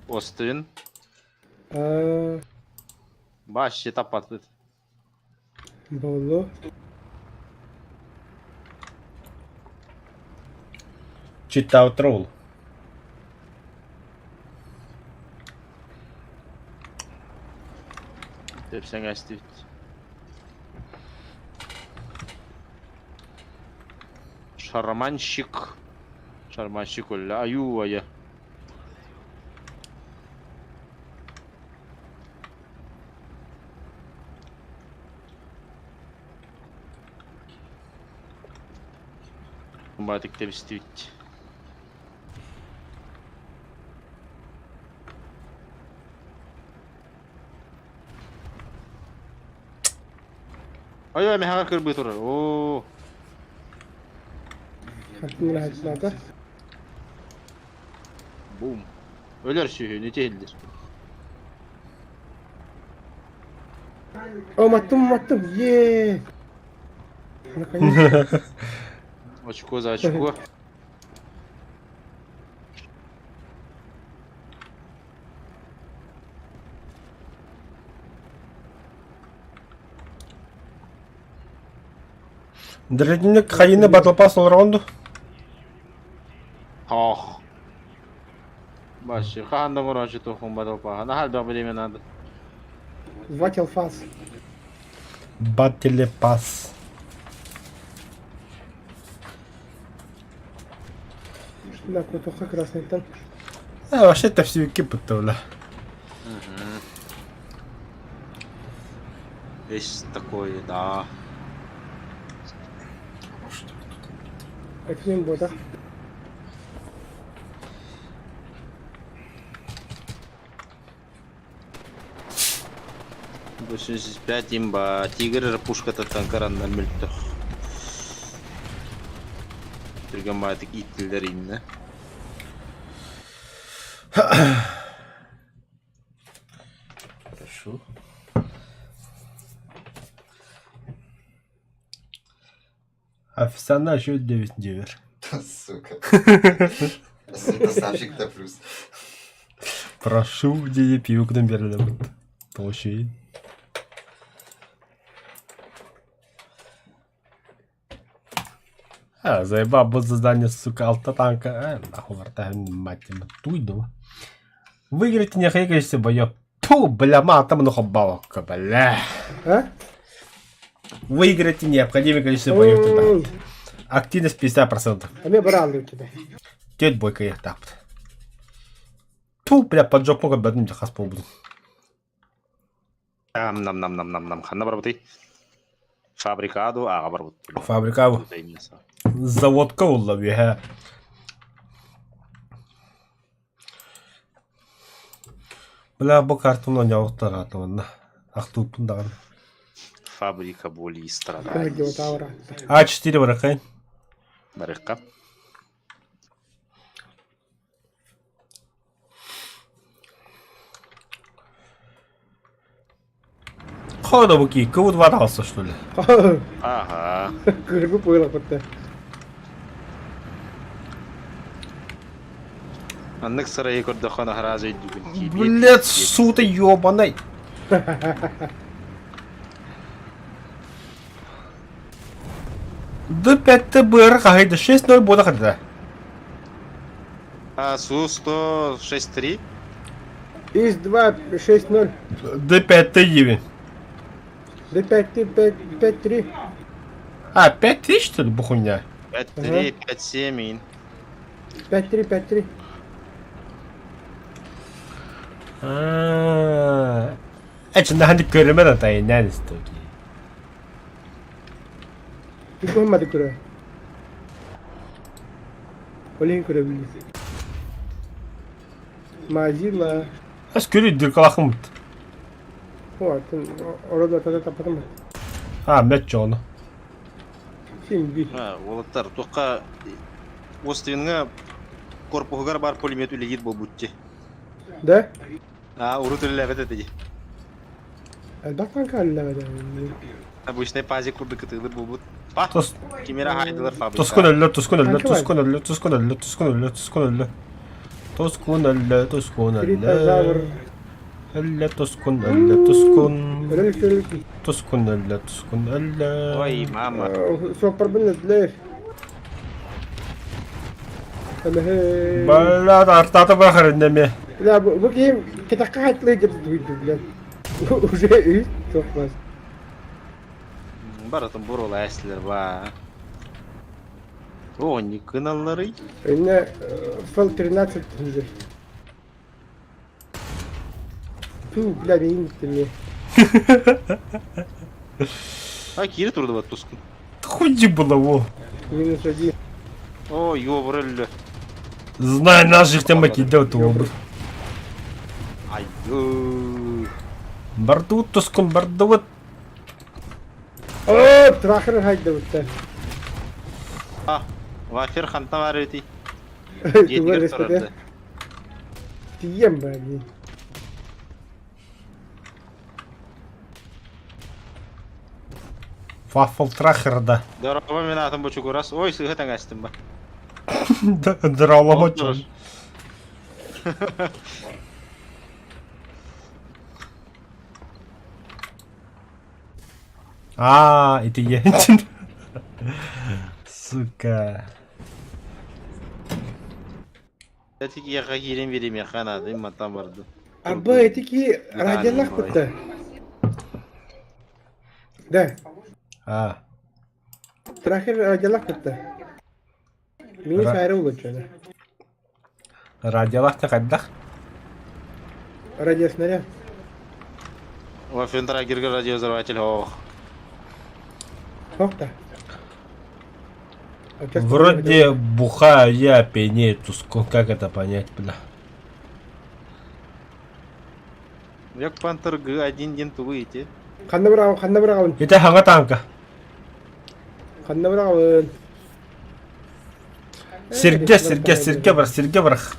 Острин. А, Вообще таппат. Боллу. Читал тролл. Тэпсэҥ эстибит. Шарманщик. Шарманщик өллө. Аюу айа. Батик тэбистибит. Ой, мехаҕа кырбыы турар. Оо. Хартын Бум. Өлөр сүһүнү тиһиллир. О, маттым, маттым, е. Наконец. Очко за очко. Древник хайыны батлпас олороҕун дуу? Вообще, хаһан да оҥорооччу туоххун баталпааһа. Наһаа элбэх бириэмэ наада. Вателфас. Бателепас. Да, кутуха красныйтан. А, вообще это все кипыта, бля. Есть такое, да. Это бота. 85 имба. Тигр пушката танкараннар мүлттөх. Түргэн баайтык ииттилэр иннэ. Хорошо. Официально еще 9 девер. Сука. Доставщик-то плюс. Прошу, где пиво к нам берли. Толщей. А, заебал был задание, сука, алта танка. А, нахуй, варта, мать, туйду. Выиграть не количество боев. Ту, бля, ма, там ну балка, бля. А? Выиграть необходимое количество боев туда. Активность 50%. А мне брали у тебя. Теть бойка я так. Ту, бля, поджог мог обратно хаспол буду. Нам нам нам нам нам нам ханна барбытый. Фабрикаду аға барбыт. Фабрика заводка улла бүйэ. Бля, бу картон оñоҕуттар атыманна. Ахтууппун даҕаны. Фабрика боли и страданий. А4 баракай. Барыкка. Хода буки, кого два что ли? Ага. Кыргы пойла потта. Аннык сарайы көрдөхөн аһаразы өйдүгүн. Блядь, сука ёбаный. Д 5 ТБР хахайда 6-0 бода хада. А, Су 106-3. Из 2, 6, 0. Д 5 Т 9. Д 5, 3, 5, 5, 3. А, 5 тысяч что ли, бухуйня? 5-3, 5-7 ин. 5, 3, 5, 3. А, Эчи наханды көрүмэн ата инэн истоки. Түгөммады көрө. Олин көрө билди. Мазила. Ас көрү дыркалахым. О, орода тада тапатым. А, мөт жону. Син би. Уолаттар, туохха Остинҥа корпуһугар баар пулемет үлэлиир буолбут дии. Да? А, урут үлэлээбэт этэ дии. Элбэх танка үлэлээбэт. Обычный пазик курдук кытыылыр буолбут. Па, Тос кимера хаайдылар фабрика. Тоскун өллө, тускун өллө, тускун өллө, тускун өллө, тускун өллө, тускун өллө. Тоскун өллө, тускун Тритозавр. өллө. Өллө, тускун өллө, тускун. Өлүк өлүк. Тускун өллө, тускун өллө. Ой, мама. Суоппарбын өллөр. Бля, артата бахар неме. Бля, бу киһим кэтэххэ хайтылыы дьэ блядь. Уже үс тохмас. Барытын бурула эстилер ба. О, не кыналларый. Инне фл 13 уже. Фу, бля, мин мне. А, кири турду бат тускун. Хуйди было, во. Минус один. О, ёбрыль. Знай наших тема кидал то. Ай, ё. Бардут тускун, бардут. О, трахер хайда бутта. А, вафер хантан бар эти. Тугар респете. Тием бани. Фафл трахер, да. Дорога мен атым бочугурас. Ой, сыгы таңастым ба. Драла мочу. А, это я. Сука. Эти киһиэхэ киирэн биэримиэххэ наада, мантан бардым. Арба эти ки радиолах бытта. Да. А. Трахер радиолах бытта. Мини саары улучшена. Радиолах хайдах? Радиоснаряд. Вафентрагерга радиовзрыватель ох. Ох да. Вроде бухаю я, пьянею туску. Как это понять, бля? Як Пантер Г1 ден тугу ити? Ханна быраҕын, ханна быраҕабын? Ити хаҥа танка. Ханна быраҕабын? Сиргэ, сиргэ, сиргэ бар, сиргэ бырах.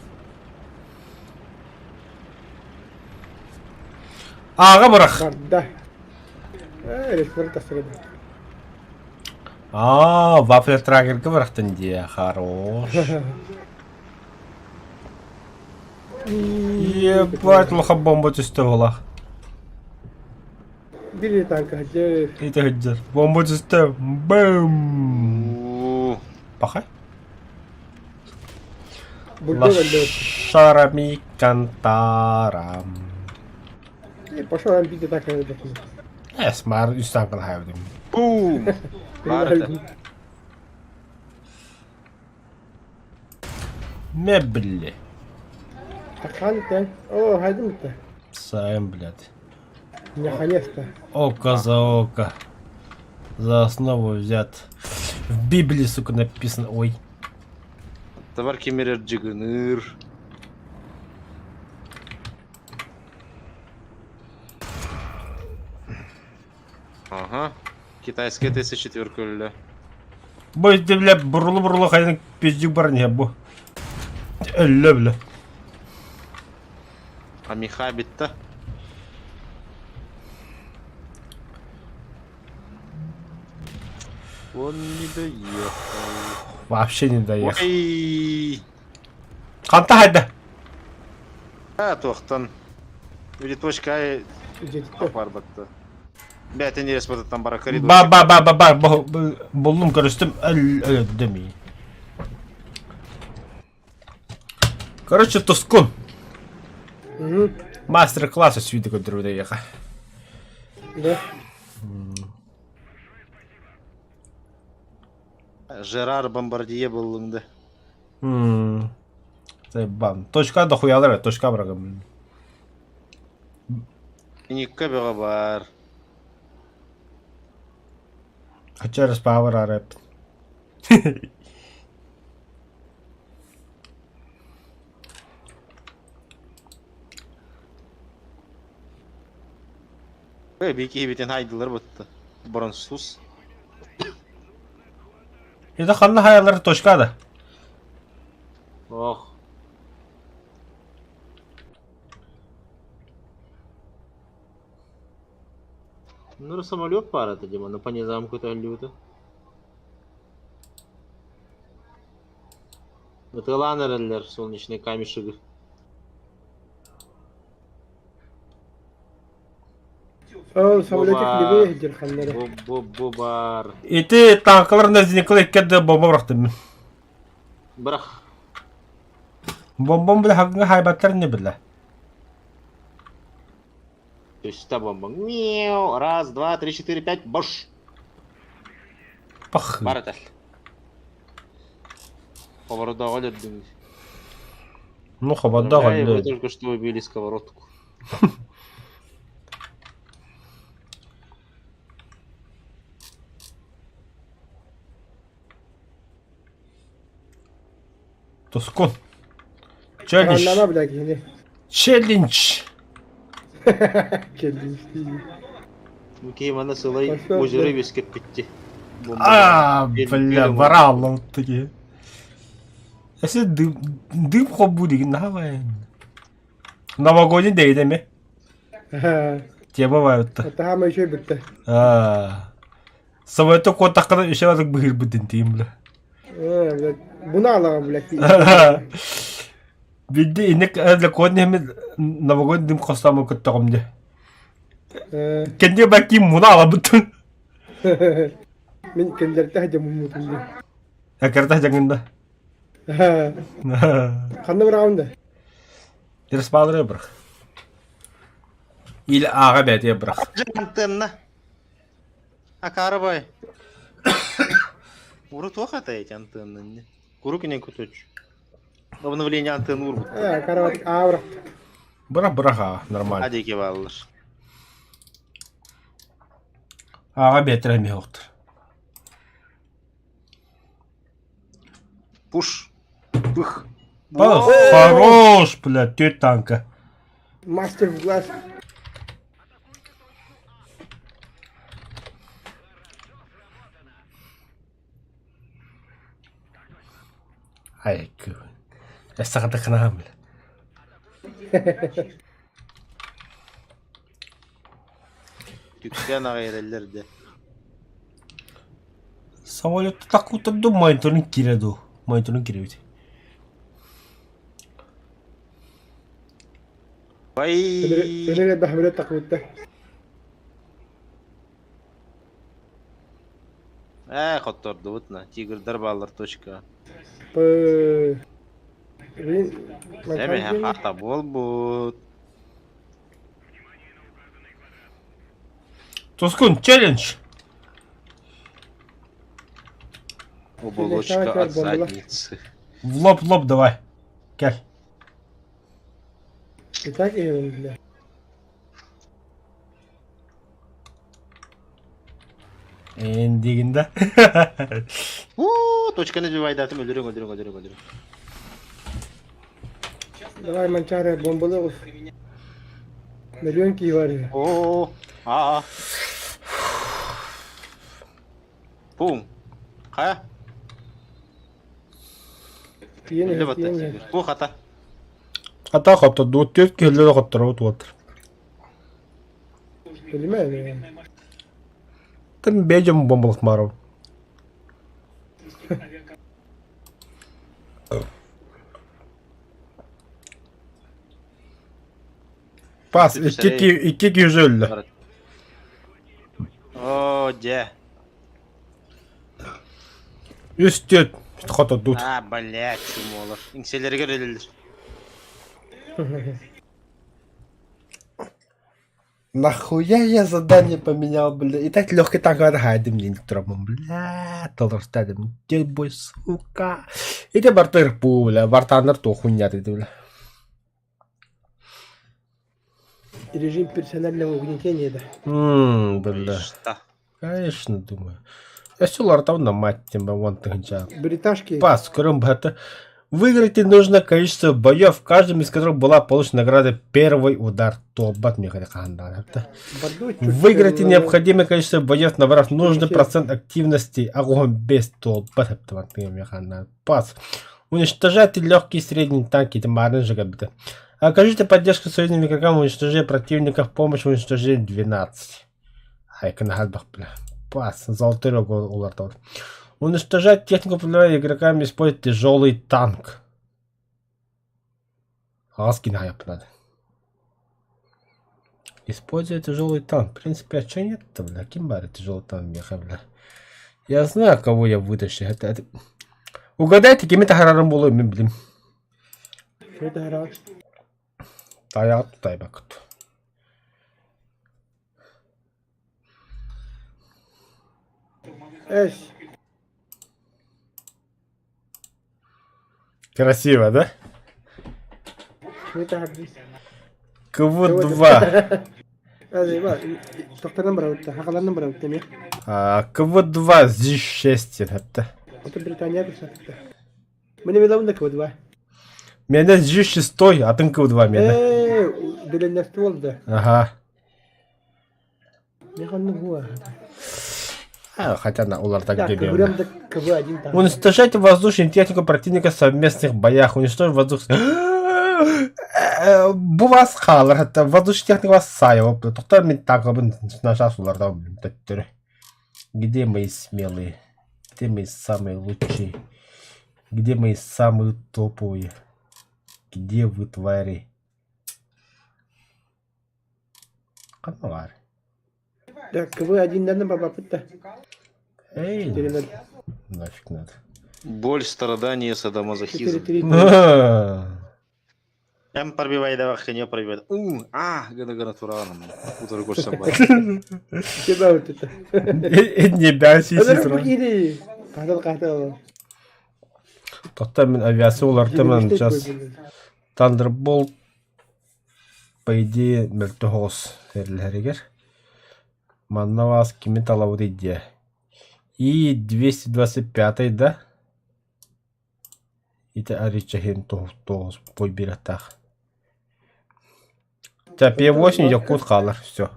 Ааҕа бырах. Барда. Э, ресторан тахсар Аа, вафлетрагерга бырахтын дии, хорош. Ебать, лоха бомба түстэ буолах. Били танка сылдьар. Ити сылдьар. Бомба түстэ. Бэм. Пахай. Лошарами кантарам. Пошел амбиты так Эс, маар үс танкын хайбытым. Бум! Мебли. Ханта. О, хайдым-то. Сайм, блядь. Наконец-то. Око за око. За основу взят. В Библии, сука, написано. Ой. Табар кемерер жыгыныр. Ага. Китайская 34 өллө. Бу бля бурулу-бурулу хайын пиздюк бар не бу. Өллө бля. А миха битта. Он не доехал. Вообще не доехал. Ой! Ханта хайда. А, туохтан. Или точка барбатта. Бәтин респортаттан бара коридор. Ба ба ба ба ба буллум көрүстүм өлөдүм. Короче, Тускун. Мастер-класс сүүйдэ көрдөрбүтэ эйиэхэ. Да. Жерар Бомбардье буллуҥда. Бам. Точка дохуялар, точка бырагым. Никка бөҕө баар. Через Power Arab. Бики битин хайдылар бутта. Бронсус. Это ханна хаялар точка да. Ох. Ну, самолет пара это, Дима, на по замку то люто. Ытылан солнечный камешек. Ол самолетик левее сылдьар ханнара. Бу-бу-бу бар. Ити танкалар назиникалы иккерде бомба бырахтым. Бырах. Бомбам бile хагыңа хайбаттар не биле. То есть та бомба. Мяу. Раз, два, три, четыре, пять. Бош. Пах. Бар это. Поворот Ну, хабада Вы только что убили сковородку. Тускун. Челлендж. Челлендж. Челлендж. Киймана сылай озеро вескеп кетти. А, бля, бараллам такие. Если дым, дым хобуди, давай. Новогодний дей деме. Тема бают-то. Это хама еще битте. А. Самолету кот таккана еще раз быхыр бутын тиим, бля. Э, блядь, буна алага, блядь. Бидди инек для кот неме новогодний дым костамы көттөгөм де. Кенде баки муна ала бутын. Мин кендерте хажа мумутун. Акарта жаңында. Ханна быраҕам да? Респалары бырах. Или ааҕа бэйэтигэр бырах. Антенна. Акары бай. Урут туох это эти антенны? Курук не кутуч. Обновление антенны урбут. Э, карават аа бырах. Бырах бырах аа, нормально. Адеки бааллар. Ааҕа бэйэтигэр эмиэ охтор. Пуш. Пых. Хорош, блядь, тетя танка. Мастер в глаз. Ай, Эсэҕэ бля. Түктээн аҕай эрэллэр дэ. Самолет такутан ду мониторун киирэ дуу. Мониторун киирэбит. Бай. Өнөр баһыбыра такыбытта. Ээ, хоттордубут на. Тигрдар бааллар точка. П. Блин, Эбэ, хата буолбут. Тускун, челлендж! Оболочка от задницы. В лоб, в лоб давай. Кэл. Итак, бля. Эндигин да. Уу, точканы дивайдатым өлөрүҥ, өлөрүҥ, өлөрүҥ, өлөрүҥ. Давай, Манчары, бомбалыы Миллион киһи бар үһү. Оо, аа. Пум. Хайа? Тиийэн Үлэ иһэр, батта тиийэн иһэр. Туох ата? Ата хоттордубут, түөрт киһилэри хотторобут уолаттар. Билимэ, Тым бэйдьэм бомбалык маарабын. Пас, икки киһи өллө. Оо, дьэ. Үс түөрт хотодут. А, блядь, чумолар. Иҥсэлэригэр өлөллөр. Нахуя я задание поменял, бля? И так легкий танк хайдым день турабын, бля, толорстадым. Дельбой, сука. Ити бартыр пу, бля, бартаннар туох хуйня ты, бля. Режим персонального угнетения, да. Ммм, бля. Что? Конечно, думаю. Өссө уларытабын да мать тем уон тыһыынча. Бриташки. Пас, көрөн быһата. Выиграйте нужное количество боев, в каждом из которых была получена награда первый удар. Туолбат миэхэ хаһан Выиграйте необходимое количество боев, набрав нужный процент активности. Огонь без туолбат Пас. Уничтожайте легкие и средние танки, это же как Окажите поддержку союзным игрокам в уничтожении противников, помощь в уничтожении 12. Айкон бля. Пас. Золотой рог улартар. Уничтожать технику управления игроками использовать тяжелый танк. Аскин надо. Используя тяжелый танк. В принципе, а что нет-то, бля? Ким бары тяжелый танк, меха, бля. Я знаю, кого я вытащу. Это, это... Угадайте, кими таһаарарым буолуо мин блин. Что это Тайаҕыт тутайбаккыт. Эс. Красиво, да? Что это КВ-2. Тохтарынан барабытта, хакаларынан барабытта эмиэ. КВ-2 Z6 это. Это Британия көрсөттө. Мне видал на КВ-2. Мене Z6, атын КВ-2 мене. Э, длинный да. Ага. Не ханны А, хотя на улар так Так, дебем. КВ-1 там. Уничтожайте воздушную технику противника в совместных боях. Уничтожить воздух... Бу вас хаалар, это воздушная техника вас саева. Тоқтар мен тағыбын нашас уларда төттөрү. Где мои смелые? Где мои самые лучшие? Где мои самые топовые? Где вы, твари? Каналар. Так, КВ-1 наверное, бабапытта. Эй, 4-0. нафиг надо. Боль, страдание, садомазохизм. 4-3. Эн пробивайдавах не пробивай. У, а, гына гына тураҕын. Утары көрсөн бар. Тебя вот это. Не бяси Öyle bu Катал катал. Тоқта мен авиация улартымын сейчас Thunderbolt по идее мөлтөх оҕус эрилэригэр. Манна вас кими талабыт идея. И 225 да? Ити аричаһын тоҕус бой биэрэттээх. Та П8 Якут хаалар, все.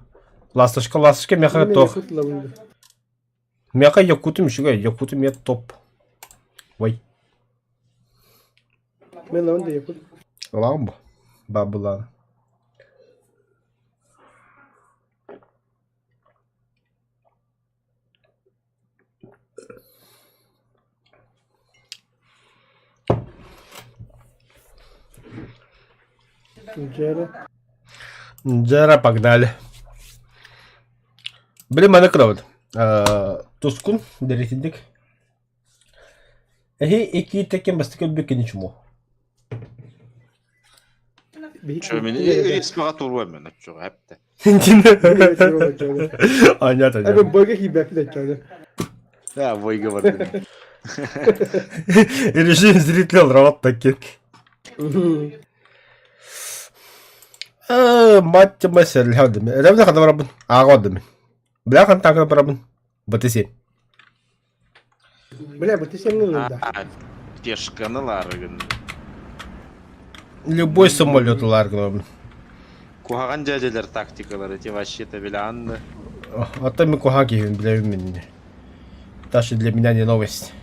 Ласточка, ласточка меха тох. Меха Якутум үчүгэй, Якутум мет топ. Ой. Мен лаванда Якут. Ылаҕын бу. Бабылаан. Джера. Джера, погнали. Блин, маны кырабыт. Тускун, дэритинник. Эһи икки таким бастакы бүккини чумо. Чё, мен респаға туруа мен, чё, әпті. Анята. Эбэ бойга хибэппит оччоҕо. Да, бойга бардым. Режим зрителя робот такие. Мать мәсәл хәдем. Рәбдә хәдә барабын. Ага дим. Бля хан тагы барабын. БТС. Бля, БТС не да. Пешканы ларыгын. Любой самолет ларгын. Куһаҕан дьээдьэлэр тактикалара те вообще-то билэҕин А то ми куһаҕан киһибин билэбин мин. Даже для меня не новость.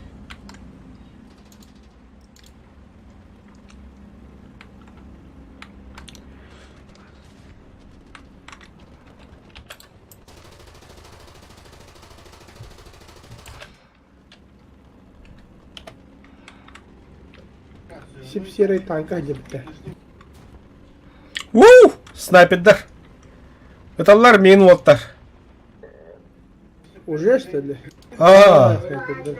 Сип-серый танка дебитэ. Уу! Снайпердар. Ыталлар мин уоттар. Уже что ли? Аа. снайпердар.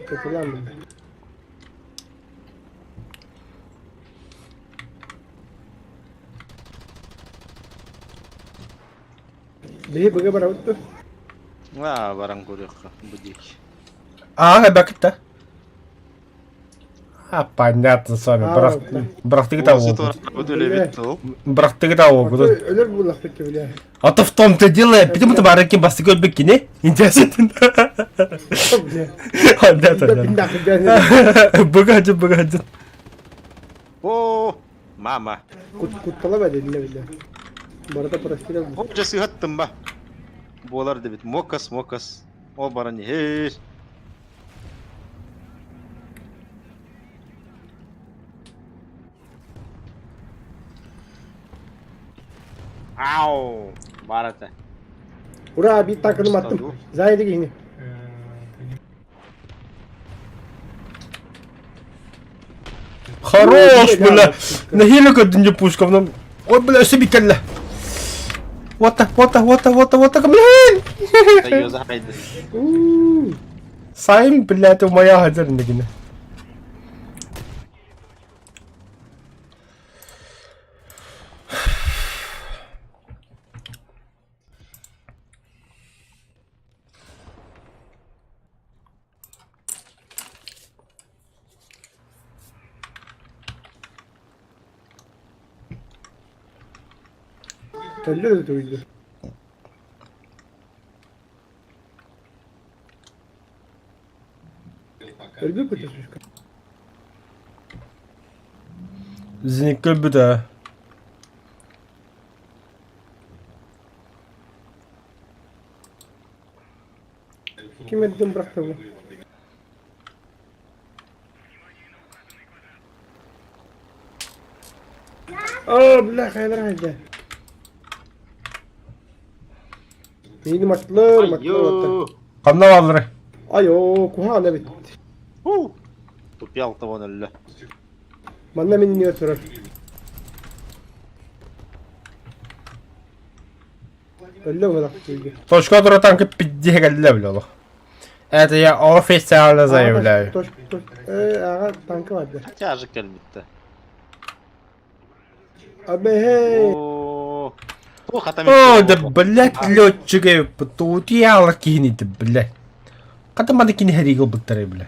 Каталан. Биһи быга барабыт дуо? Аа, баран көрүөххэ бу диэки. Аа, бакытта. А, понятно с вами. Бырахтыгыта Бырахтыгыта Өлөр буллахпыт бля. А то в том-то дело, почему ты бараки бастыгы бикини? Интересно. Бля. Быгадын, быгадын. О, мама. Куттала бәдиле бля. Барыта прострел. О, дьэ сыһаттым ба. Буолар дебит. Мокас, мокас. Ол баран иһэр. Ау! Бар этэ. Ура, биир танканы маттым. Зайды киһини. Хорош, бля. Нэһиилэ көрдүн дьэ пушкабынан. Ой, бля, өссө биккэллэ. Вот так, вот так, вот так, вот так, вот так, блин! Сайм, блядь, моя хазар нэгинэ. Төллөр да туйду. Өлбүт көтөсүскэ. Зениккэ өлбүт ээ. Ким эрдин бырахтыбы? Оо, бля, хайалар хайда. Миини маттылар, маттылар, маттылар. Ханна бааллары? Айоо, куһаҕан эбит. Тупиал того өллө. Манна мин иннигэр турар. Өллө быһылах тиийгэ. Точка тура танка пиддиһэ кэллэ бile олох. Это я официально заявляю. Аҕа танка барда. Тяжик кэлбиттэ. Абэһэй. О, О, да блядь, летчик тутуяла киһини блядь. Хата маны кини хэригэ ылбыттар бля.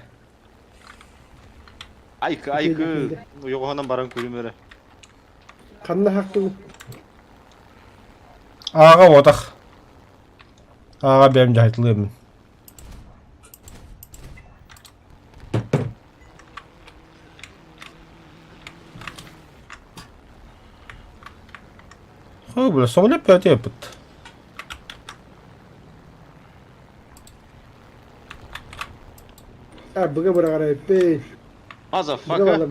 Айкы, айкы, йоҕоһонон баран күлүм эрэ. Ханна хактың? Ааҕа отах. Ааҕа бэйэм дьаһайтылыаммын. Хой, бля, самолет пятый опыт. А, быга быраҕара эппей. Motherfucker.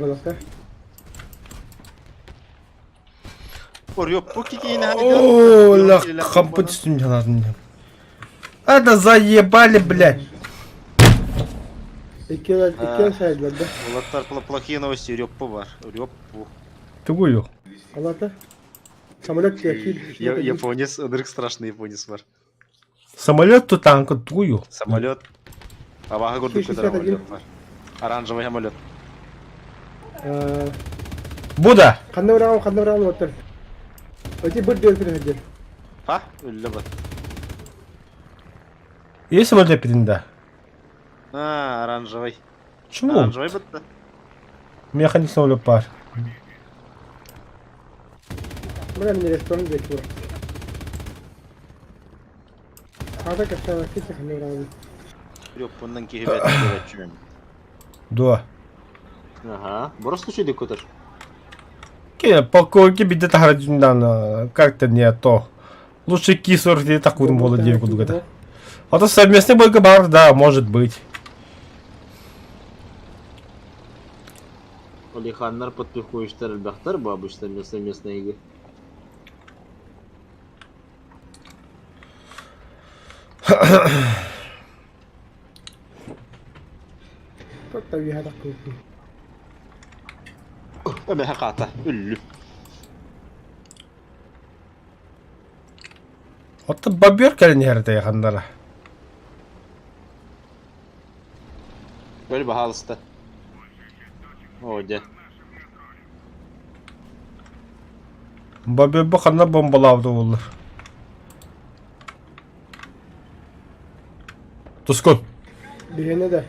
Быга О, ла, хампы түстүм жанатын. Это заебали, блядь. Икки сайдылар да. Улаттар плохие новости, реппу бар. Реппу. Тугую. Алата. Самолет киир. Японец, ынырык страшный японец бар. Самолет ту танка тугую. Самолет. Абаха курдук көтөр самолет бар. Оранжевый самолет. Буда. Ханна быраҕам, ханна быраҕам уоттар. Эти быр диэн сирэ Па, үллэ бар. Есть самолет да? А, оранжевый. Чему? Оранжевый бытты. Механик самолет пар. Бля, мне ресторан диэки быра. Хата кэпсээбэккэ ханна быраҕам. Реппуннан киһи бэт Дуа. Ага. Просто чудик көтөр. Ке, полковники биде тахара как-то не то. Лучше Ки-49 такую было девку дугата. А то совместный бойко бар, да, может быть. Олиханнар подпихуештар элбэхтэр бу обычно совместные игры. Как-то виһа такой. Өмэһэ хаата үллү. Оттон бобер кэлин иһэрдэ ханнара. Көл баһаалыста. О, дьэ. Бобер бу ханна бомбалаабыта буоллар. Тускун. Биһиэнэ да.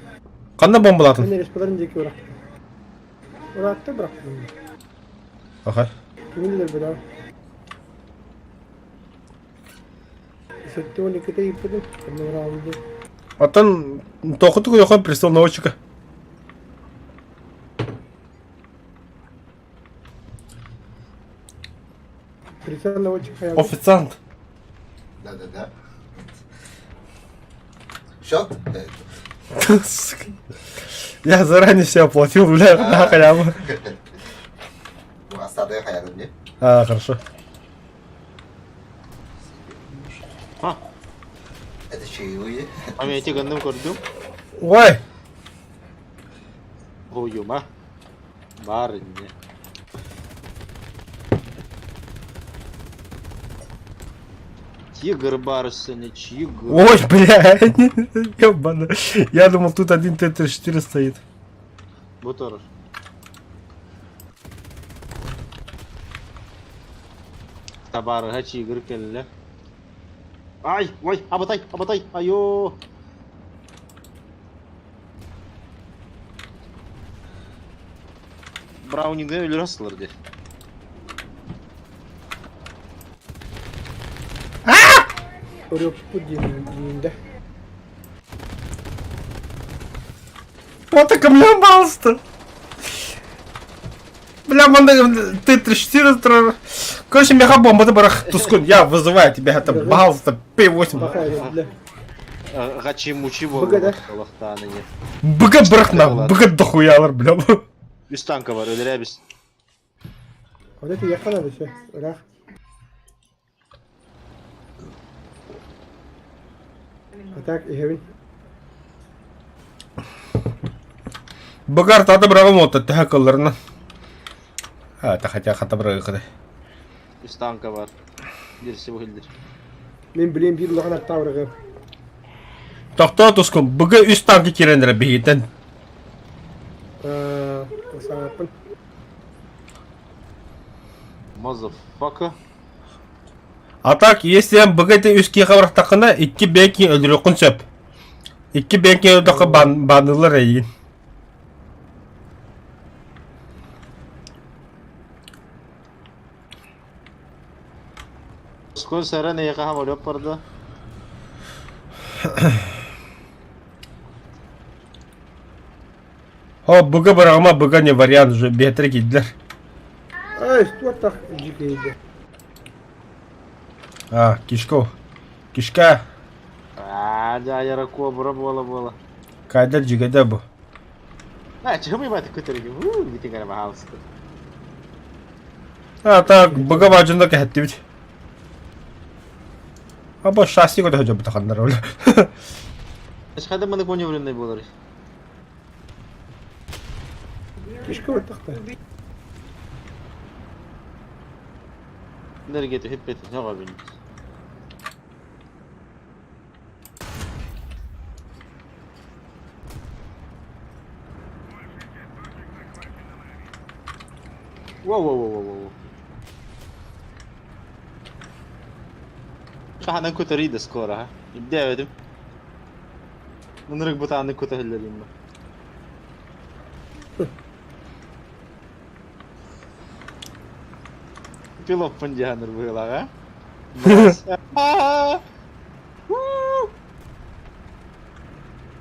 Ханна бомбалаатын? Мен респаларын диэки бырахтым. Ыраатта бырахтым. Аха. Кимин билэр 72 ыыппытым. Онно быраҕыллыбыт. Оттон тоқутук йохон престол наводчика. Прицел наводчик хайа. Официант. Да-да-да. Счет? Сука. Я заранее все оплатил, бля, на халяву. Астады хаярым не? А, хорошо. А, Это чаевые. а мен эти гынным көрдүм. Ой, Хуюма. Бар не. Тигр бар не чигр. ой, бля, ебано. Я думал, тут один Т-34 стоит. Бу турар. Табарыга чигр кэллэ. Ай, ой, абатай, абатай, айо. Браунингы өлөр асылар де. Өрөппүт диэн диэн Вот так бля, балста. Бля, манда Т-34. Короче, меха бомба, ты барах, Тускун, я вызываю тебя, это балста, П-8. Бахай, бля. Гачи мучи Быга, да? болу. не. Быга брахна, быга дохуялар, бля. Үс танка бар, өлөрөбүз. Вот это ехала надо все. Рах. А так, иһэбин. Быгар тата брагым ота тэһэ кылларына. А, это хотя хата брагы Үс танка бар. Дирси бу хилдир. Мин билим биир улахан аттаабырыгым. Тохтоо тускун, быгы үс танка киирэн эрэ биһигиттэн. Саҥаппын. Motherfucker. А так, если эн быгы ити үс киһи бырахтаххына, икки бэйэ өлөрүөххүн сөп. Икки бэйэ өлөрдөххө бан банылар эйигин. Скоро сэрэн эйиэхэ самолет барда. О, быга быраҕыма, быга не вариант уже, биэтэрэ киирдилэр. Ай, туох дьикийдэ. А, кишка. Кишка. Аа, дьаайара кобра буола-буола. Кайдар дьигэдэ бу. А, чего мы ебать көтөргө? Уу, бүтүн эрэ баһаалыста. А, так, быга баадьында кэһэттибит. А бу шасси көтө сылдьыбыта ханнар ол. Хайда маны маневренный буолар. Кишка баттахта. Энергия түһүппэт, сөҕөбүн. Воу-воу-воу-воу. Хаһанан көтөрүй да скоро, ha? Ирдээбэтим. Ынырык бытааннык көтөһүллэрим ба. Пилоппун дьаһаныр быһыылаах, а?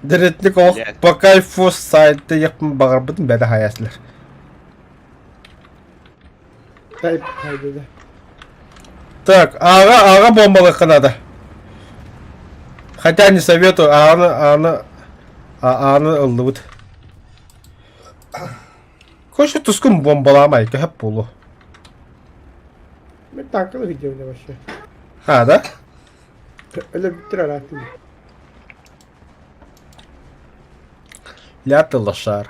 Дэретник олох по кайфу сайты якпын баҕарбытын бэдэ хайаслар. Тайп хайдыда. Так, ааҕа ааҕа бомбалыахха надо. Хотя не советую, ааны ааны ааны ыллыбыт. Короче, тускун бомбалаамай, көһөп буолуо. Мен танкалы видео вообще. А, да? Өлө бүттүр араатын. Ля ты лошар.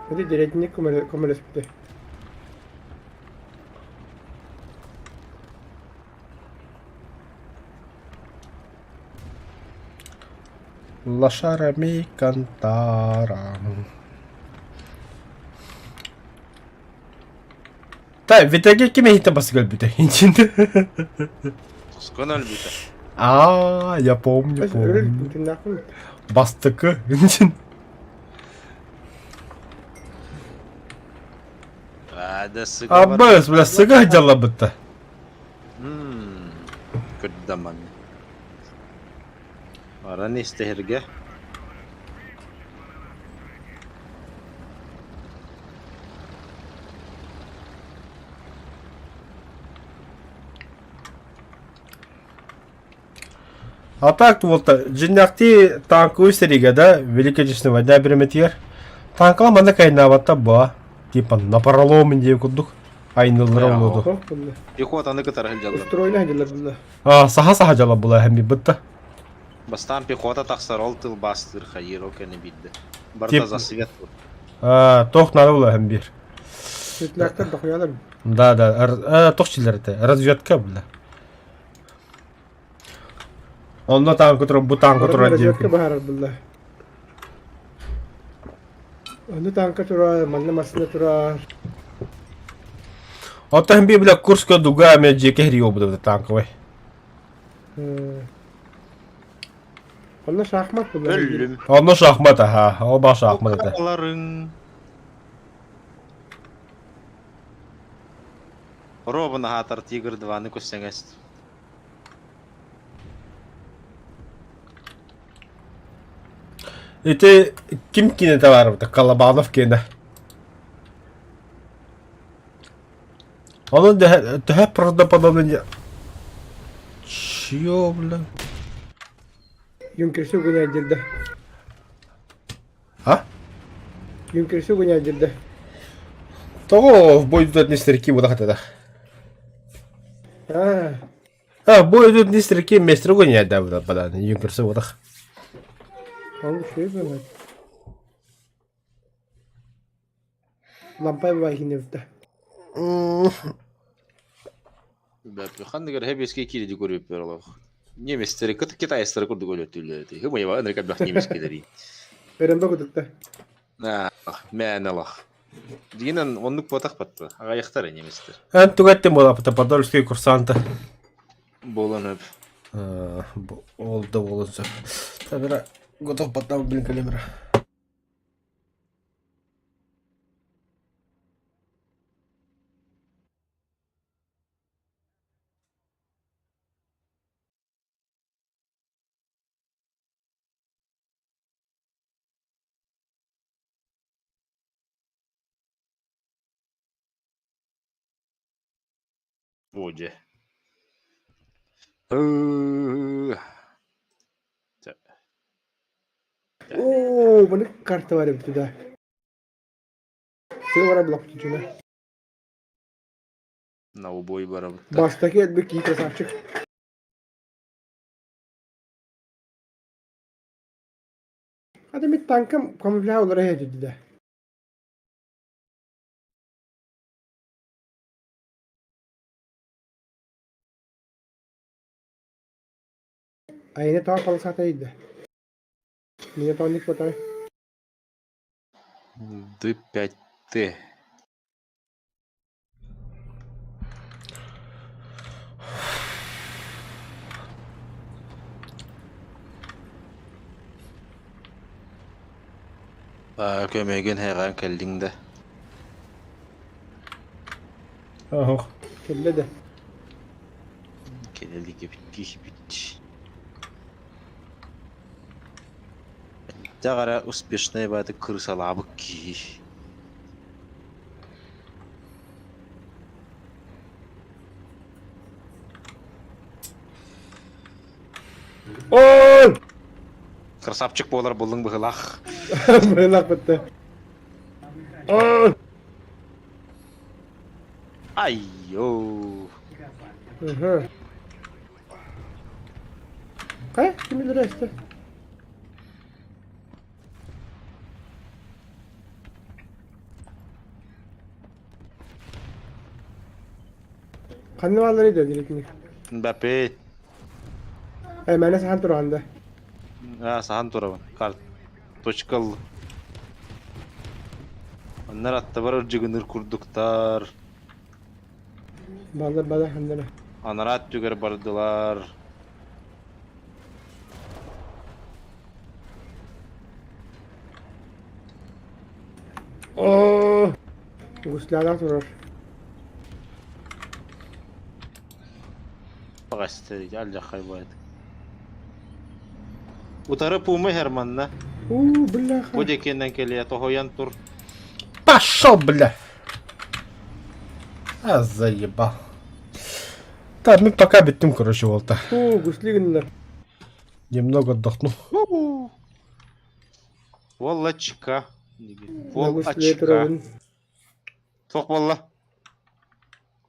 Hadi дэриэтинньик көмөлөспүтэ. Лошара ми кантара. Та, в итоге ким эһитэ бас өлбүтэ? Тускун өлбүтэ. А, я помню, помню. Тыыннаахпын. Бастакы. А, да сыга бар. Аббас, бля, сыга дьаллабытта. Көрдаман. Баран истэһэргэ. А так вот, дьиҥнээхтии танковый сэриигэ да, Великой Отечественной война бириэмэтигэр танкала манна кайнаабатта буа, типа напролом диye курдук айныллара олуду. Туох буолла? Пехотаны кытары сылдьаллар. Устроена дьаллар буолла. А, саха-саха дьала була хэмми бытта. Бастаан пехота тахсар, ол тыл бастыыр хайыыр, ол кэннэ биирдэ. Барыта Тип за свет. А, туох наада була хэм биир. Светлээхтэр дохуялар. Да, да, туох чилэр этэ, разведка бля. Онно танка турар, бу танка турар Разведка диэбиккин. баһарар буолла. Онно танка турар, манна массыына турар. Оттон һин биир бля Курская дуга эмиэ дьиэ кэһиригэ буолбут танковай. Онно шахмат буолла. Өллүм. Онно шахмат аха, ол баа шахмат этэ. Аларыҥ. Робун аһаатар Тигр 2-ны көссөҥөс. Ити ким киинэтэ баарбыта? Колобанов киэнэ. Онон төһө правдоподобно Чье, бля? Юнкерсы угоняет А? Юнкерсы угоняет Того в бой идут одни старики вот это. А, А, в бой идут не старики, вместе угоняют, да, вот, да, юнкерсы вот так. ол үчүгэй быһыылаах. Лампа баайгын Бэп, ханныгар хэбиэскэ киириди көрүөппэр олох. Немецтэри кыт китайстары курдук өлөттүүллэр эти. Хымыйба ынырык элбэх немец кэлэрий. Эрэмбэ кутукта. Мээнэ олох. Дигинэн оннук буотах батта. Аҕайахтар немецтэр. Эн тугаттым буолапыта Подольский курсанта. Буолан өп. Ол да буолан сөп. Табира готов потом блин калимера. Оо дьэ. Оо, маны карта бар эбит да. Все бара блок чучуна. На убой барабыт. Бастакы элбик кии красавчик. Hadi bir tankım kamuflaj olarak edildi. Айна тоҕо полосата ыйда. Меня тоҕо не хватает. Д5Т. Көмөгүн һэҕэн кэллиҥ да? Оһох. Кэллэ да. Кэлэлигэ киһибит. Дьаҕара успешнай бааты кырысалаабыт киһи. Ой! Красавчик буолар буллуҥ быһылаах. Быһылаах бытта. Ой! Айо. Ыһы. Хайа, ким билэр Ханна баалларый да директник? Мбаппе. Э, мээнэ саһан тураҕын да? Аа, саһан турабын. Карт. Точка ыллым. Оннор аттыбар ырдьыгыныыр курдуктар. Бааллар баалар ханна Анараа өттүгэр бардылар. Оо! Гуслялаах турар. Баҕастар алдьархай баайт. Утары пуума иһэр манна. Уу, бляха. Бу диэкинэн кэлиэ, тоһуйан тур. Пошел, бля! А, заебал. Так, мы пока бүттүм, короче, волта. Уу, гусли гыннылар. Немного отдохну. Волочка. На Пол гусле очка. турабын. Туох буолла?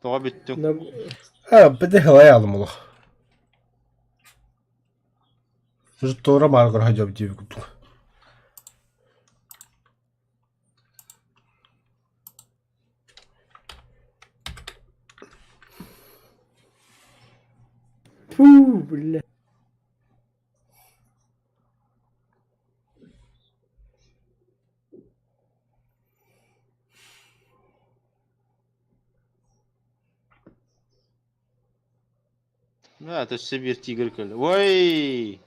Тоҕо бүттүҥ? На А, бidi алым олох. Туора мааргар хадьаб диэбит курдук. Фу, бля. Да, это өссө биир тигр кэллэ. Ой!